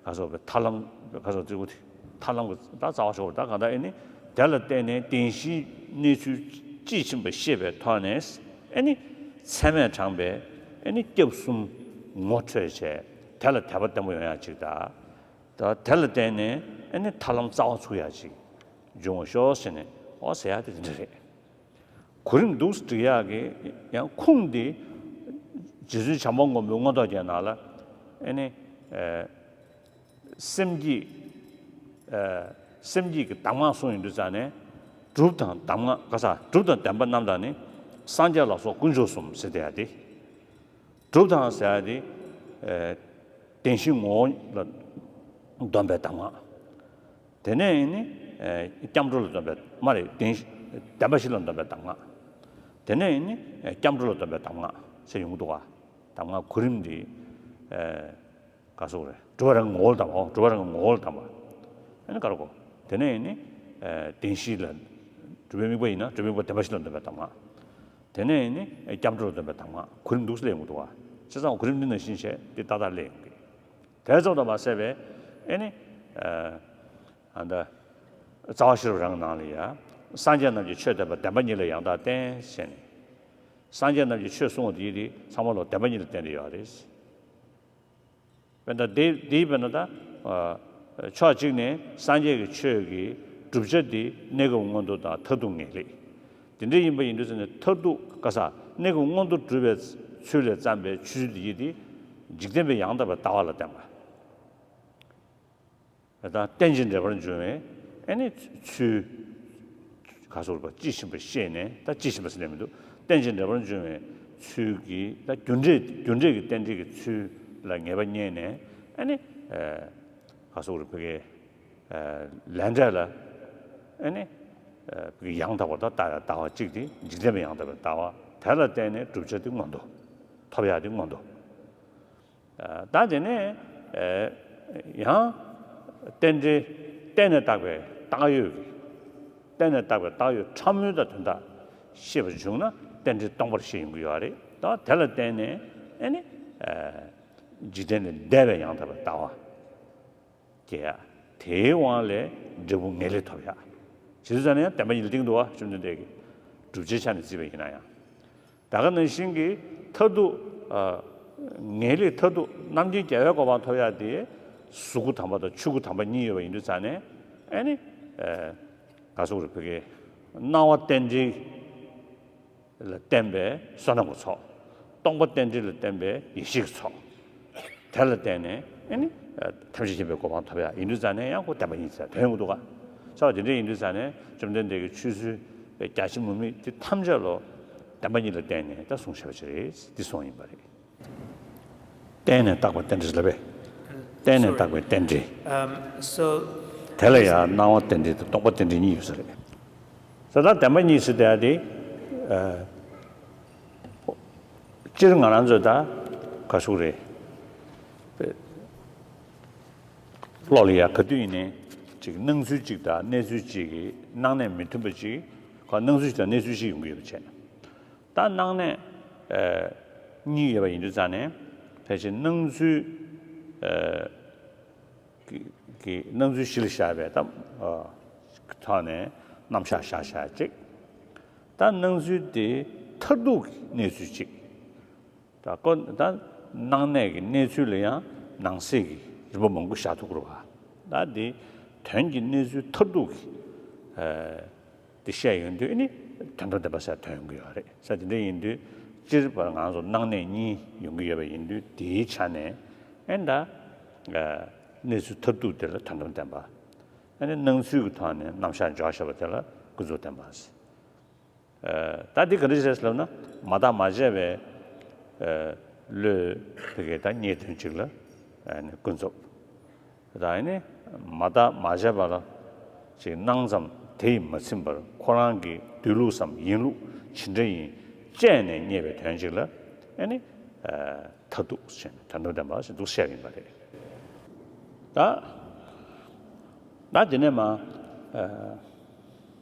ག་སོགས་པའི་ཐར་ལམ་ག་སོགས་ཚིག་གུ་དེ་ཐར་ལམ་གྱི་ད་རྩ་བ་ཤོར་བ་ད་གང་ལྟར་ཨེ་ནི་དེ་ལ་བརྟེན་ནས་བདེན་བཞིའི་གནས་ཚུལ་དཔྱིས་ཕྱིན་པ་ཤེས་པའི་ཐོག་ནས་ཨེ་ནི་ཚད་མས་དྲངས་པའི་ཨེ་ནི་སྐྱབས་གསུམ་ངོ་འཕྲོད་བྱས་དེ་ལ་དད་པ་བརྟན་པོ་ཡོང་ཡག་ཅིག་དང་། ད་དེ་ལ་བརྟེན་ནས་ཨེ་ནི་ཐར་ལམ་རྩ་བ་ཚུགས་ཡག་ཅིག་འབྱུང་བ་ཤོག་ཟེར་ནས་ཨོ་ཟེར་ཡག་དེ་དེ་འདྲ་རེད། གོ་རིམ་འདུག་སེ་སྒྲིག་ཡག་གི་ཡང་ཁུངས་དེ་རྗེ་བཙུན་བྱམས་པ་མགོན་པོའི་མངོན་རྟོགས་རྒྱན་ནང་ལ་ཨེ་ནི་ཨེ་སེམས་བསྐྱེད་ཨེ་སེམས་བསྐྱེད་ཀྱི་གདམས་ངག་གསུངས་ཡོང་དུས་ཙང་ནས་སྒྲུབ་དང་གདམས་ངག་ག་ས་སྒྲུབ་དང་བདེན་པ་རྣམ་དག་ནི། སངས་རྒྱས་ལ་སོགས་དཀོན་མཆོག་གསུམ་ཟེར་བསྡད་ཡག་དེ། སྒྲུབ་དང་ཟེར་ཡག་དེ། ཨེ་བདེན་བཞི་ངོ་བོ་ལ་སྡོམ་པའི་གདམས་ངག། དེ་ནས་ནི་ཨེ་སྐྱབས་འགྲོ་ལ་སྡོམ་པའི་མ་རེད། བདེན་བདེན་པ་བཞི་ལ་སྡོམ་པའི་གདམས་ངག། དེ་ནས་ནི་ཨེ་སྐྱབས་འགྲོ་ལ་སྡོམ་པའི་གདམས་ངག་ཟེར་ཡོང་གི་འདུག་ག། གདམས་ངག་གོ་རིམ་འདི་ཨེ་ག་སོགས་རེད། སྒྲུབ་པ་རང་གི་ངོ་བོ་ལ་གདམས་པ། ཨོ་སྒྲུབ་པ་རང་གི་ངོ་བོ་ལ་གདམས་པ། ཨེ་ནི་ག་རེ་གོ། དེ་ནས་ནི་ཨེ་བདེན་བཞི་ལ་སྒྲུབ་པའི་དམིགས་པ་ཡིན་ན་སྒྲུབ་པའི་དམིགས་པ་བདེན་པ་བཞི་ལ་སྡོམ་པའི་གདམས་ངག། དེ་ནས་ནི་སྐྱབས་འགྲོ་ལ་སྡོམ་པའི་གདམས་ངག་གོ་རིམ་འདུག་སེ་སླེབས་ཡོང་གི་འདུག་བ། བྱས་ཙང་གོ་རིམ་འདི་ནང་བཞིན་བྱས་འདི་ཏག་ཏག་སླེབས་ཡོང་གི། དེ་ཙམ་དུ་མ་ཟད་པའི་ཨེ་ནི་ཨ་ད་རྩ་བ་ཤེས་རབ་རང་གི་ནང་ལ་ཡ། སངས་རྒྱས་རྣམས་ཀྱིས་ཆོས་བསྟན་པ་བདེན་པ་གཉིས་ལ་ཡང་དག་བརྟེན་ཟེར་ནས། སངས་རྒྱས་རྣམས་ཀྱིས་ཆོས་གསུངས་པ་དེ་དེ་ཚང་མ་ལ་བདེན་པ་གཉིས་ལ་བརྟེན་ཏེ་ཡོད་རེད། དཔེར་ན་དེ་དེའི་དཔེར་ན་ད་ཕྱོགས་གཅིག་ནས་སངས་རྒྱས་ཀྱི་ཆོས་ཀྱི་བསྒྲུབ་བྱ་དེ་གནས་སྐབས་མངོན་མཐོ་དང་མཐར་ཐུག་ངེས་ལེགས། དེ་འདྲ་ཡིན་པ་ཡིན་དུས་ཙམ་ནས་མཐར་ཐུག་ག་ས་གནས་སྐབས་མངོན་མཐོ་སྒྲུབ་པའི་ཚུལ་ལས་བརྩམས་པའི་ཆོས་ཚུལ་དེ་ཡི་དེ་འཇིག་རྟེན་པའི་ཡང་དག་པའི་ལྟ་བ་ལ་བརྟེན་པ། དང་རྟེན་ཅིང་འབྲེལ་པར་འབྱུང་བའི་ཨེ་ནི་ཚུལ། ག་སོགས་པ་དཔྱིས་ཕྱིན་པ་ཤེས་ནས་ད་དཔྱིས་ཕྱིན་པ་ཟེར་ནས་མི་འདུག་རྟེན་ཅིང་འབྲེལ་པར་འབྱུང་བའི་ཚུལ་གྱི་ད་རྒྱུ་འབྲས་རྒྱུ་འབྲས་ཀྱི་རྟེན་འབྲེལ་གྱི་ཚུལ་ལ་ངེས་པ་རྙེད་ནས་ཨེ་ནི་ག་སོགས་རེད་བོད་ཀྱི་ལས་འབྲས་ལ་ཨེ་ནི་བོད་ཀྱི་ཡང་དག་པར་ད་ལྟ་ལྟ་བ་གཅིག་དེ་འཇིག་རྟེན་པའི་ཡང་དག་པར་ལྟ་བ་དེ་ལ་བརྟེན་ནས་བསྒྲུབ་བྱ་དེ་མངོན་མཐོ་ཐོབ་ཡག་དེ་མངོན་མཐོ། ད་དེ་ནས་ཡང་རྟེན་འབྲེལ་རྟེན་ནས་བཏགས་པའི་བཏགས་ཡོད་ཀྱི། རྟེན་ནས་བཏགས་པའི་བཏགས་ཡོད་ཕྲ་མོའི་ད་དོན་དག་ཤེས་པར་བྱུང་ན་རྟེན་འབྲེལ་སྟོང་པར་ཤེས་ཡོང་གི་ཡོད་རེད། ད་དེ་ལ་བརྟེན་ནས་ཨེ་ནི་འཇིག་རྟེན་ལས་འདས་པའི་ཡང་དག་པའི་ལྟ་བ་སྐྱེ་ཡག། དེའི་དབང་ལས་འབྲས་བུ་ངེས་ལེགས་ཐོབ་ཡག། ཇི་ལྟར་ན་ཡང་བདེན་པ་ཉིད་ལ་བརྟེན་འདུག་བ། བཅོམ་ལྡན་འདས་ཀྱིས་བསྒྲུབ་བྱའི་ཆ་ནས་བརྩིས་པ་ཡིན་ན་ཡང་། ད་ག་ནང་བཞིན་གྱི་མཐར་ཐུག་ངེས་ལེགས་མཐར་ཐུག་རྣམ་མཁྱེན་རྒྱལ་བའི་གོ་འཕང་ཐོབ་ཡག་དེ་གཟུགས་སྐུ་དམ་པ་དང་ཆོས་སྐུ་དམ་པ་གཉིས་ཡོད་པ་ཡིན་དུས་ཙང་ནས་ཨེ་ནི་ག་སོགས་རེད་བོད་ཀྱི་སྣང་བ་རྟེན་འབྲེལ་ལ་བརྟེན་པའི་བསོད་ནམས་ཀྱི་ཚོགས། སྟོང་པ་རྟེན་འབྲེལ་ལ་བརྟེན་པའི་ཡེ་ཤེས་ཀྱི་ཚོགས། དེ་ལ་བརྟེན་ནས་ཨེ་ནི་ཐམས་ཅད་མཁྱེན་པའི་གོ་འཕང་ཐོབ་ཡ་ཡིན་དུས་ཙང་ནས་ཡང་ཁོ་བདེན་པ་གཉིས་ཟེར་དོན་ཡོང་གི་འདུག་ག་ཟེར་བ་དེ་འདྲ་ཡིན་དུས་ཙང་ནས་བཅོམ་ལྡན་འདས་ཀྱི་ཆོས་ཚུལ་རྒྱ་ཆེ་མུ་མེད་དེ་ཐམས་ཅད་ལོ་བདེན་པ་གཉིས་ལ་བརྟེན་ནས་ད་གསུངས་བཞག་པ་ཅིག་རེད། འདི་གསུངས་ཡིན་པ་རེད། བརྟེན་ནས་བཏགས་པའི་རྟེན་འབྲེལ་ལབ་པས། བརྟེན་ནས་བཏགས་པའི་རྟེན་འབྲེལ། Um, so དེ་ལ་ཡང་སྣང་བ་རྟེན་འབྲེལ་དང་སྟོང་པ་རྟེན་འབྲེལ་གཉིས་ཡོད་ས་རེད། ས་ད་བདེན་པ་གཉིས་ཟེར་དེ་ཡ་དེ། ཨ། སྤྱིར་ང་རང་ཚོས་ད་ག་ཟེར་དགོས་རེད། བློ་ལ་ཡ་ག་དུས་ཡིན་ནའི་ཅིག་སྣང་ཚུལ་གཅིག་དང་གནས་ཚུལ་གཅིག་གི་སྣང་གནས་མི་མཐུན་པ་ཅིག་ག་སྣང་ཚུལ་གཅིག་དང་གནས་ཚུལ་གཅིག་ཡོང་གི་ཡོད་པ་བྱས་ན། ད་སྣང་གནས་ཨ་གཉིས་ཡོད་པ་ཡིན་དུས་ཙང་ནས་ཕལ་ཆེར་སྣང་ཚུལ་ཨ་གི་གི་སྣང་ཚུལ་གཞི་ལ་བཞག་པའི་ད་ཨ་ཐོག་ནས་རྣམ་གཞག་བཞག་བཞག་ཅིག་ད་སྣང་ཚུལ་དེ་མཐར་ཐུག་གི་གནས་ཚུལ་གཅིག་ད་ཀོ་ད་སྣང་གནས་ཀྱི་གནས་ཚུལ་ལ་ཡང་ནང་གསེས་ཀྱི་རིམ་པ་མང་པོ་བཞག་ཐུབ་ཀྱི་རེད་བ། ད་འདི་དོན་གྱི་གནས་ཚུལ་མཐར་ཐུག་གི་ཨ་དེ་བཤད་ཡོང་དུས་ཨ་ནི་དོན་དམ་བདེན་པ་ཟེར་དོན་ཡོང་གི་ཡོད་རེད་ཟེར། དེ་འདྲ་ཡིན་དུས་སྤྱིར་བར་ང་ཚོ་སྣང་གནས་གཉིས་ཡོང་གི་ཡོད་པ་ཡིན་དུས་དེའི་ཆ་ནས་ཨ་ནི་ད་ཨ་གནས་ཚུལ་མཐར་ཐུག་དེ་ལ་དོན་དམ་བདེན་པ། ཨ་ནི་སྣང་ཚུལ་གྱི་ཐོག་ནས་རྣམ་གཞག་འཇོག་བཞག་པ་དེ་ལ་ཀུན་རྫོབ་བདེན་པ་ཟེར། ཨ་ད་འདི་ག་འདྲ་ཞིག་རེད་ལབ་ན་མ་བརྟགས་མ་དཔྱད་པའི་ཨ་བློས་བོད་སྐད་ད་རྙེད་དོན་གཅིག་ལ་ཨ་ནི་ཀུན་རྫོབ། ད་ཨ་ནི་མ་བརྟགས་མ་དཔྱད་པ་ལ་ཅིག་སྣང་ཙམ་དེ་ཡིས་མ་ཚིམ་པར་ཁོ་རང་གི་སྡོད་ལུགས་སམ་ཡིན་ལུགས་ཇི་འདྲ་ཡིན་དཔྱད་ནས་རྙེད་པའི་དོན་གཅིག་ལ་ཨ་ནི་ཨ་མཐར་ཐུག་ཟེར་ནས་དོན་དམ་བདེན་པ་ཟེར་འདུག་བཤད་ཀྱི་ཡིན་པ་རེད། ད་ད་དེ་ནས་མ་ཨ།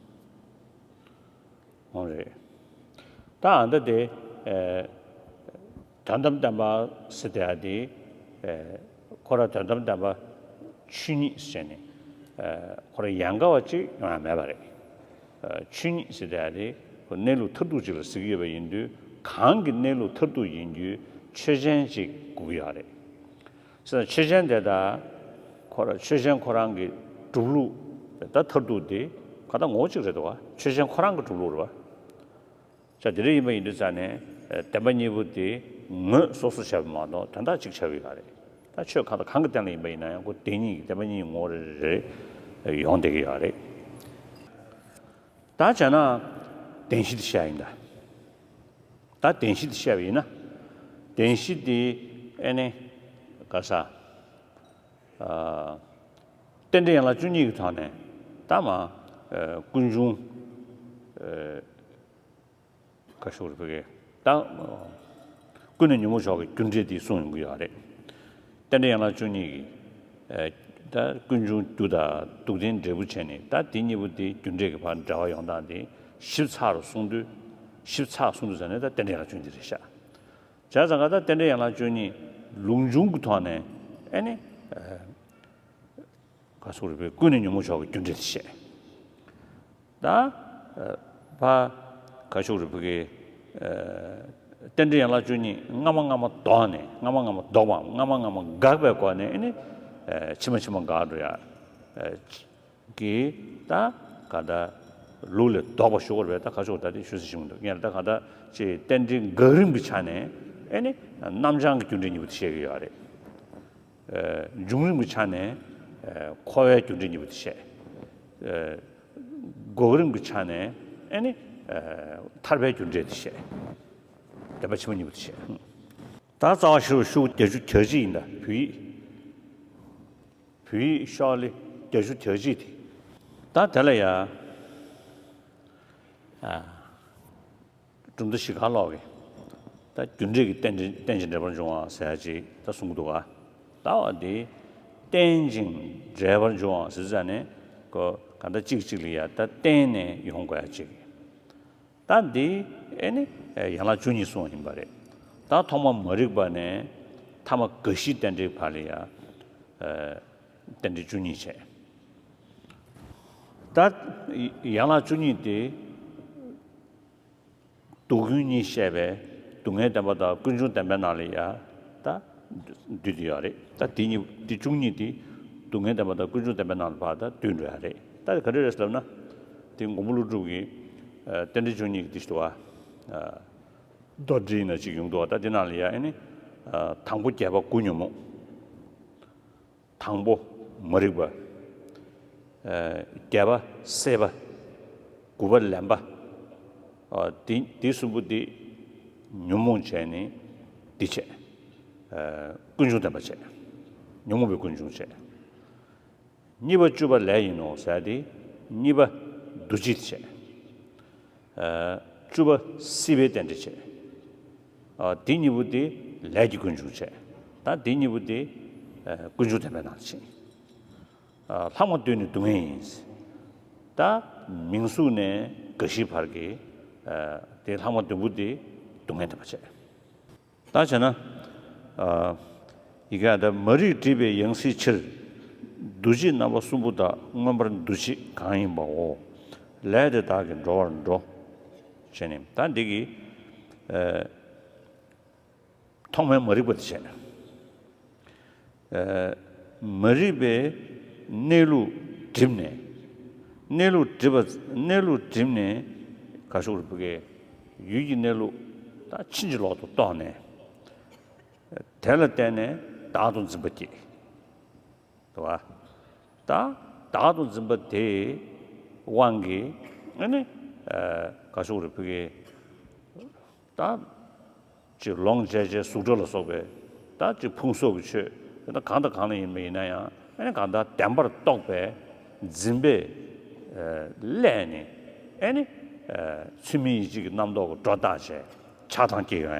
འོང་རེད། ད་ཨ་ད་དེ་ཨེ་དོན་དམ་བདེན་པ་ཟེར་དེ་ཨ་དེ་ཨེ་ཁོ་ར་དོན་དམ་བདེན་པ་ཆོས་ཉིད་ཟེར་ནས་ཨེ་ཁོ་ར་ཡན་གར་བ་གཅིག་ཡོང་ཡ་མེད་པ་རེད། ཨེ་ཆོས་ཉིད་ཟེར་དེ་ཨ་དེ་ཁོ་གནས་ལུགས་མཐར་ཐུག་ཅིག་ལ་ཟེར་གྱི་ཡོད་པ་ཡིན་དུས་གང་གི་གནས་ལུགས་མཐར་ཐུག་ཡིན་རྒྱུའི་ཆོས་ཅན་ཅིག་དགོས་ཀྱི་ཡོད་རེད། ཟེར་ན་ཆོས་ཅན་དེ་དག་ཁོ་ར་ཆོས་ཅན་ཁོ་རང་གི་གྲུབ་ལུགས་ད་མཐར་ཐུག་དེ་ག་ད་ངོ་བོ་གཅིག་རེད་འདུག་ག་ཆོས་ཅན་ཁོ་རང་གི་གྲུབ་ལུགས་རེད་བ། ཅག་དེ་འདྲ་ཡིན་པ་ཡིན་དུས་ཙང་ནས་བདེན་པ་གཉིས་པོ་དེ་ངོས་སོ་སོ་བྱས་པ་མ་གཏོགས་དོན་དག་གཅིག་ཆགས་ཀྱི་ཡོད་རེད། ད་ཆོས་གང་དང་གང་གི་སྟེང་ལ་ཡིན་པ་ཡིན་ན་ཡང་ཁོ་བདེན་གཉིས་ཀྱི་བདེན་པ་གཉིས་ངོ་བོ་རེ་རེ་ཡོང་བསྡད་ཀྱི་ཡོད་རེད། ད་བྱས་ན་བདེན་བཞི་དེ་བཤད་ཡིན་ད། ད་བདེན་བཞི་དེ་བཤད་པ་ཡིན་ན། བདེན་བཞི་དེ་ཨེ་ནི་ག་ས། ཨ། རྟེན་འབྲེལ་ཡན་ལག་བཅུ་གཉིས་ཀྱི་ཐོག་ནས་ད་མ། ཨ། ཀུན་འབྱུང་། ཨ། ག་ཤོག་རེ་ཕ་གི་ད། ཀུན་ནས་ཉོན་མོངས་ཕྱོགས་ཀྱི་རྒྱུ་འབྲས་དེ་གསུངས་ཡོང་གི་ཡོད་རེད། རྟེན་འབྲེལ་ཡན་ལག་བཅུ་གཉིས་ཀྱི། ཨ། ད་ཀུན་འབྱུང་རྒྱུ་དང་སྡུག་བདེན་འབྲས་བུ་བྱས་ནས་ད་དེ་གཉིས་པོ་དེ་རྒྱུ་འབྲས་ཀྱི་བར་འབྲེལ་བ་ཡོང་སྟངས་དེ་ཞིབ་ཚགས་རུ་གསུངས་དུས། ཞིབ་ཚགས་གསུངས་དུས་ཟེར་ནས་ད་རྟེན་འབྲེལ་ཡན་ལག་བཅུ་གཉིས་དེ་རེད་ཤག་བྱས་ཙང་ཀ་ད་རྟེན་འབྲེལ་ཡན་ལག་བཅུ་གཉིས་ལུགས་འབྱུང་གི་ཐོག་ནས་ཨེ་ནི། ཨ། ག་ཟེར་དགོས་རེད་པས། ཀུན་ནས་ཉོན་མོངས་ཕྱོགས་ཀྱི་རྒྱུ་འབྲས་དེ་བཤད། ད། ཨ། ཕ། ག་ཟེར་དགོས་རེད་པས། ཨ། རྟེན་འབྲེལ་ཡན་ལག་བཅུ་གཉིས་སྔ་མ་སྔ་མ་ལྡོག་ནས་སྔ་མ་སྔ་མ་ལྡོག་པའམ་སྔ་མ་སྔ་མ་འགག་པའི་སྒོ་ནས་ཨེ་ནི། ཨ། ཕྱི་མ་ཕྱི་མ་འགག་འགྲོ་ཡ། ཨ། གི་ད་ག་ད་ལུགས་ལས་ལྡོག་པ་ཞུ་དགོས་རེད་པས། ད་ག་ཟེར་དགོས་ད་དེ་ཞུ་ས་ཞིག་མི་འདུག་ངས་ད་ག་ད་ཅིག་རྟེན་འབྲེལ་འགག་རིམ་གྱི་ཆ་ནས་ཨེ་ནི་རྣམ་བྱང་གི་རྒྱུ་འབྲས་གཉིས་པོ་དེ་བཤད་ཀྱི་ཡོད་རེད། ཨ། འབྱུང་རིམ་གྱི་ཆ་ནས། ཨ། འཁོར་བའི་རྒྱུ་འབྲས་གཉིས་པོ་དེ་བཤད། ཨ། འགོག་རིམ་གྱི་ཆ་ནས་ཨེ་ནི། ཨ། ཐར་པའི་རྒྱུ་འབྲས་དེ་བཤད། བདེན་པ་ཕྱི་མ་གཉིས་པོ་དེ་བཤད། ད་རྩ་བ་ཤེས་རབ་ཤོག་བརྒྱད་ཅུ་གྱ་གཅིག་ཡིན་ད་བོད་ཡིག་བོད་ཡིག་ཤོག་ལེ་བརྒྱད་ཅུ་གྱ་གཅིག་དེ། ད་དེ་ལ་ཡ། ཨ། གྲུབ་མཐའ་བཞི་ཀ་ལོག་གི། ད་རྒྱུ་འབྲས་ཀྱི་རྟེན་ཅིང་རྟེན་ཅིང་འབྲེལ་པར་འབྱུང་བ་ཟེར་ཡ་ཅིག་ད་གསུང་གི་འདུག་ག་ད་བ་དེ་རྟེན་ཅིང་འབྲེལ་པར་འབྱུང་བ་ཟེར་ཙ་ནས་ཀོ་ག་ད་གཅིག་གཅིག་ལ་ཡ་ད་བརྟེན་ནས་ཡོང་དགོས་ཡ་ཅིག་ད་འདི་ཨེ་ནི་ཡན་ལག་བཅུ་གཉིས་གསུངས་པ་ཡིན་པ་རེད། ད་ཐོག་མ་མ་རིག་པ་ནས་ཐ་མ་རྒ་ཤི་རྟེན་འབྲེལ་བར་ལ་ཡ། ཨ། རྟེན་འབྲེལ་བཅུ་གཉིས་བྱས། ད་ཡན་ལག་བཅུ་གཉིས་དེ། སྡུག་ཀུན་གཉིས་བཤད་པའི་སྡུག་བསྔལ་བདེན་པ་དང་ཀུན་འབྱུང་བདེན་པའི་ནང་ལ་ཡ་ད་འདུས་ཏེ་ཡོད་རེད། ད་དེ་གཉིས་དེ་བཅུ་གཉིས་དེ་སྡུག་བསྔལ་བདེན་པ་དང་ཀུན་འབྱུང་བདེན་པའི་ནང་ལ་ཕར་ད་འདུས་འགྲོ་ཡ་རེད། ད་ག་རེ་རེད་ཟེར་ལབ་ན། དེ་མགོན་པོ་ཀླུ་སྒྲུབ་ཀྱི་ཨ་རྟེན་འབྲེལ་བཅུ་གཉིས་ཀྱི་དེ་ཞིག་འདུག་བ། ཨ། མདོར་བསྡུས་ན་ཅིག་ཡོང་འདུག་བ། ད་དེ་ནང་ལ་ཡ་ཨེ་ནི། ཨ། དང་པོ་བརྒྱད་པ་དགུ་ཉོན་མོངས། དང་པོ་མ་རིག་པ། ཨ་བརྒྱད་པ་སྲེད་པ། དགུ་པ་ལེན་པ། ཨ་འདི་འདི་གསུམ་པོ་འདི་ཉོན་མོངས་བྱས་ནས་འདི་བྱས། ཨ་ཀུན་འབྱུང་བདེན་པ་བྱས། ཉོན་མོངས་པའི་ཀུན་འབྱུང་བྱས། གཉིས་པ་བཅུ་པ་ལས་ཡིན་ནོ་ཟེར་ཏེ། གཉིས་པ་འདུ་བྱེད་བྱས། ཨ་བཅུ་པ་སྲིད་པའི་རྟེན་འབྲེལ་བྱས། ཨ་འདི་གཉིས་པོ་དེ་ལས་ཀྱི་ཀུན་འབྱུང་བྱས། ད་འདི་གཉིས་པོ་དེ་ཨ་ཀུན་འབྱུང་བདེན་པའི་ནང་ལ་ཕྱིན། ཨ་ལྷག་མ་བདུན་ནི་སྡུག་བསྔལ་ཡིན། ད་མིང་གཟུགས་ནས་རྒ་ཤིའི་བར་གྱི་ཨ་དེ་ལྷག་མ་བདུན་པོ་དེ་སྡུག་བསྔལ་བདེན་པ་བྱས། ད་བྱས་ན། ཨ་ཡི་གེ་ཨ་ད་མ་རིག་སྒྲིབ་པའི་ཡང་སྲིད་ཕྱིར། འདུ་བྱེད་རྣམ་པ་གསུམ་པོ་དག་མངོན་པར་འདུ་བྱེད་གང་ཡིན་པའོ། ལས་དེ་དག་གིས་འགྲོ་བར་འགྲོ། བྱས་ནས་ད་འདི་གི་ཨ་ཐོག་མའི་མ་རིག་པ་དེ་བྱས། ཨ་མ་རིག་པའི་གནས་ལུགས་བསྒྲིབས་ནས། གནས་ལུགས་བསྒྲིབས་པ་གནས་ལུགས་བསྒྲིབས་ནས་ག་ཞུ་རུ་བུ་གའི་ཡུལ་གྱི་གནས་ལུགས་ད་ཕྱིན་ཅི་ལོག་ཏུ་རྟོགས་ནས། དེ་ལ་བརྟེན་ནས་བདག་ཏུ་འཛིན་པ་སྐྱེ། དུ་བ། ད་བདག་ཏུ་འཛིན་པ་དེའི་དབང་གིས་ཨ་ནི་ཨ་ག་ཞུ་རུ་བུ་གའི་ད་ཅིག་ལོངས་སྤྱད་བྱའི་གཟུགས་སྒྲ་ལ་སོགས་པའི་ད་ཅིག་ཕུང་སོགས་ཀྱི་ཆོས་ད་གང་དང་གང་ལ་ཡིན་པ་ཡིན་ན་ཡང་ཨ་ནི་གང་ལྟར་བདེན་པར་རྟོགས་པའི་འཛིན་པའི་ཨ་བསླད་ནས་ཨ་ནི་ཨ་ཚུལ་མིན་ཡིད་བྱེད་ཀྱི་རྣམ་རྟོག་གི་སྒྲོ་བཏགས་བྱས་ཆགས་སྡང་སྐྱེ་ཡོང་ཡ།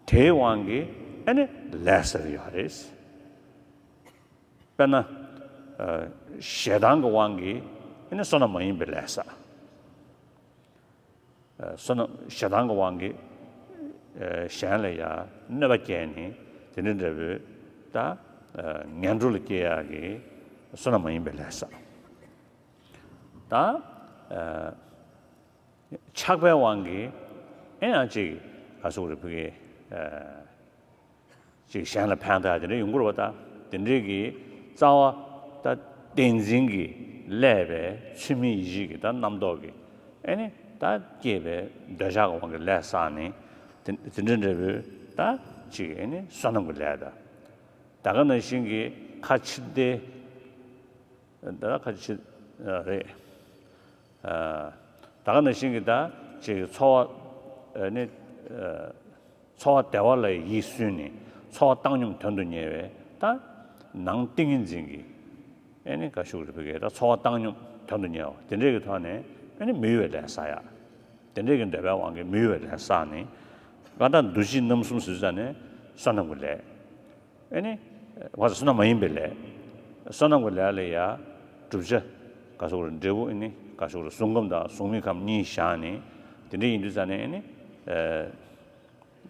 དེའི་དབང་གིས་ཨ་ནི་ལས་ཟེར་ཡོད་རེད། དཔེར་ན། ཨ་ཞེ་སྡང་གི་དབང་གིས་ཨ་ནི་བསོད་ནམས་མ་ཡིན་པའི་ལས་བསགས། ཨ་བསོད་ནམས་ཞེ་སྡང་གི་དབང་གིས་ཨ་གཞན་ལ་ཡང་གནོད་པ་བསྐྱལ་ནས་དེ་འདྲ་འདྲ་པོའི་ད་ཨ་ངན་འགྲོ་ལ་སྐྱེ་ཡག་གི་བསོད་ནམས་མ་ཡིན་པའི་ལས་བསགས། ད་ཨ་ཆགས་པའི་དབང་གིས་ཨེ་ཡང་ཅིག་ག་ཟེར་དགོས་རེད་བུ་གའི་ཨ་ཅིག་གཞན་ལ་ཕན་ཐོགས་དེ་འདྲ་ཡོང་གི་རེད་པ། ད་དེ་འདྲའི་གི་རྩ་བ་ད་བདེན་འཛིན་གྱིས་བསླད་པའི་ཚུལ་མིན་ཡིད་བྱེད་ཀྱི་ད་རྣམ་རྟོག་གིས་ཨེ་ནི་ད་སྐྱེས་པའི་འདོད་ཆགས་ཀྱི་དབང་གིས་ལས་བསགས་ནས་དེ་དེ་འདྲ་འདྲ་པོའི་ད་ཅིག་ཨེ་ནི་བསོད་ནམས་ཀྱི་ལས་ད། ད་ག་ནང་བཞིན་གྱི་ཁ་ཕྱིར་བདེ། ད་ཁ་ཕྱིར་རེད། ད་ག་ནང་བཞིན་གྱི་ད་ཅིག་འཚོ་བ་ནི་འཚོ་བ་བདེ་བ་ལ་ཡིད་སུན་ནས་འཚོ་བ་བཏང་སྙོམས་དོན་དུ་གཉེར་བའི་ད་ནང་ཏིང་ངེ་འཛིན་གྱི་ཨེ་ནི་ག་ཞུ་རེད་བུ་གའི་ད་འཚོ་བ་བཏང་སྙོམས་དོན་དུ་གཉེར་བ་དེ་འདྲས་ཀྱི་ཐོག་ནས་ཨེ་ནི་མི་གཡོ་བའི་ལས་བསགས་ཡ། དེ་འདྲས་ཀྱི་འདོད་པའི་དབང་གིས་མི་གཡོ་བའི་ལས་བསགས་ནས་ཀ་ད་འདུ་བྱེད་རྣམ་གསུམ་ཟེར་ཙ་ནས་བསོད་ནམས་ཀྱི་ལས། ཨེ་ནི། བ་ཟེར་བསོད་ནམས་མ་ཡིན་པའི་ལས། བསོད་ནམས་ཀྱི་ལས་ལ་ཡ། བསྒྲུབ་བྱ། ག་ཟེར་དགོས་རེད་འབྲས་བུ་ཨེ་ནི་ག་ཟེར་དགོས་རེད་གཟུང་རྐྱབ་དང་གཟུང་མེད་ཁམས་གཉིས་བཞག་ནས། དེ་འདྲ་ཡིན་དུས་ཙ་ནས་ཨེ་ནི།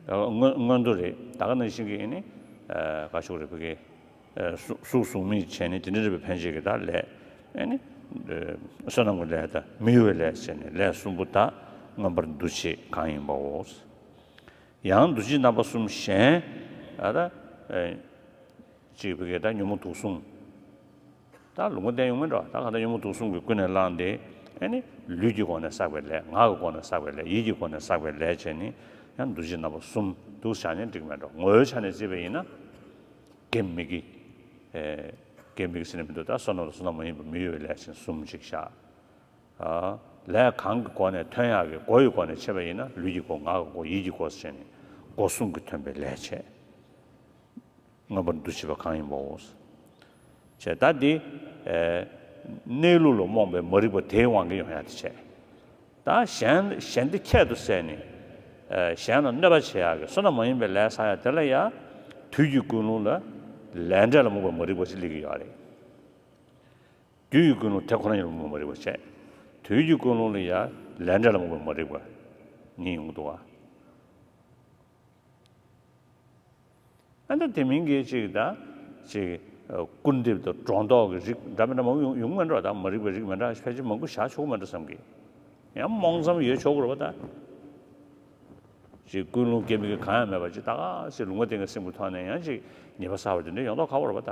ཨ་མངོན་མངོན་མཐོ་རེད་ད་ག་ནང་བཞིན་གྱི་ཨེ་ནི། ཨ་ག་ཟེར་དགོས་རེད་བུ་གའི། ཨ་གཟུགས་གཟུགས་གཟུགས་མེད་བྱས་ནས་དེ་འདྲ་འདྲ་པའི་ཕན་ཆད་ཀྱི་ད་ལས། ཨེ་ནི། ཨ་བསོད་ནམས་ཀྱི་ལས་དང་མི་གཡོ་བའི་ལས་བྱས་ནས་ལས་གསུམ་པོ་དག་མངོན་པར་འདུ་བྱེད་གང་ཡིན་པའོ། ཡང་འདུ་བྱེད་རྣམ་པ་གསུམ་གཞན། ཨ་ད། ཨེ་ཅིག་བུ་གའི་ད་ཉོན་མོངས་དུག་གསུམ། ད་ལུང་པ་བསྟན་ཡོང་མིན་འགྲོ་ད་ག་ད་ཉོན་མོངས་དུག་གསུམ་གྱིས་ཀུན་ནས་བསླངས་ཏེ་ཨེ་ནི་ལུས་ཀྱི་སྒོ་ནས་བསགས་པའི་ལས་ངག་གི་སྒོ་ནས་བསགས་པའི་ལས་ཡིད་ཀྱི་སྒོ་ནས་བསགས་པའི་ལས་བྱས་ནས་ཡང་འདུ་བྱེད་རྣམ་པ་གསུམ་འདུག་བཞག་ནས་འགྲིག་མེད་འགྲོ་ངོ་བོའི་ཆ་ནས་བརྩིས་པ་ཡིན་ན་དགེ་མི་དགེ། ཨེ་དགེ་མི་དགེ་ཟེར་ནས་མི་འདུག་ད་བསོད་ནམས་དང་བསོད་ནམས་མ་ཡིན་པ་མི་གཡོ་བའི་ལས་ཅན་གསུམ་ཅིག་བཞག་ཨ་ལས་གང་གི་སྒོ་ནས་ཐོན་ཡག་གི་སྒོ་ཡི་སྒོ་ནས་ཕྱེ་བ་ཡིན་ན་ལུས་ཀྱི་སྒོ་ངག་གི་སྒོ་ཡིད་ཀྱི་སྒོ་ཟེར་ནས་སྒོ་གསུམ་གྱིས་ཐོན་པའི་ལས་བྱས། མངོན་པར་འདུ་བྱེད་པ་གང་ཡིན་པའོ། བྱས་ད་འདི་ཨེ་གནས་ལུགས་ལ་རྨོངས་པའི་མ་རིག་པ་དེའི་དབང་གིས་ཡོང་ཡག་དེ་བྱས། ད་གཞན་གཞན་འདི་ཁྱད་དུ་བསད་ནས་ཨེ་གཞན་ལ་གནོད་པ་བྱེད་ཡག་གི་བསོད་ནམས་མ་ཡིན་པའི་ལས་བསགས་ཡག་དེ་ལ་ཡང་དུས་ཀྱི་ཀུན་སློང་ལ་ལས་འབྲས་ལ་རྨོངས་པའི་མ་རིག་པ་ཞིག་སླེབས་ཀྱི་ཡོད་རེད། རྒྱུ་ཡི་ཀུན་སློང་དེ་ཁོ་ན་ཉིད་ལ་རྨོངས་པའི་མ་རིག་པ་བྱས། དུས་ཀྱི་ཀུན་སློང་ལ་ཡང་ལས་འབྲས་ལ་རྨོངས་པའི་མ་རིག་པ་གཉིས་ཡོང་གི་འདུག་བ། ཨ་ནི་དེ་མིན་གྱི་ཅིག་ད་ཅིག་སྐུར་འདེབས་དང་སྒྲོ་འདོགས་ཀྱི་རིགས་འདྲ་མི་འདྲ་མང་པོ་ཡོང་ཡོང་མི་འགྲོ། ད་མ་རིག་པའི་རིགས་མི་འདྲ་ཕལ་ཆེར་མང་པོ་བཞག་ཆོག་གི་མི་འདྲ་བསམ་གི། ཡང་རྨོངས་ཙམ་ཡོད་ཆོག་གི་རེད་པ་ད། ཅིག་ཀུན་སློང་སྐྱེ་མི་གི་གང་ཡང་མེད་པ་ཅིག་ད་ག་ཅིག་ལུང་པ་བསྟན་གྱི་སེམས་ཀྱི་ཐོག་ནས་ཡང་ཅིག་ཉེས་པ་བསགས་པ་དེ་འདྲ་ཡོང་མདོག་ཁ་པོ་རེད་པ་ད།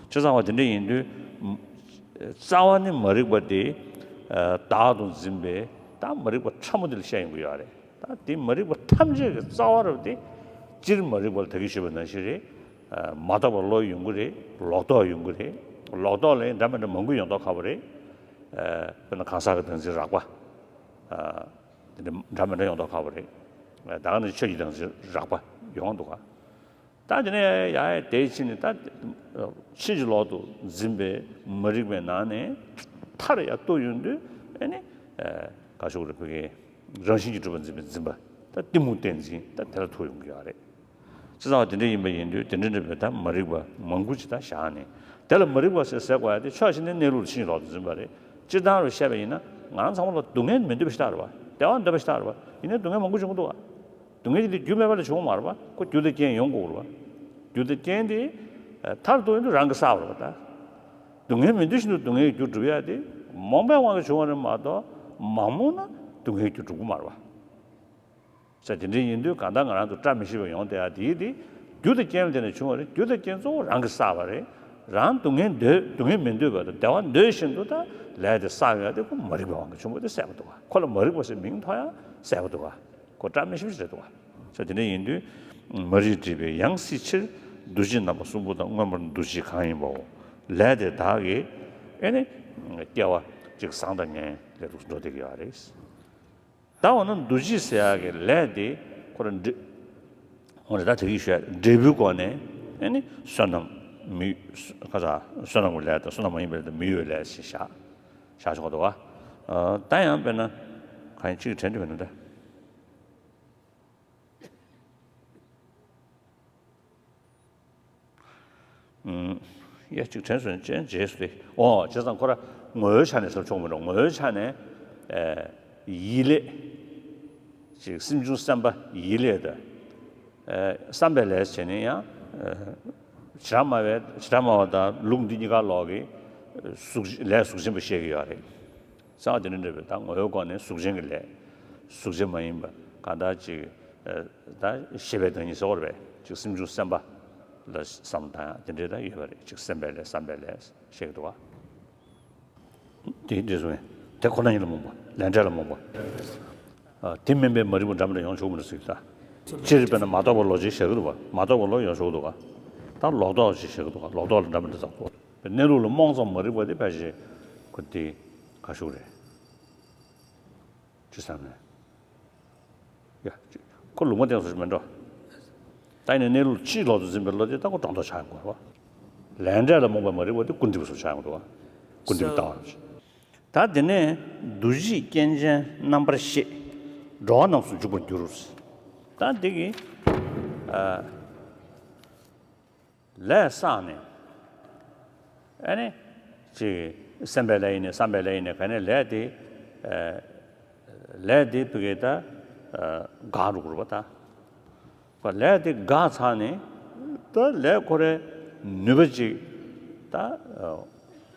བྱས་ཙང་བ་དེ་འདྲ་ཡིན་དུས། རྩ་བ་ནི་མ་རིག་པ་དེ། བདག་ཏུ་འཛིན་པའི་ད་མ་རིག་པ་ཕྲ་མོ་དེ་ལ་བཤད་ཡོང་གི་ཡོད་རེད། ད་དེ་མ་རིག་པ་ཐམས་ཅད་ཀྱི་རྩ་བ་རུ་དེ། སྤྱིར་མ་རིག་པ་ལ་ད་གིན་ཞུས་པ་ནང་བཞིན་རེད། མ་རྟོགས་པ་བློ་ཡོང་གི་རེད། ལོག་རྟོག་ཡོང་གི་རེད། ལོག་རྟོག་ལ་འདྲ་མི་འདྲ་མང་པོ་ཡོང་མདོག་ཁ་པོ་རེད། དཔེར་ན་གང་ཟག་གི་བདག་འཛིན་རགས་པ། དེ་འདྲ་འདྲ་མི་འདྲ་ཡོང་མདོག་ཁ་པོ་རེད། ད་ག་ནང་བཞིན་ཆོས་ཀྱི་བདག་འཛིན་རགས་པ་ཡོང་འདུག་ག་ད་དེ་ནས་ཡ་ཡ་དེའི་ཕྱིར་ནི་ད་ཕྱིན་ཅི་ལོག་ཏུ་འཛིན་པའི་མ་རིག་པའི་ནང་ནས་མཐར་ཡར་གཏུགས་ཡོང་དུས་ཨེ་ནི་ག་ཞུ་རེད། བོད་ཀྱི་རང་བཞིན་གྱིས་གྲུབ་པ་འཛིན་པའི་འཛིན་པ་ད་གཏི་མུག་བདེན་འཛིན་ད་དེ་ལ་ཐུག་ཡོང་གི་ཡོད་རེད། བྱས་ཙང་དེ་འདྲ་ཡིན་པ་ཡིན་དུས་དེ་འདྲ་འདྲ་བའི་ད་མ་རིག་པ་མང་པོ་ཅིག་ད་བཞག་ནས་དེ་ལ་མ་རིག་པ་ཟེར་ཟེར་དགོས་ཡ་དེ་ཕྱོགས་གཅིག་ནས་གནས་ལུགས་ལ་ཕྱིན་ཅི་ལོག་ཏུ་འཛིན་པ་རེད། སྤྱིར་བཏང་རུ་བཤད་པ་ཡིན་ན་ང་རང་ཚང་མ་ལ་སྡུག་བསྔལ་མི་འདོད་པ་ཞིག་ལྟ་རེད་བ། བདེ་བ་འདོད་པ་ཞིག་ལྟ་རེད་བ། ཡིན་ནའི་སྡུག་བསྔལ་མང་པོ་བྱུང་གི་འདུག་བ། སྡུག་བསྔལ་དེ་རྒྱུ་མེད་པ་ལས་བྱུང་བ་མ་རེད་བ། ཁོ་རྒྱུ་དང་རྐྱེན་ཡོང་དགོས་རེད་བ། རྒྱུ་དང་རྐྱེན་དེ་མཐར་གཏུགས་ཡོང་དུས་རང་གིས་བསགས་པ་རེད་བ་ད། སྡུག་བསྔལ་མི་འདོད་བཞིན་དུ་སྡུག་བསྔལ་གྱི་རྒྱུ་སྒྲུབ་ཡ་དེ་རྨོངས་པའི་དབང་གིས་བྱུང་བ་རེད་མ་གཏོགས་མ་རྨོངས་ན་སྡུག་བསྔལ་གྱི་རྒྱུ་སྒྲུབ་ཀྱི་མ་རེད་བ། ས་དེ་འདྲ་ཡིན་དུས་གང་ལྟར་ང་རང་ཚོ་བཀྲ་མི་ཤིས་པ་ཡོང་བསྡད་ཡ་དེ་དེ་རྒྱུ་དང་རྐྱེན་ལ་བརྟེན་ནས་བྱུང་བ་རེད། རྒྱུ་དང་རྐྱེན་གཙོ་བོ་རང་གིས་བསགས་པ་རེད། རང་སྡུག་བསྔལ་འདོད་སྡུག་བསྔལ་མི་འདོད་པ་དང་བདེ་བ་འདོད་བཞིན་དུ་ད་ལས་དེ་བསགས་ཡོང་ཡ་དེ་ཁོ་མ་རིག་པའི་དབང་གིས་བྱུང་བ་དེ་གསལ་པོ་འདུག་ག་ཁོ་ལ་མ་རིག་པ་ཟེར་མིང་ཐོགས་ཡ་གསལ་པོ་འདུག་ག་ཁོ་བཀྲ་མི་ཤིས་པ་ཞིག་རེད་འདུག་ག་ས་དེ་འདྲ་ཡིན་དུས་མ་རིག་སྒྲིབ་པས་ཡང་སྲིད་ཕྱིར། འདུ་བྱེད་རྣམ་པ་གསུམ་པོ་དང་། མངོན་པར་འདུ་བྱེད་གང་ཡིན་པའོ། ལས་དེ་དག་གིས་ཨེ་ནི་སྐྱེ་བ་གཅིག་བཟང་དང་ངན་ལས་འགྲོ་བསྡད་ཀྱི་ཡོད་རེད། ད་འོ་ན་འདུ་བྱེད་ཟེར་ཡག་གི་ལས་དེ་ཁོ་རང་འབྲས། འོ་རེད། ད་དེ་གི་ཞུ་ཡ་འབྲས་བུའི་སྒོ་ནས་ཨེ་ནི་བསོད་ནམས་མི་ཁ་ཚ་བསོད་ནམས་ཀྱི་ལས་དང་བསོད་ནམས་མ་ཡིན་པའི་ལས་དང་མི་ཡུལ་ལས་ཞེས་བཞག་བཞག་ཆོག་འདུག་བ། ད་ཡང་དཔེར་ན་གང་ཡིན་གཅིག་དྲན་འདུག་བས་ན་ད། ཡ་གཅིག་དྲན་སོང་ཅན་རྗེས་སུ་དེ། ཨོ་བྱས་ཙང་ཁོ་ར་ངོ་བོའི་ཆ་ནས་ཟེར་ཆོག་མི་འགྲོ། ངོ་བོའི་ཆ་ནས་ཡིད་ལས་ཅིག་སེམས་བྱུང་སེམས་པ་ཡིད་ལས་དང་བསམ་པའི་ལས་བྱས་ནས་ཡང་བྱེ་བྲག་སྨྲ་བའི་བྱེ་བྲག་སྨྲ་བ་དང་ལུགས་འདི་གཉིས་ཀ་ལོག་གི་གཟུགས་ལས་གཟུགས་ཅན་པ་བཤད་ཀྱི་ཡོད་རེད། གསང་བ་དེ་འདྲ་འདྲ་བའི་ད་ངོ་བོའི་སྒོ་ནས་གཟུགས་ཅན་གྱི་ལས། གཟུགས་ཅན་མ་ཡིན་པ་གང་ལྟར་ཅིག་ད་ཤེས་པའི་བདག་ཉིད་ཟེར་བ་རེད་པས། ཅིག་སེམས་བྱུང་སེམས་པ་ལ་བསམ་བློ་བཏང་ཡག་དེ་འདྲའི་ད་ཡོད་པ་རེད། ཅིག་སེམས་པའི་ལས་བསམ་པའི་ལས་བཤད་ཀྱི་འདུག་བ། དེ་འདྲ་སོང་བས་དེ་ཁོ་ན་ཉིད་ལ་རྨོངས་པ། ལས་འབྲས་ལ་རྨོངས་པ། དེ་མིན་པའི་མ་རིག་པ་འདྲ་མི་འདྲ་ཡོང་ཆོག་མི་འདུག་ཟེར་གྱི་ད། སྤྱིར་དཔེར་ན་མ་རྟོགས་པ་ལོག་ཅིག་བཤད་ཀྱི་འདུག་བ། མ་རྟོགས་པ་ལོག་ཡོང་ཆོག་གི་འདུག་ག་ད་ལོག་རྟོག་ཅིག་བཤད་ཀྱི་འདུག་ག་ལོག་རྟོག་ལ་འདྲ་མི་འདྲ་ཙག་ཏུ། གནས་ལུགས་ལ་རྨོངས་ཙམ་མ་རིག་པ་དེ་ཕལ་ཆེར་ཁོ་དེ་ག་ཞུ་རེད། ཅི་བསམ་ནས། ཡ། ཁོ་ལུང་མ་བསྟན་སོགས་མིན་འགྲོ། ད་ཡིན་ནའི་གནས་ལུགས་ཕྱིའི་ལོག་ཏུ་འཛིན་པའི་བློ་དེ་ད་ཁོ་སྒྲོ་འདོགས་ཆགས་ཡོང་གི་རེད་བ། ལས་འབྲས་ལ་རྨོངས་པའི་མ་རིག་པ་དེ་ཀུན་རྡིབ་སོགས་ཆགས་ཡོང་གི་རེད་བ། ཀུན་རྡིབ་ལྟ་བ། ད་དེ་ནས་འདུ་བྱེད་རྐྱེན་ཅན་རྣམ་པར་ཤེས། འགྲོ་བ་རྣམས་སུ་འཇུག་པར་འགྱུར། ད་འདི་གི། ཨ། ལས་བསགས་ནས། ཨ་ནི། ཅིག་སེམས་པའི་ལས་ཡིན་ནའི་བསམ་པའི་ལས་ཡིན་ནའི་ག་ནས་ལས་དེ། ཨ། ལས་དེ་བུ་གའི་ད། ཨ། འགག་འགྲོ་གི་རེད་པ་ད། ལས་དེ་འགག་ཚར་ནས། ད་ལས་ཁོ་རའི་ནུས་པ་ཅིག་ད། ཨ། ལྡན་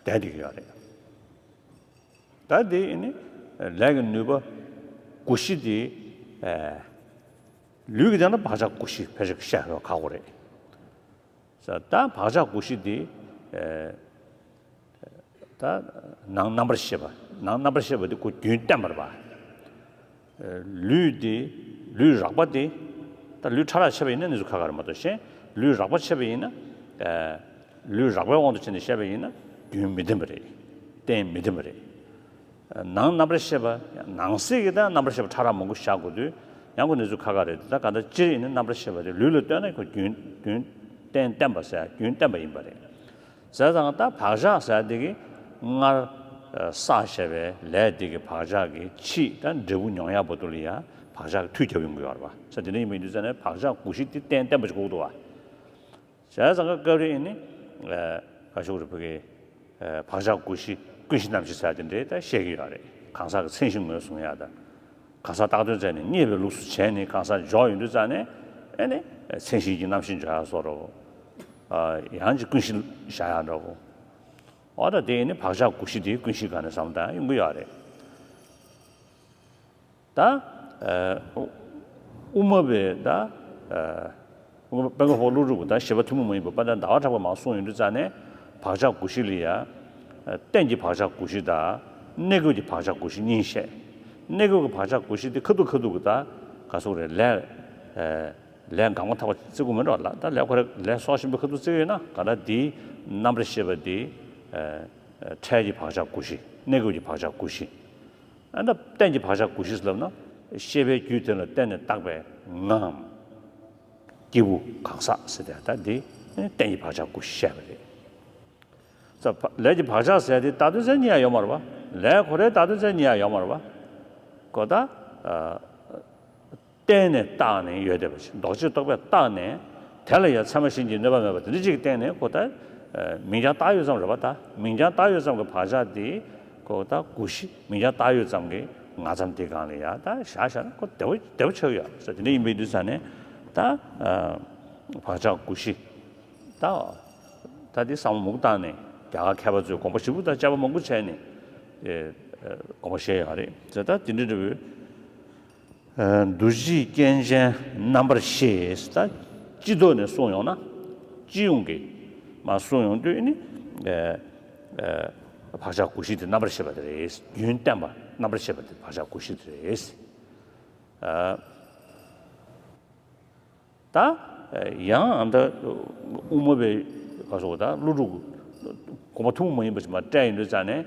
བསྡད་ཀྱི་ཡོད་རེད། ད་དེ་ནི་ལས་ཀྱི་ནུས་པ་དགུ་བཞི་དེ། ཨ། ལུས་ཀྱི་སྟེང་ན་བག་ཆགས་དགུ་བཞི་ཕལ་ཆེར་བཤད་ཡོད་ཁག་པོ་རེད། ད་བག་ཆགས་དགུ་བཞི་དེ། ཨ། ད་ནང་རྣམ་པར་ཤེས་པ། ནང་རྣམ་པར་ཤེས་པ་དེ་ཁོ་རྒྱུན་བརྟན་པ་རེད་པ། ལུས་དེ། ལུས་རགས་པ་དེ། ད་ལུས་ཕྲ་རགས་ཕྱེ་བ་ཡིན་ན་གནས་ཚུལ་ཁ་ཁ་རེད་མ་གཏོགས་གཞན་ལུས་རགས་པ་ཕྱེ་བ་ཡིན་ན། ཨ། ལུས་རགས་པའི་དབང་དུ་བྱས་ནས་བཤད་པ་ཡིན་ན་རྒྱུན་མི་བརྟན་པ་རེད། གཏན་མི་བརྟན་པ་རེད། ནང་རྣམ་པར་ཤེས་པ། ནང་གསེས་ཀྱི་ད་རྣམ་པར་ཤེས་པ་ཕྲ་རགས་མང་པོ་བཞག་དགོས་དུས་ཡང་ཁོ་གནས་ཚུལ་ཁ་ཁ་རེད། ད་ག་ད་སྤྱིར་ཡིན་ན་རྣམ་པར་ཤེས་པ་དེ་ལུས་ལ་ལྟོས་ན་ཁོ་རྒྱུན་རྒྱུན་གཏན་བརྟན་པ་ཟེར་རྒྱུན་བརྟན་པ་ཡིན་པ་རེད། བྱས་ཙང་ད་བག་ཆགས་ཟེར་དེ་གི་སྔར་བསགས་བཞག་པའི་ལས་དེ་གི་བག་ཆགས་ཀྱི་ཕྱིས་ད་འབྲས་བུ་མྱོང་ཡག་བར་དུ་ལ་ཡང་བག་ཆགས་ཀྱི་མཐུ་རྒྱབ་ཡོང་གི་ཡོད་རེད་པ། ས་དེ་འདྲ་ཡིན་པ་ཡིན་དུས་ཙང་ནས་བག་ཆགས་དགུ་བཞི་དེ་གཏན་བརྟན་པ་ཞིག་དགོས་ཀྱི་འདུག་བ། བྱས་ཙང་སྐབས་རེ་ཡིན་ནི། ཨ། ག་ཞུ་རེད་བུ་གའི། ཨ། བག་ཆགས་དགུ་བཞི་ཀུན་གཞི་རྣམ་བཞི་ཟེར་དེ་འདྲའི་ད་བཤད་ཀྱི་ཡོད་རེད། གང་ཟག་གི་མཚན་གཞི་ངོས་བཟུང་ཡག་དང་། གང་ཟག་བཏགས་དོན་བཙལ་ནས་རྙེད་པའི་ལུགས་སུ་བྱས་ནས་གང་ཟག་འཇོག་ཡོང་དུས་ཙང་ནས་ཨེ་ནི་མཚན་གཞི་གི་རྣམ་ཤེས་འཇོག་ཡག་སོགས་རོ། ཨ། ཡང་ཅིག་ཀུན་གཞི་བཞག་ཡག་འདྲ་བོ། འོ་ད་དེ་ནི་བག་ཆགས་དགུ་བཞི་དེ་ཀུན་གཞིའི་སྒང་ནས་བསམ་བློ་བཏང་ཡོང་གི་ཡོད་རེད། ད། ཨ། དབུ་མ་པའི་ད། ཨ། དབུ་མ་པ་སྤུངས་ཐང་ཀླུ་སྒྲུབ་ཀྱི་ད་བཞི་པ་ཐུན་མོང་མ་ཡིན་པ་དཔལ་ལྡན་ཟླ་བ་གྲགས་པས་མར་གསུངས་ཡོང་དུས་ཙང་ནས་བག་ཆགས་དགུ་བཞི་ལ་ཡ། ཨ། རྟེན་གྱི་བག་ཆགས་དགུ་བཞི་དང་། གནས་སྐབས་ཀྱི་བག་ཆགས་དགུ་བཞི་གཉིས་བཤད། གནས་སྐབས་ཀྱི་བག་ཆགས་དགུ་བཞི་དེ་ཁ་ཐུག་ཁ་ཐུག་གི་ད་ག་ཟེར་དགོས་རེད། ལས། ཨ། ལས་འགག་མ་ཐག་པ་བརྩི་དགོས་མེད་འགྲོ་ལ། ད་ལས་ཁོ་རེ་ལས་སྲོག་ཤིང་པོ་ཁ་ཐུག་བརྩི་གི་ཡོད་ན་ག་ད་དེའི་རྣམ་པར་ཤེས་པ་དེ་ཨ་ཨ་འཕྲལ་གྱི་བག་ཆགས་བསྒོ་གཞི། གནས་སྐབས་ཀྱི་བག་ཆགས་བསྒོ་གཞི། ཨ་ད་རྟེན་གྱི་བག་ཆགས་བསྒོ་གཞི་ཟེར་ལབ་ན་ཤེས་པའི་རྒྱུད་དེ་ལ་བརྟེན་ནས་བཏགས་པའི་ངའམ་སྐྱེས་བུ་གང་ཟག་ཟེར་ཏེ་ད་དེ་རྟེན་གྱི་བག་ཆགས་བསྒོ་གཞི་བཤད་པ་རེད། ལས་ཀྱི་བག་ཆགས་ཟེར་དེ་བཏགས་དོན་ཟེར་གཉིས་ཡང་ཡོད་མ་རེད་པ། ལས་ཁོ་རའི་བཏགས་དོན་ཟེར་གཉིས་ཡང་ཡོད་མ་རེད་པ། གོ་ད། བརྟེན་ནས་བཏགས་ནས་ཡོད་བསྡད་པ་ཞིག་ལྡོག་ཕྱིར་རྟོག་པས་བཏགས་ནས་དེ་ལ་ཡང་ཚད་མ་གཞན་གྱིས་གནོད་པ་མེད་པ་དེ་འདྲ་ཅིག་གི་སྟེང་ནས་ཁོ་ད་མིང་རྐྱང་བཏགས་ཡོད་ཙམ་རེད་པ། ད་མིང་རྐྱང་བཏགས་ཡོད་ཙམ་གྱི་བག་ཆགས་དེ་ཁོ་ད་བསྒོ་གཞི་མིང་རྐྱང་བཏགས་ཡོད་ཙམ་གྱི་ང་ཙམ་དེ་སྒང་ལ་ཡང་ད་བཞག་བཞག་ན་ཁོ་བདེ་པོ་བདེ་པོ་ཆགས་ཡོད་ཟེར། དེ་འདྲ་ཡིན་པ་ཡིན་དུས་ཙང་ནས་ད་བག་ཆགས་བསྒོ་གཞི། ད་ད་འདི་བསམ་བློ་མང་པོ་བཏང་ནས་རྒྱ་གར་མཁས་པ་ཚོས་དགོངས་པ་ཞིབ་པོ་དང་དཔྱད་པ་མང་པོ་བྱས་ནས་ཨེ་ཨེ་དགོངས་པ་བཞེས་ཡོད་རེད་ཟེར། ད་དེ་འདྲ་འདྲ་བོའི་ཨེ་འདུ་བྱེད་རྐྱེན་ཅན་རྣམ་པར་ཤེས་ད་སྤྱི་ཐོག་ནས་གསུངས་ཡོང་ན། སྤྱི་ཡོངས་ཀྱི་མར་གསུངས་ཡོང་དུས་ནི་ཨེ་ཨེ་བག་ཆགས་བསྒོ་གཞི་དེ་རྣམ་པར་ཤེས་པ་དེ་རེད། རྒྱུན་བརྟན་པ་རྣམ་པར་ཤེས་པ་དེ་བག་ཆགས་བསྒོ་གཞི་དེ་རེད། ཨ། ད་ཡང་ཨ་ད་དབུ་མ་པའི་ག་སོགས་ད་ཀླུ་སྒྲུབ་དགོངས་པ་ཐུན་མོང་མ་ཡིན་པ་ཞིག་མར་བཀྲལ་ཡོང་དུས་ཙང་ནས།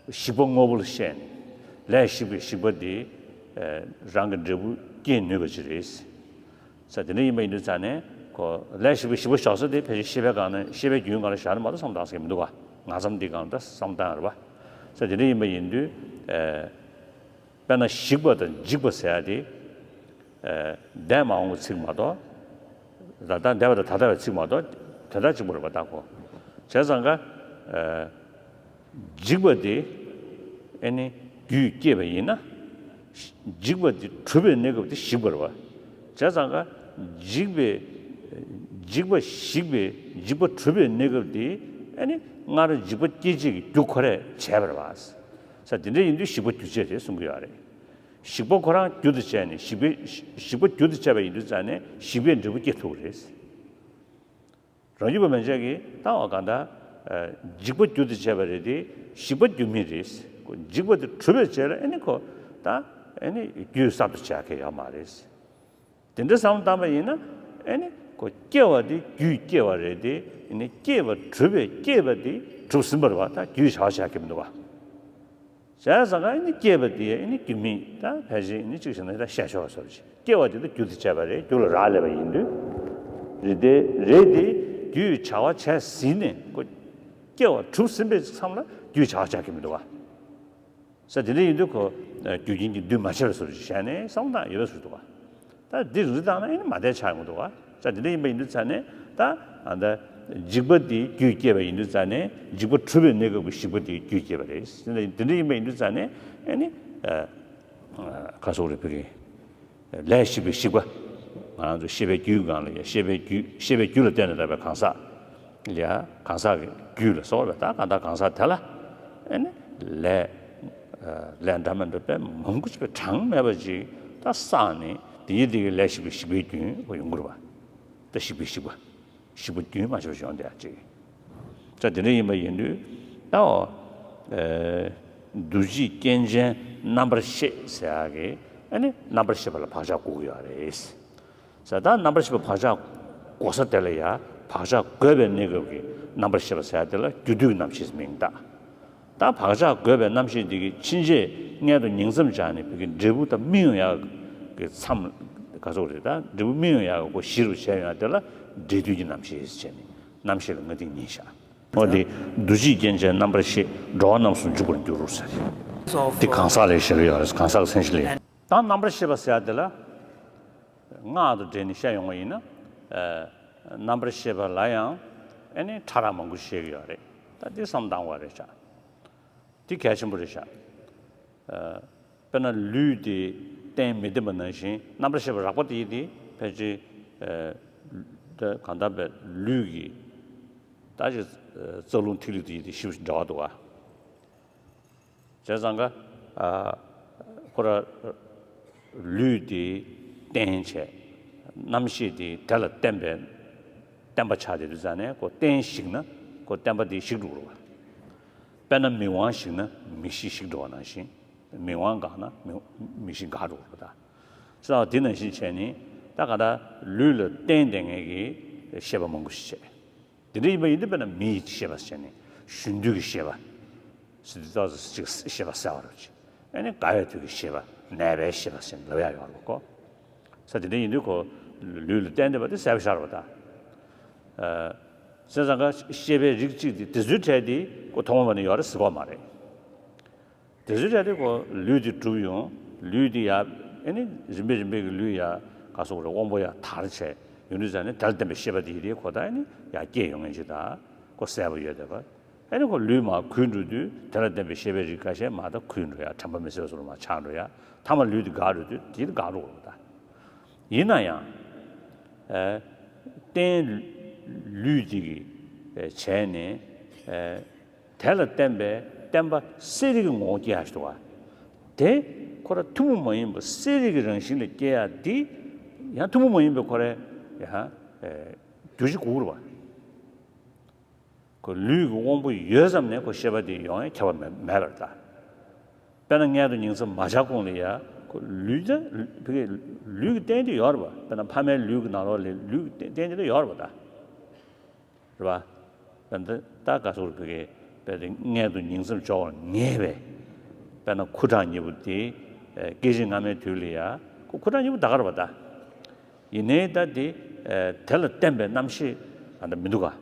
ཞིག་པ་དངོས་པོ་ལ་བཤད་ནས་ལས་ཞིག་པའི་ཞིག་པ་དེ་རང་གི་འབྲས་བུ་སྐྱེད་ནུས་པ་ཅིག་རེད་ཟེར། དེ་འདྲ་ཡིན་པ་ཡིན་དུས་ཙང་ནས་ཁོ་ལས་ཞིག་པའི་ཞིག་པ་བཞག་ས་དེ་ཕལ་ཆེར་ཤེས་པའི་སྒང་ནས་ཤེས་པའི་རྒྱུན་སྒང་ལ་བཞག་ན་མ་གཏོགས་བསམ་བཏང་ས་མི་འདུག་ག་ང་ཙམ་འདི་སྒང་ད་བསམ་བཏང་རེད་པ། དེ་འདྲ་ཡིན་པ་ཡིན་དུས། དཔེར་ན་ཞིག་པ་དང་འཇིག་པ་ཟེར་ཡ་དེ། ཨ་འདས་མ་འོངས་ཀྱི་ཚིག་མ་གཏོགས། ད་ལྟ་འདས་པ་དང་ད་ལྟ་བའི་ཚིག་མ་གཏོགས་དེ་དག་གཅིག་པ་རེད་པ། ད་གོ། བྱས་ཙང་ཀ་ཨ་འཇིག་པ་དེ་ཨ་ནི་རྒྱུས་སྐྱེས་པ་ཡིན་ན། འཇིག་པ་དེ་གྲུབ་པའི་གནས་སྐབས་དེ་ཞིག་པ་རེད་པ། བྱས་ཙང་ཀ་འཇིག་པའི་འཇིག་པ་ཞིག་པའི་འཇིག་པ་གྲུབ་པའི་གནས་སྐབས་དེ་ཨ་ནི་སྔར་འཇིག་པ་སྐྱེད་བྱེད་ཀྱི་རྒྱུ་ཁོ་རས་བྱས་པ་རེད་པ། ས་དེ་འདྲ་ཡིན་དུས་ཞིག་པ་རྒྱུ་བྱས་རེད་གསུང་གི་ཡོད་རེད། ཞིག་པ་ཁོ་རང་རྒྱུ་དུ་བྱས་ནས་ཞིག་པའི་ཞིག་པ་རྒྱུ་དུ་བྱས་པ་ཡིན་དུས་ཙང་ནས་ཞིག་པའི་འབྲས་བུ་སྐྱེ་ཐུབ་ཀྱི་རེད། རང་རྒྱུད་པ་མན་ཆད་ཀྱིས་ལྟ་བ་གང་ལྟར་འཇིག་པ་རྒྱུ་དུ་བྱས་པ་རེད་དེ་ཞིག་པ་རྒྱུ་མེད་རེད། འཇིག་པ་དེ་གྲུབ་པའི་རྗེས་ལ་ཨ་ནི་ཁོ་ད་ཨ་ནི་རྒྱུ་གསར་དུ་བྱ་མཁན་ཡོད་མ་རེད། དེ་འདྲ་བསམ་བློ་བཏང་པ་ཡིན་ན་ཨ་ནི་ཁོ་སྐྱེ་བ་དེ་རྒྱུས་སྐྱེ་བ་རེད་དེ་ཨ་ནི་སྐྱེས་པ་གྲུབ་པའི་སྐྱེས་པ་དེ་གྲུབ་ཟིན་པ་རེད་པ། ད་རྒྱུས་བྱ་བ་བྱ་མཁན་མི་འདུག་པ། བྱས་ཙང་ཀ་ཨ་ནི་སྐྱེས་པ་དེ་ཨ་ནི་རྒྱུ་མེད། ད་ཕལ་ཆེར་ཨ་ནི་གཅིག་བྱས་ན་ད་བཤད་ཆོག་པ་བཟོ་འདྲ་ཅིག་སྐྱེ་བ་དེ་ད་རྒྱུ་དེ་བྱས་པ་རེད། རྒྱུ་ལ་རག་ལས་པ་ཡིན་དུས། རེད་དེ་རེད་དེ་རྒྱུས་བྱ་བ་བྱས་ཟིན་ནས་ཁོ་སྐྱེ་བ་གྲུབ་ཟིན་པའི་མཚམས་ལ་རྒྱུས་བྱ་བ་བྱ་གི་མི་འདུག་པ། ས་དེ་འདྲ་ཡིན་དུས་ཁོ་རྒྱུ་རྐྱེན་གྱིས་འདུས་མ་བྱས་པའི་བཟོ་འདྲ་ཅིག་བྱས་ནས་བསམ་བློ་བཏང་ཡོད་པའི་བཟོ་འདུག་པ། ད་འདི་རིགས་བཏང་ན་ཨེ་ནི་མ་བདེ་ཆགས་ཡོང་གི་འདུག་ག་ས་དེ་འདྲ་ཡིན་པ་ཡིན་དུས་ཙང་ནས་ད་ཨ་ད་འཇིག་པ་དེའི་རྒྱུས་སྐྱེས་པ་ཡིན་དུས་ཙང་ནས་འཇིག་པ་གྲུབ་པའི་གནས་སྐབས་ཀྱི་ཞིག་པ་དེའི་རྒྱུས་སྐྱེས་པ་རེད། དེ་འདྲ་ཡིན་པ་ཡིན་དུས་ཙང་ནས་ཨེ་ནི་ཨ་ཨ་ཁ་སོགས་རེ་ཕི་གི་ལས་ཞིག་པའི་ཞིག་པ། ང་རང་ཚོ་ཤེས་པའི་རྒྱུད་སྒང་ལ་ཡ་ཤེས་པའི་རྒྱུད་ཤེས་པའི་རྒྱུད་ལ་བརྟེན་ནས་ལྟ་བའི་གང་ཟག་ཡ་གང་ཟག་གི་རྒྱུད་ལ་སོགས་པའི་ད་གང་ལྟར་གང་ཟག་དེ་ལ་ཨེ་ནི་ལས་ལས་འདྲ་མི་འདྲ་དཔེ་མང་པོ་ཅིག་པའི་གྲངས་མེད་པ་ཅིག་ད་བསགས་ནས་དེ་ཡི་དེ་གི་ལས་ཞིག་པའི་ཞིག་པའི་རྒྱུན་ཡོང་གི་རེད་པ། ད་ཞིག་པའི་ཞིག་པ་ཞིག་པ་རྒྱུན་མ་ཆད་པ་ཡོང་བསྡད་ཡ་ཅིག་ད་དེ་འདྲ་ཡིན་པ་ཡིན་དུས་ད་འོ་འདུ་བྱེད་རྐྱེན་ཅན་རྣམ་པར་ཤེས་ཟེར་ཡ་གི་ཨེ་ནི་རྣམ་པར་ཤེས་པ་ལ་བག་ཆགས་དགོས་ཀྱི་ཡོད་རེད། ས་ད་རྣམ་པར་ཤེས་པ་བག་ཆགས་འགོག་ས་དེ་ལ་ཡ་བག་ཆགས་འགོས་པའི་གནས་སྐབས་ཀྱི་རྣམ་པར་ཤེས་པ་ཟེར་ཡ་དེ་ལ་རྒྱུ་དུས་ཀྱི་རྣམ་ཤེས་མིང་བཏགས། ད་བག་ཆགས་འགོས་པའི་རྣམ་ཤེས་དེ་གི་ཕྱིན་ཆད་མངལ་དུ་ཉིང་མཚམས་སྦྱར་ནས་བོད་ཀྱི་འབྲས་བུ་དང་སྨིན་ཡོང་ཡག་གི་མཚམས་ག་ཚོད་རེད། ད་འབྲས་བུ་སྨིན་ཡོང་ཡག་གི་གོ་གཞིར་བྱས་ཡོང་ཡག་དེ་ལ་འབྲས་དུས་ཀྱི་རྣམ་ཤེས་ཟེར་བྱས་ནས་རྣམ་ཤེས་ལ་ང་དེ་ཉིད་བཞག་འོ་དེ་འདུ་བྱེད་རྐྱེན་ཅན་རྣམ་པར་ཤེས་འགྲོ་བ་རྣམས་སུ་འཇུག་པར་འགྱུར་ཟེར། དེ་གང་ཟག་ལས་བཤད་ཀྱི་ཡོད་རེད། གང་ཟག་གི་མཚན་གཞི་ལས། ད་རྣམ་པར་ཤེས་པ་ཟེར་ཡ་དེ་ལ་སྔགས་དང་འབྲེལ་ནས་བཤད་ཡོང་བ་ཡིན་ན། ཨ་རྣམ་པར་ཤེས་པ་ལ་ཡང་ཨ་ནི་ཕྲ་རགས་མང་པོ་བཤད་ཀྱི་ཡོད་རེད། ད་འདི་བསམ་བཏང་དགོས་རེད་ཤག་འདི་གལ་ཆེན་པོ་རེད་ཤག་ཨ་དཔེར་ན་ལུས་དེ་རྟེན་མི་བརྟེན་པ་ནང་བཞིན་རྣམ་པར་ཤེས་པ་རགས་པ་དེ་དེ་ཕལ་ཆེར་ཨ་ད་གང་ལྟར་བའི་ལུས་ཀྱི་ད་ཅིག་རྩ་རླུང་ཐིག་ལེ་དེ་དེ་ཞིབ་འདྲ་བ་འདུག་ག་བྱས་ཙང་ཀ་ཨ་ཁོ་ར་ལུས་དེ་རྟེན་བྱས། རྣམ་ཤེས་དེ་དེ་ལ་བརྟེན་པའི་བརྟེན་པ་ཆགས་བསྡད་དུས་ཙང་ནས་ཁོ་རྟེན་ཞིག་ན་ཁོ་བརྟེན་པ་དེ་ཞིག་འགྲོ་གི་རེད་པ། དཔེར་ན་མིག་དབང་ཞིག་ན་མིག་ཤེས་ཞིག་འགྲོ་བ་ནང་བཞིན། མིག་དབང་འགགས་ན་མིག་མིག་ཤེས་འགག་འགྲོ་གི་རེད་པ། ད་བྱས་ཙང་དེ་ནང་བཞིན་བྱས་ནས་ ད་ག་ད་ལུས་ལ་བརྟེན་བསྡད་མཁན་གྱི་ཤེས་པ་མང་པོ་ཞིག་བྱས། དེ་འདྲ་ཡིན་པ་ཡིན་དུས་དཔེར་ན་མིའི་ཤེས་པ་བྱས་ནས་གཞོན་དུས་ཀྱི་ཤེས་པ་ཟེར་དུས་ཏོག་ཙམ་ཅིག་ཤེས་པ་གསལ་བ་རེད་ཅིག་ཨ་ནི་རྒ་བའི་དུས་ཀྱི་ཤེས་པ་ནད་པའི་ཤེས་པ་ཟེར་ནས་ལབ་ཡག་ཡོད་རེད་གོ་ས་དེ་འདྲ་ཡིན་དུས་ཁོ་ལུས་ལ་བརྟེན་བསྡད་པ་དེ་གསལ་པོ་ཤར་བ་དང་། སེམས་ཙམ་ཀ་ཤེས་པའི་རིགས་གཅིག་དེ་དེ་ཚོའི་གྲས་དེ་ཁོ་ཐོག་མ་བ་ནས་ཡོད་རེད་ཟེར་གོ་མ་རེད། དེ་ཚོའི་གྲས་དེ་ཁོ་ལུས་དེ་གྲུབ་ཡོང་། ལུས་དེ་ཡ་ཨ་ནི་རིམ་པས་རིམ་པས་ཀྱི་ལུས་ཡ་ག་སོགས་རེད་དབང་པོ་ཡ་དར་བྱས་ཡོང་དུས་ཙང་ནས་དེ་ལ་བརྟེན་པའི་ཤེས་པ་དེ་ཡི་དེ་ཁོ་ད་ཨ་ནི་ཡ་སྐྱེས་ཡོང་ངེས་ཅིག་ད་ཁོ་གསལ་པོ་ཡོད་བསྡད་པ། ཨ་ནི་ཁོ་ལུས་མར་འཁུལ་འགྲོ་དུས་དེ་ལ་བརྟེན་པའི་ཤེས་པའི་རིགས་ཁ་ཤས་མར་ད་འཁུལ་འགྲོ་ཡ་དྲན་པ་མི་གསལ་བ་སོགས་ལ་མར་ཆགས་འགྲོ་ཡ་མཐའ་མ་ལུས་དེ་འགག་འགྲོ་དུས་དེ་འགག་འགྲོ་གི་རེད་ད། ཡིན་ན་ཡང་། ཨ། རྟེན་ལུས་དེ་གི་བྱས་ནས་ཨ། དེ་ལ་བརྟེན་པའི་བརྟེན་པ་གསལ་རིག་གི་ངོ་བོ་སྐྱེ་ཡག་ཞིག་འདུག་ག་དེ་ཁོ་རང་ཐུན་མོང་མ་ཡིན་པ་གསལ་རིག་གི་རང་བཞིན་ལ་སྐྱེ་ཡག་འདི་ཡང་ཐུན་མོང་མ་ཡིན་པའི་ཁོ་རའི་ཡང་རྒྱུ་གཅིག་དགོས་ཀྱི་རེད་པ། ཁོ་ལུས་ཀྱི་དབང་པོ་ཡོད་ཙམ་ནས་ཁོ་ཤེས་པ་དེ་ཡོང་ཡ་ཁྱབ་པ་མེད་མེད་པར་ལྟ། དཔེར་ན་མངལ་དུ་ཉིང་མཚམས་མ་བྱས་གོང་ལ་ཡ་ཁོ་ལུས་ད་ཕ་གི་ལུས་ཀྱི་རྟེན་དེ་ཡོད་རེད་པ། དཔེར་ན་ཕ་མའི་ལུས་ཀྱི་ནང་ལོགས་ལ་ལུས་ཀྱི་རྟེན་དེ་ཡོད་རེད་པ་ད། རེད་པ། དཔེར་ན་ད་ག་སོགས་རེད་ཕ་གི་དཔེ་དེ་མངལ་དུ་ཉིང་མཚམས་སྦྱོར་བར་ངེས་པའི་དཔེར་ན་ཁུ་ཁྲག་གཉིས་པོ་དེ་སྐྱེ་ཞིང་སྔ་མའི་དུས་ལ་ཡ་ཁོ་ཁུ་ཁྲག་གཉིས་པོ་ད་ག་རེད་པ་ད། ཡིན་ནའི་ད་དེ་དེ་ལ་བརྟེན་པའི་རྣམ་ཤེས་ད་མི་འདུག་ག་རེད་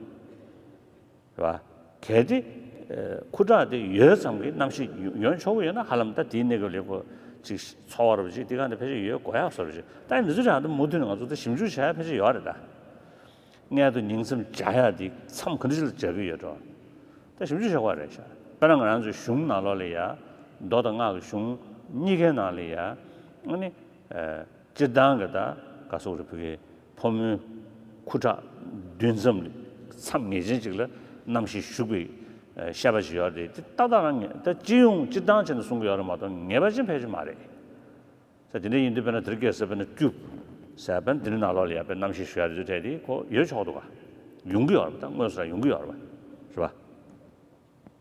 པ། གལ་ཏེ། ཁུ་ཁྲག་དེ་ཡོད་ཙམ་གྱི་རྣམ་ཤེས་ཡོང་ཆོག་གི་ཡོད་ན་ཧ་ལམ་ད་དེའི་གནས་སྐབས་ལ་ཁོ་ཅིག་འཚོ་བ་རུ་ཅིག་དེ་ག་ནས་ཕལ་ཆེར་ཡོད་དགོས་ཡག་བཟོ་རུ་ཅིག་ད་ཡིན་ཚུལ་ཅིག་ཧ་ད་མུ་མཐུད་ནས་ང་ཚོ་ད་ཞིབ་འཇུག་བྱ་ཡག་ཕལ་ཆེར་ཡོད་རེད་ད། མངལ་དུ་ཉིང་མཚམས་སྦྱར་ཡག་དེ་མཚམས་ག་འདྲ་ཅིག་ལ་སྦྱར་གི་ཡོད་འགྲོ། ད་ཞིབ་འཇུག་བྱེད་དགོས་རེད་ཤག་དཔེར་ན་ང་རང་ཚོའི་གཞུང་ནང་ལོགས་ལ་ཡ། མདོ་དང་སྔགས་ཀྱི་གཞུང་གཉིས་ཀའི་ནང་ལ་ཡ། ཨ་ནི། སྤྱིར་བཏང་གི་ད་ག་སོགས་རེད་ཕ་གི་ཕོ་མོའི་ཁུ་ཁྲག་འདུས་མཚམས་ལ་མཚམས་ངེས་ཅན་ཅིག་ལ་རྣམ་ཤེས་ཞུགས་པའི་བཤད་པ་ཞིག་ཡོད་རེད་དེ་ཏག་ཏག་རང་ངེས་ད་སྤྱི་ཡོངས་སྤྱིར་བཏང་བྱས་ནས་གསུང་གི་ཡོད་རེད་མ་གཏོགས་ངེས་པ་ཅན་ཕལ་ཆེར་མ་རེད། ས་དེ་འདྲ་ཡིན་དུས་དཔེར་ན་དེ་རིང་ཁ་སང་དཔེར་ན་སྐྱུག་ཟེར་དཔེར་ན་དེ་འདྲ་ནང་ལོགས་ལ་ཡ་དཔེར་རྣམ་ཤེས་ཞུ་ཡ་རེད་དུས་དེ་ཁོ་ཡོད་ཆོག་འདུག་ག་ཡོང་གི་ཡོད་རེད་པ་ད་དངོས་སུ་ར་ཡོང་གི་ཡོད་རེད་པ་རེད་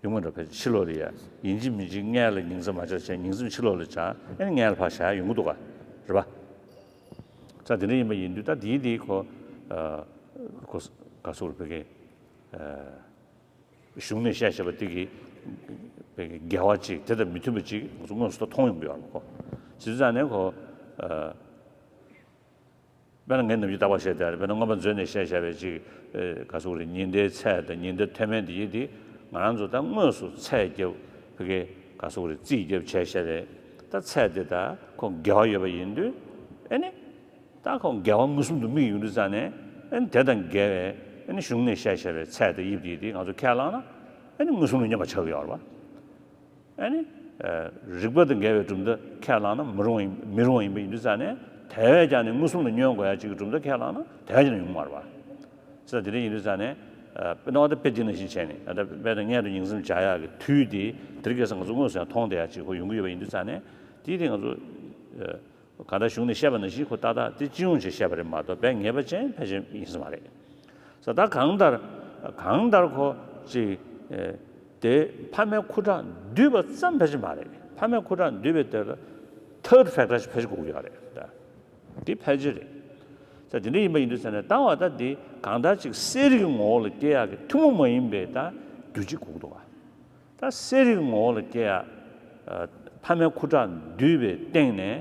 པ། ཡོང་གི་འགྲོ་ཕལ་ཆེར་ཕྱི་ལོགས་ལ་ཡ་ཡིན་གཅིག་མིན་གཅིག་མངལ་ལ་ཉིང་མཚམས་མ་སྦྱར་བྱས་ཉིང་མཚམས་ཕྱི་ལོགས་ལ་སྦྱར་ཨ་ནི་མངལ་ཕར་བཞག་ཡོང་གི་འདུག་ག་རེད་པ། ས་དེ་འདྲ་ཡིན་པ་ཡིན་དུས་ད་དེའི་དེའི་ཁོ་ཁོ་ག་སོགས་རེད་ཕ་གི་གཞུང་ནས་བཤད་བཤད་པ་དེ་གི་ཕ་གི་འགལ་བ་ཅིག་དེ་དང་མི་མཐུན་པ་ཅིག་ང་ཚོ་དངོས་སུ་ད་མཐོང་ཡོང་གི་ཡོད་རེད་ཁོ། བྱས་ཙང་ནས་ཁོ། དཔེར་ན་ངས་ནམ་རྒྱུན་རྟག་པར་བཤད་བསྡད་རེད། དཔེར་ན་མངོན་པ་མཛོད་ནས་བཤད་བཞག་པའི་ཅིག་ག་ཟེར་དགོས་རེད། ཉི་ཟླའི་ཚད་དང་ཉི་ཟླའི་མཐོ་དམན་དེ་ཡིན་དེ་ང་རང་ཚོ་ད་དངོས་སུ་ཚད་བརྒྱབ་ཕ་གི་ག་ཟེར་དགོས་རེད། རྩིས་བརྒྱབ་བྱས་བཞག་པའི་ད་ཚད་དེ་ད་ཁོ་འགལ་བ་ཡོད་པ་ཡིན་དུས་ཨེ་ནི་ད་ཁོ་འགལ་བ་མངོན་སུམ་དུ་དམིགས་ཡོང་དུས་ཙང་ནས་ཨེ་ནི་དེ་དང་འགལ་བའི་ཨེ་ནི་གཞུང་ནས་བཤད་བཞག་པའི་ཚད་དང་དབྱིབས་དེ་ཡིན་དེ་ང་ཚོ་ཁས་བླངས་ན་ཨེ་ནི་མངོན་སུམ་ལ་སྙོམས་པ་ཆགས་ཀྱི་ཡོད་རེད་པ། ཨ་ནི། རིགས་པ་དང་འགལ་བའི་གྲུབ་མཐའ་ཁས་བླངས་ན་མི་རུང་བ་ཡིན་མི་རུང་བ་ཡིན་པ་ཡིན་དུས་ཙང་ནས་དེ་བས་ཀྱང་ནི་མངོན་སུམ་ལ་བསྙོན་དགོས་ཡ་གཅིག་གི་གྲུབ་མཐའ་ཁས་བླངས་ན་དེ་བས་ཀྱང་ནི་ཡོང་མ་རེད་པ། ཙང་དེ་འདྲ་ཡིན་དུས་ཙང་ནས་དཔེར་ན་ཨོ་ད་དཔེ་འདི་ནང་བཞིན་བྱས་ནས་ཨ་ད་དཔེར་ན་མངལ་དུ་ཉིང་མཚམས་སྦྱར་ཡག་གི་དུས་དེ་དེ་རིང་ཁ་སང་ང་ཚོ་དངོས་སུ་ཡང་མཐོང་བསྡད་ཡ་གཅིག་ཁོ་ཡོང་གི་ཡོད་པ་ཡིན་དུས་ཙང་ནས་དེ་དེ་ང་ཚོ། གང་ལྟར་གཞུང་ནས་བཤད་པ་ནང་བཞིན་ཁོ་ཏག་ཏག་དེ་སྤྱི་ཡོངས་ཀྱིས་བཤད་པ་རེད་མ་གཏོགས་དཔེ་ངེས་པ་ཅན་ཕལ་ཆེར་ཡིན་ས་མ་རེད། ས་ད་གང་ལྟར་གང་ལྟར་ཁོ་ཅིག་དེ་ཕ་མའི་ཁུ་ཁྲག་འདུས་པ་ཙམ་ཕལ་ཆེར་མ་རེད། ཕ་མའི་ཁུ་ཁྲག་འདུས་པའི་དེ་ལ་ཐར་ཌི་ཕེག་ཊར་ཞིག་ཕལ་ཆེར་དགོས་ཀྱི་ཡོད་རེད་ད། དེ་ཕལ་ཆེར་རེད། ས་དེ་འདྲ་ཡིན་པ་ཡིན་དུས་ས་ནས་ལྟ་བ་ད་དེ་གང་ལྟར་ཅིག་གསལ་རིག་གི་ངོ་བོ་ལ་སྐྱེ་ཡག་གི་ཐུན་མོང་མ་ཡིན་པའི་ད་རྒྱུ་གཅིག་དགོས་ཀྱི་འདུག་ག་ད་གསལ་རིག་ངོ་བོ་ལ་སྐྱེ་ཡ། ཕ་མའི་ཁུ་ཁྲག་འདུས་པའི་སྟེང་ནས་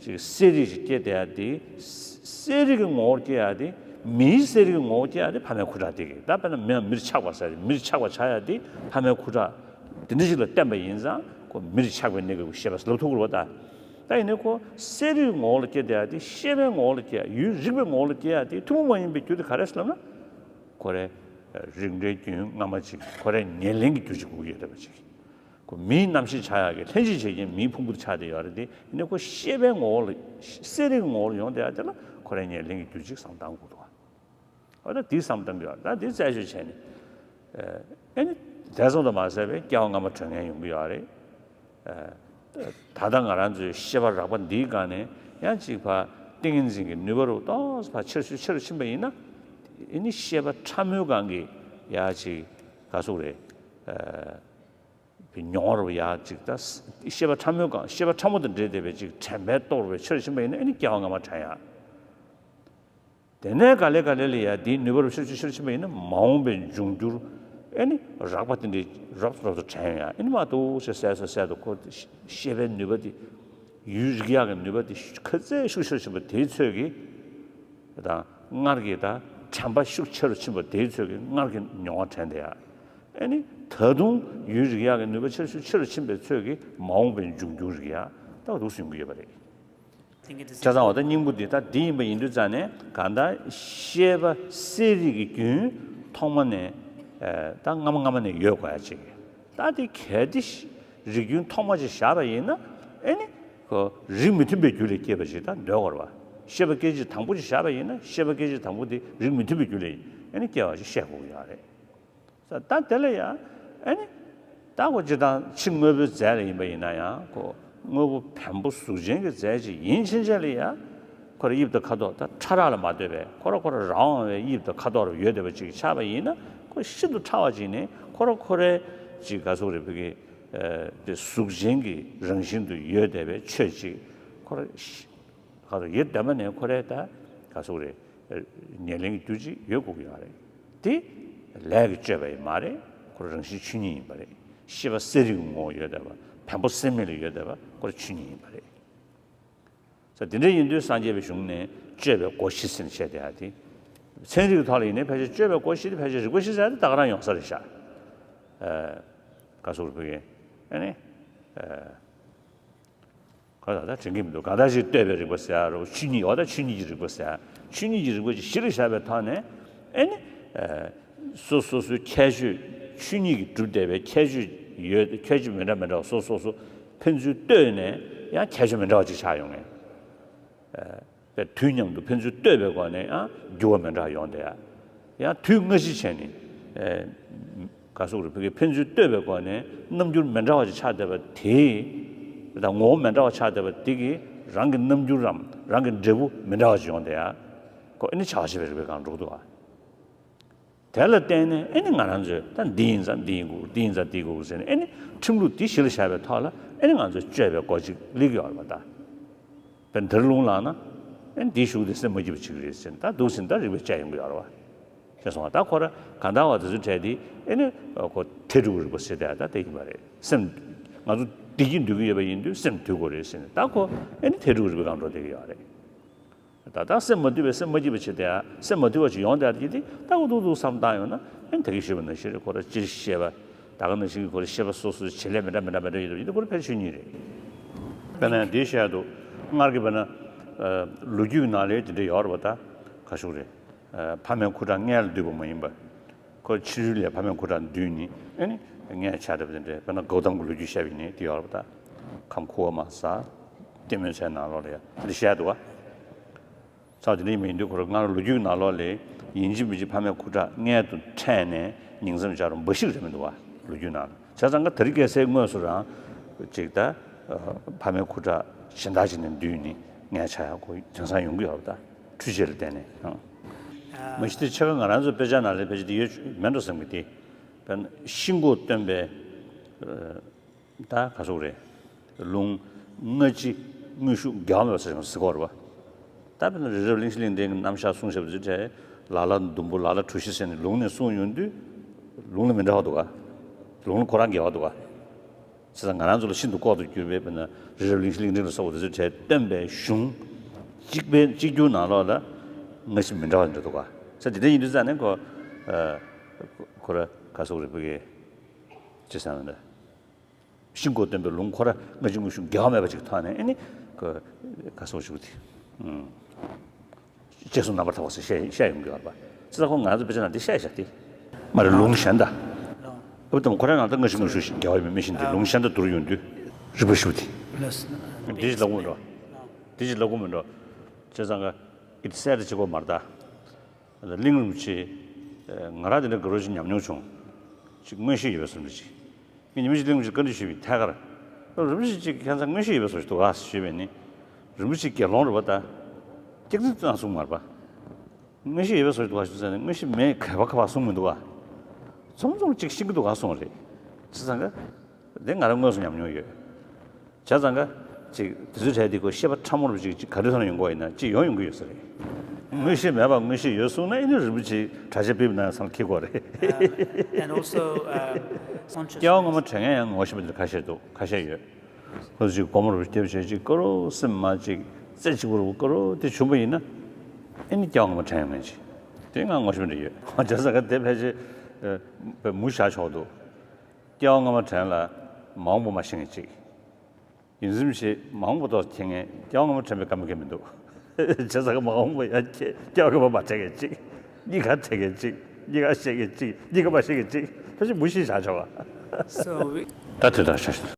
ཅིག་གསལ་རིག་ཅིག་སྐྱེ་བསྡད་ཡ་དེ། གསལ་རིག་གི་ངོ་བོར་སྐྱེ་ཡ་དེ། མིའི་གསལ་རིག་གི་ངོ་བོར་སྐྱེ་ཡ་དེ་ཕ་མའི་ཁུ་ཁྲག་དེ་གི་ད་དཔེར་ན་མི་མིར་ཆགས་པ་ཟེར་མིར་ཆགས་པ་ཆགས་ཡ་དེ་ཕ་མའི་ཁུ་ཁྲག་དེ་འདྲ་ཞིག་ལ་བརྟེན་པ་ཡིན་ཙང་ཁོ་མིར་ཆགས་པའི་གནས་སྐབས་ཀྱི་ཤེས་པ་ལབ་ཐུབ་ཀྱི་རེད་པ་ད། ད་ཡིན་ནའི་ཁོ་གསལ་རིག་གི་ངོ་བོ་ལ་སྐྱེ་བསྡད་ཡ་དེ་ཤེས་པའི་ངོ་བོ་ལ་སྐྱེ་ཡ་ཡུལ་རིག་པའི་ངོ་བོ་ལ་སྐྱེ་ཡ་དེ་ཐུན་མོང་མ་ཡིན་པའི་རྒྱུ་དེ་ག་རེ་ཟེར་ལབ་ན། ཁོ་རེ། རིགས་འགྲེའི་རྒྱུན་སྔ་མ་ཅིག་ཁོ་རེ་ཉེར་ལེན་གྱི་རྒྱུ་ཅིག་དགོས་ཀྱི་ཡོད་རེད་པ་ཅིག་ཁོ་མིའི་རྣམ་ཤེས་ཆགས་ཡག་གི་ལྷན་ཅིག་བྱེད་རྐྱེན་མིའི་ཕུང་པོ་དེ་ཆགས་བསྡད་ཡོད་རེད་དེ་ཡིན་ནའི་ཁོ་ཤེས་པའི་ངོ་བོ་ལ་གསལ་རིག་གི་ངོ་བོ་ལ་ཡོང་བསྡད་ཡ་དེ་ལ་ཁོ་རེ་ཉེར་ལེན་གྱི་རྒྱུ་ཅིག་བསམ་བཏང་དགོས་འདུག་ག་འོ་ད་དེ་བསམ་བཏང་གི་ཡོད་རེད། ད་དེ་རྩད་གཅོད་བྱས་ནས་ཨེ་ནི་དེ་ཙམ་དུ་མ་ཟད་པའི་སྐྱེ་བ་སྔ་མ་དྲན་མཁན་ཡོང་གི་ཡོད་རེད། ད་ལྟ་ང་རང་ཚོའི་ཤེས་པ་རགས་པ་འདིའི་སྒང་ནས་ཡང་ཅིག་ཕར་ཏིང་ངེ་འཛིན་གྱི་ནུས་པ་རུ་ཏོག་ཙམ་ཕར་ཆེར་ཕྱིན་ཆེར་ཕྱིན་པ་ཡིན་ན། ཨེ་ནི་ཤེས་པ་ཕྲ་མོའི་སྒང་གི་ཡ་ཅིག་ག་ཟེར་དགོས་རེད། མྱོང་བ་རུ་ཡ་ཅིག་ད་ཤེས་པ་ཕྲ་མོའི་སྒང་ཤེས་པ་ཕྲ་མོ་དང་འབྲེལ་བསྡད་པའི་ཅིག་དྲན་པའི་སྟོབས་རུ་ཆེར་ཕྱིན་པ་ཡིན་ན་ཨེ་ནི་སྐྱེ་བ་སྔ་མ་དྲན་ཡ། དེ་ནས་ག་ལེ་ག་ལེ་ལ་ཡ་དེའི་ནུས་པ་རུ་ཤུར་ཤུར་ཤུར་ཕྱིན་པ་ཡིན་ན། མ་འོངས་པའི་འབྱུང་འགྱུར་ཨེ་ནི་རགས་པ་དེ་འདྲའི་རབ་ཏུ་རབ་ཏུ་དྲན་ཡ། ཨེ་ནི་མ་གཏོགས་ཞེས་གསལ་སོ་གསལ་དུ་ཁོ་ཤེས་པའི་ནུས་པ་དེ། ཡུལ་རིག་ཡག་གི་ནུས་པ་དེ་ག་ཚད་ཤུགས་ཆེ་རུ་ཕྱིན་པ་དེའི་ཚོད་ཀྱིས་དང་། སྔར་གྱི་དང་དྲན་པ་ཤུགས་ཆེ་རུ་ཕྱིན་པ་དེའི་ཚོད་ཀྱིས་སྔར་གྱི་མྱོང་བ་དྲན་བསྡད་ཡ། ཨེ་ནི་ད་དུང་ཡུལ་རིག་ཡག་གི་ནུས་པ་ཆེ་རུ་ཤུགས་ཆེ་རུ་ཕྱིན་པའི་ཚོད་ཀྱིས་མ་འོངས་པའི་འབྱུང་འགྱུར་རིག་ཡ་ད་འདུག་སེ་ཡོང་གི་ཡོད་པ་རེད། བྱས་ཙང་འོ་ད་སྙིང་པོ་འདི་ད་འདི་ཡིན་པ་ཡིན་དུས་ཙང་ནས། གང་ལྟར་ཤེས་པ་གསལ་རིག་གི་རྒྱུན་ཐོག་མ་ནས་ཨེ་ད་སྔ་མ་སྔ་མ་ནས་ཡོད་དགོས་ཡ་ཅིག་ད་དེ་གལ་ཏེ་རིག་རྒྱུན་ཐོག་མ་ཅིག་བཞག་པ་ཡིན་ན། ཨེ་ནི་ཁོ་རིགས་མི་མཐུན་པའི་རྒྱུ་ལས་སྐྱེས་པ་ཅིག་ད་འདོད་དགོས་རེད་པ། ཤེས་པ་སྐད་ཅིག་དང་པོ་ཅིག་བཞག་པ་ཡིན་ན། ཤེས་པ་སྐད་ཅིག་དང་པོ་དེ་རིགས་མི་མཐུན་པའི་རྒྱུ་ལས་ཨེ་ནི་སྐྱེ་བ་ཞིག་བཤད་དགོས་ཀྱི་ཡོད་རེད། ད་དེ་ལ་ཡང་ཨེ་ནི་ད་ཁོ་སྤྱིར་བཏང་ཕྱི་དངོས་པོའི་རྫས་ལ་ཡིན་པ་ཡིན་ན་ཡང་། ཁོ་དངོས་པོ་བེམ་པོ་གཟུགས་ཅན་གྱི་རྫས་ཅིག་ཡིན་ཕྱིན་ཆད་ལ་ཡང་། ཁོ་ར་དབྱིབས་དང་ཁ་དོག་ད་ཕྲ་རགས་ལ་མ་ལྟོས་པའི་ཁོ་ར་ཁོ་ར་རང་དབང་བའི་དབྱིབས་དང་ཁ་དོག་རུ་ཡོད་བསྡད་པ་ཅིག་ཆགས་པ་ཡིན་ན། ཁོ་ཤིན་ཏུ་ཕྲ་བ་ཅིག་ནས་ཁོ་ར་ཁོ་རའི་ཅིག་ག་ཟེར་དགོས་རེད། བོད་ཀྱི་ཨ་དེ་གཟུགས་ཅན་གྱི་རང་བཞིན་དུ་ཡོད་བསྡད་པའི་ཆོས་ཅིག་ཁོ་ར་ཤི་ག་རུ་ཡོད་བསྡད་པ་ནས་ཁོ་རའི་ད་ག་ཟེར་དགོས་རེད། ཉེར་ལེན་གྱི་རྒྱུ་ཅིག་ཡོད་དགོས་ཀྱི་ཡོད་རེད། དེ་ལས་ཀྱིས་བཅོས་པ་ཡང་མ་རེད། ཁོ་རང་རང་བཞིན་ཆོས་ཉིད་ཡིན་པ་རེད། ཤེས་པ་གསལ་རིག་གི་ངོ་བོ་ཡོད་བསྡད་པ། བེམ་པོ་སེལ་མེད་ལ་ཡོད་བསྡད་པ་ཁོ་རང་ཆོས་ཉིད་ཡིན་པ་རེད། ས་དེ་འདྲ་ཡིན་དུས་སངས་རྒྱས་པའི་གཞུང་ནས་དཔྱོད་པའི་སྒོ་བཞི་ཟེར་ནས་བཤད་བསྡད་ཡ་དེ། ཚན་རིག་གི་ཐོག་ལ་ཡིན་ནའི་ཕལ་ཆེར་དཔྱོད་པའི་སྒོ་བཞི་དེ་ཕལ་ཆེར་རིག་པ་བཞི་ཟེར་ཡ་དེ་ད་ག་རང་ཡོང་ས་རེད་ཤག་ཨ་ག་ཟེར་དགོས་རེད། ཨ་ནི་ཨ། ག་ད་ལྟ་དྲན་གྱི་མི་འདུག་གང་ལྟར་ཞིག་ལྟོས་པའི་རིག་པ་ཟེར་ཡ་རོ། ཆོས་ཉིད། འོ་ད་ཆོས་ཉིད་ཀྱི་རིག་པ་ཟེར་ཡ། ཆོས་ཉིད་ཀྱི་རིག་པ་ཅིག་གཞི་ལ་བཞག་པའི་ཐོག་ནས་ཨེ་ནི། ཨ་སོ་སོ་སོའི་ཁྱད་ཆོས། ཆོས་ཉིད་ཀྱིས་གྲུབ་བསྡད་པའི་ཁྱད་ཆོས་ཡོད། ཁྱད་ཆོས་མི་འདྲ་མི་འདྲ་བ་སོ་སོ་སོ་ཕན་ཚུན་ལྟོས་ནས་ཡང་ཁྱད་ཆོས་མི་འདྲ་བ་ཅིག་ཆགས་ཡོང་ངེས། ཨ་པའི་དུས་མཉམ་དུ་ཕན་ཚུན་ལྟོས་པའི་སྒོ་ནས་ཡང་འགྱུར་བ་མི་འདྲ་བ་ཡོང་བསྡད་ཡ། ཡང་དུས་སྔ་ཕྱི་བྱས་ནས་ཨེ་ག་ཟེར་དགོས་རེད། བོད་ཀྱི་ཕན་ཚུན་ལྟོས་པའི་སྒོ་ནས་རྣམ་འགྱུར་མི་འདྲ་བ་ཅིག་ཆགས་བསྡད་པ་དེ་དང་། ངོ་བོ་མི་འདྲ་བ་ཆགས་བསྡད་པ་དེ་གིས་རང་གི་རྣམ་འགྱུར་རམ་རང་གི་འབྲས་བུ་མི་འདྲ་བ་ཅིག་ཡོང་བསྡད་ཡ། ཁོ་ཨེ་ནི་བྱ་བ་བྱེད་པའི་རིག་པའི་སྒང་འགྲོ་གི་འདུག་ཨ། དེ་ལ་བརྟེན་ནས་ཨེ་ནི་ང་རང་ཚོས་ད་འདི་ཡིན་ཙང་འདི་ཡིན་དགོས། འདི་ཡིན་ཙང་འདི་དགོས་ཟེར་ནས། ཨེ་ནི་ཁྲིམས་ལུགས་འདི་གཞི་ལ་བཞག་པའི་ཐོག་ལ་ཨེ་ནི་ང་ཚོས་དཔྱོད་པའི་སྒོ་ཅིག་སླེབས་ཀྱི་ཡོད་རེད་པ་ད། དཔེར་ན་དེར་རླུང་ལངས་ན་ཨེ་ནི་འདིའི་ཤུགས་དེ་སེམས་མ་སྐྱིད་པ་བྱེད་ཀྱི་རེད་ཟེར་ནས། ད་འདུག་སེ་ད་རིག་པས་དཔྱད་ཡོང་གི་ཡོད་རེད་པ། ཞེས་གསུངས་པ། ད་ཁོ་ར་གང་ལྟར་བ་དེ་ཚོའི་གྲས་དེ་ཨེ་ནི་ཁོ་ཐལ་འགྲིག་གི་རིག་པ་ཟེར་དེ་ད་དེ་ཡིན་པ་རེད། སེམས་ང་ཚོ་བདེ་སྐྱིད་འདོད་ཀྱི་ཡོད་པ་ཡིན་དུས་སེམས་འདུལ་དགོས་རེད་ཟེར་ནས། ད་ཁོ་ཨེ་ནི་ཐལ་འགྲིག་གི་རིག་པའི་སྒང་འགྲོ་བསྡད་ཀྱི་ཡོད་རེད། ད་ལྟ་སེམས་མ་དུལ་བའི་སེམས་མ་སྐྱིད་པ་བྱེད་དེ་ཡ། སེམས་མ་དུལ་བ་ཅིག་ཡོང་བསྡད་ཀྱི་དེ་ལྟ་བུ་ཏུག་ཏུག་བསམ་བཏང་ཡོང་ན། ཨེ་ནི་ད་གིན་ཞུས་པ་ནང་བཞིན་རེད། ཁོ་ར་སྤྱིར་ཤེས་པ། ད་ག་ནང་བཞིན་གྱི་ཁོ་ར་ཤེས་པ་སོ་སོའི་བྱེད་ལས་མི་འདྲ་མི་འདྲ་མི་འདྲ་ཡོད་པ་ཡིན་དུས་ཁོ་ར་ཕལ་ཆེར་ཆོས་ཉིད་རེད། དཔེར་ན་འདི་བཤད་འདུག་སྔར་གྱི་དཔེར་ན་ཨ་ལོ་རྒྱུས་ནང་ལ་དེ་འདྲ་ཡོད་རེད་པ། ད་ག་ཞུ་རེད། ཨ་ཕ་མའི་ཁུ་ཁྲག་མངལ་ལ་འདུས་པ་མ་ཡིན་པ། ཁོ་ཕྱི་རོལ་ལས་ཕ་མའི་ཁུ་ཁྲག་འདུས་ནས་ཨེ་ནི་མངལ་ཆགས་བསྡད་པ་དེ་འདྲ། དཔེར་ན་གའུ་ཏམ་གྱི་ལོ་རྒྱུས་བཤད་པ་ཡིན་ནའི་དེ་ཡོད་རེད་པ། ད་ཁམ་ཁུ་བ་མ་ཟ། གཏི་མུག་ཚལ་ནང་ལོགས་ལ་ཡ་འདི་བཤད་འདུག་པ། ས་དེ་འདྲ་ཡིན་པ་ཡིན་དུས་ཁོ་ར་སྔར་ལོ་རྒྱུས་ཀྱི་ནང་ལོགས་ལ་ཡིན་གཅིག་མིན་གཅིག་ཕ་མའི་ཁུ་ཁྲག་མངལ་དུ་འཕྲད་ནས་ཉིང་མཚམས་སྦྱར་རུང་འབའ་ཞིག་རེད་མི་འདུག་པ། ལོ་རྒྱུས་ནང་ལ། བྱས་ཙང་ཀ་དེ་རིང་ཁ་སང་དངོས་སུ་རང་ཅིག་ད་ཕ་མའི་ཁུ་ཁྲག་གཞན་དག་ཅིག་ནས་འདུས་ནས་མངལ་ཆགས་ཡག་ཁོ་དེང་སང་ཡོང་གི་ཡོད་རེད་པ། ད་འཕྲུལ་ཆས་ལ་བརྟེན་ནས། མ་གཞི་དེ་ཕྱེད་ཀ་ང་རང་ཚོ་དཔེ་ཆ་ནང་ལ་ཕལ་ཆེར་དེ་ཡོད་མེད་འགྲོ་བསམ་གི། དེ་དཔེར་ན་ཤིན་ལྐོག་སྟོན་པའི་ད་ག་ཟེར་དགོས་རེད། ལུང་སྔ་ཕྱི་དངོས་ཤུགས་འགལ་བ་མེད་པ་ཟེར་ཡང་ཟེར་གྱི་ཡོད་རེད་པ། ད་དཔེར་ན་རི་རབ་གླིང་བཞི་གླིང་ཕྲན་གྱི་རྣམ་གཞག་གསུངས་བཞག་པ་དེ་ཚོའི་གྲས་ལ་ལ་ཟླུམ་པོ་ལ་ལ་གྲུ་བཞི་ཟེར་ནས་ལུང་ནས་གསུངས་ཡོང་དུས་ལུང་ལ་མི་འདྲ་བ་འདུག་ག་ལུང་ལ་ཁོ་རང་འགལ་བ་འདུག་ག་བྱས་ཙང་ང་རང་ཚོ་ལ་ཤིན་ཏུ་ལྐོག་ཏུ་གྱུར་པའི་དཔེར་ན་རི་རབ་གླིང་བཞི་གླིང་ཕྲན་ལ་སོགས་པ་དེ་ཚོའི་གྲས་སྟོན་པའི་གཞུང་གཅིག་པའི་གཅིག་གྱུར་ནང་ལོགས་ལ་སྔ་ཕྱི་མི་འདྲ་བ་འདྲ་འདུག་ག་ས་དེ་འདྲ་ཡིན་དུས་ཙང་ནས་ཁོ་ཨ་ཁོ་ར་ག་ཟེར་དགོས་རེད། བོད་ཀྱི་ཅི་ཟེར་ན་འདྲ། ཤིན་ལྐོག་སྟོན་པའི་ལུང་ཁོ་ར་སྔ་ཕྱི་དངོས་ཤུགས་འགལ་བ་མེད་པ་ཅིག་ཐོག་ནས་ཨེ་ནི་ག་ག་ཟེར་ཞུ་དེ། ཨུམ། དཔྱད་གསུམ་རྣམ་པར་དག་པ་ཟེར་བཤད་བཤད་ཡོང་གི་ཡོད་རེད་པ། ཅི་ལྟར་ཁོ་ང་ཚོ་དཔེ་ཆ་ནང་འདི་བཤད་བཞག་སྟེ། མ་རེད། ལུང་གཞན་དང་། ཨུ་དམ་ཁོ་ར་ནང་ད་སྔ་ཕྱི་དངོས་ཤུགས་འགལ་བ་མེད་མེད་བཞིན་དུ་ལུང་གཞན་དང་བསྡུར་ཡོང་དུས་རིག་པ་ཞུ་དེ། འདི་ཅི་ལབ་དགོས་མི་འགྲོ། འདི་ཅི་ལབ་དགོས་མི་འགྲོ། བྱས་ཙང་ཀ་ཨི་ཏི་སེ་ཏི་ཅི་གོ་མར་ད། གླིང་རིན་པོ་ཆེ། ང་རང་དེ་འདྲ་དགའ་རོགས་ཅིག་ཉམས་མྱོང་བྱུང་། ཅིག་མངོན་ཤེས་ཡོད་པའི་བཟོ་འདྲ་ཅིག་ངས་ཉི་མ་ཅིག་གླིང་རིན་པོ་ཆེ་བཀའ་འདྲི་ཞུས་པའི་ཐད་ཀར། རིན་པོ་ཆེ་ཅིག་ཁྱེད་ཚང་མངོན་ཤེས་ཡོད་པའི་བཟོ་ཞིག་འདུག་ག་ཞུས་པས་ནི། རིན་པོ་ཆེ་དགེ་སློང་རེད་པ་ད། སྐྱག་རྫུན་ཙང་གསུངས་མ་རེད་པ། མངོན་ཤེས་ཡོད་པའི་བཟོ་ཞིག་འདུག་ག་ཞུས་ཙང་ནི་མངོན་ཤེས་མེད་ག་པ་ག་པ་གསུངས་མི་འདུག་ག་རྩོམ་རྩོམ་ཅིག་ཤེས་ཀྱི་འདུག་ག་གསུངས་རེད། བྱས་ཙང་ཀ། དེ་ང་རང་དངོས་སུ་ཉམས་མྱོང་ཡོད། བྱས་ཙང་ཀ། ཅིག་དེ་ཚོའི་གྲས་དེ་ཁོ་ཤེས་པ་ཕྲ་མོ་རུ་ཅིག་ཅིག་ག་དུས་ཐོན་ཡོང་གི་ཡིན་ན་ཅིག་ཡོང་ཡོང་གི་ཡོད་ས་རེད། དངོས་གཞི་མེད་པ་དངོས་གཞི་ཡོད་གསུངས་ན། ཨེ་ནི་རིན་པོ་ཆེའི་གྲྭ་ཆས་ཕུད་པ་ན་བསམ་ཁྱི་སྐོར་རེད། And also, uh, སྐྱེ་བ་སྔོན་མ་དྲན་མཁན་ཡང་ངོ་ཤེས་པ་འདི་ཁ་ཤས་འདུག་ཁ་ཤས་ཡོད། ཁོ་ཚོ་ཅིག་སྒོར་མོ་རུ་སྟེར་བྱས་ཅིག་དཀར་རོ་སེམས་མ་ཅིག་རྩེ་གཅིག་པུ་རུ་དཀར་རོ་དེ་བྱུང་པ་ཡིན་ན། ཨེ་ནི་སྐྱེ་བ་སྔོན་མ་དྲན་ཡོང་མཁན་ཅིག་དེ་ང་ངོ་ཤེས་པ་འདྲ་ཡོད། བྱས་ཙང་ག་དེ་ཕལ་ཆེར་པའི་མུ་བཞག་ཆོག་འདུག་སྐྱེ་བ་སྔོན་མ་དྲན་ལ་མ་འོངས་པ་མ་ཤེས་མཁན་ཅིག་ཡིན་གཟིམ་ཞིག་མ་འོངས་པ་ཏོག་ཙམ་མཁྱེན་མཁན། སྐྱེ་བ་སྔོན་མ་དྲན་པའི་ཀ་མེད་ཀ་མི་འདུག་བྱས་ཙང་མ་འོངས་པ་ཡང་སྐྱེ་སྐྱེ་བ་སྔོན་མ་མ་དྲན་མཁན་ཅིག་གཉིས་ཀ་དྲན་མཁན་ཅིག་གཉིས་ཀ་ཤེས་མཁན་ཅིག་གཉིས་ཀ་མ་ཤེས་མཁན་ཅིག་ཕལ་ཆེར་མུ་བཞི་བཞག་ཆོག་ག So we- ད་དེ་ལྟར་ཤ་ཤ་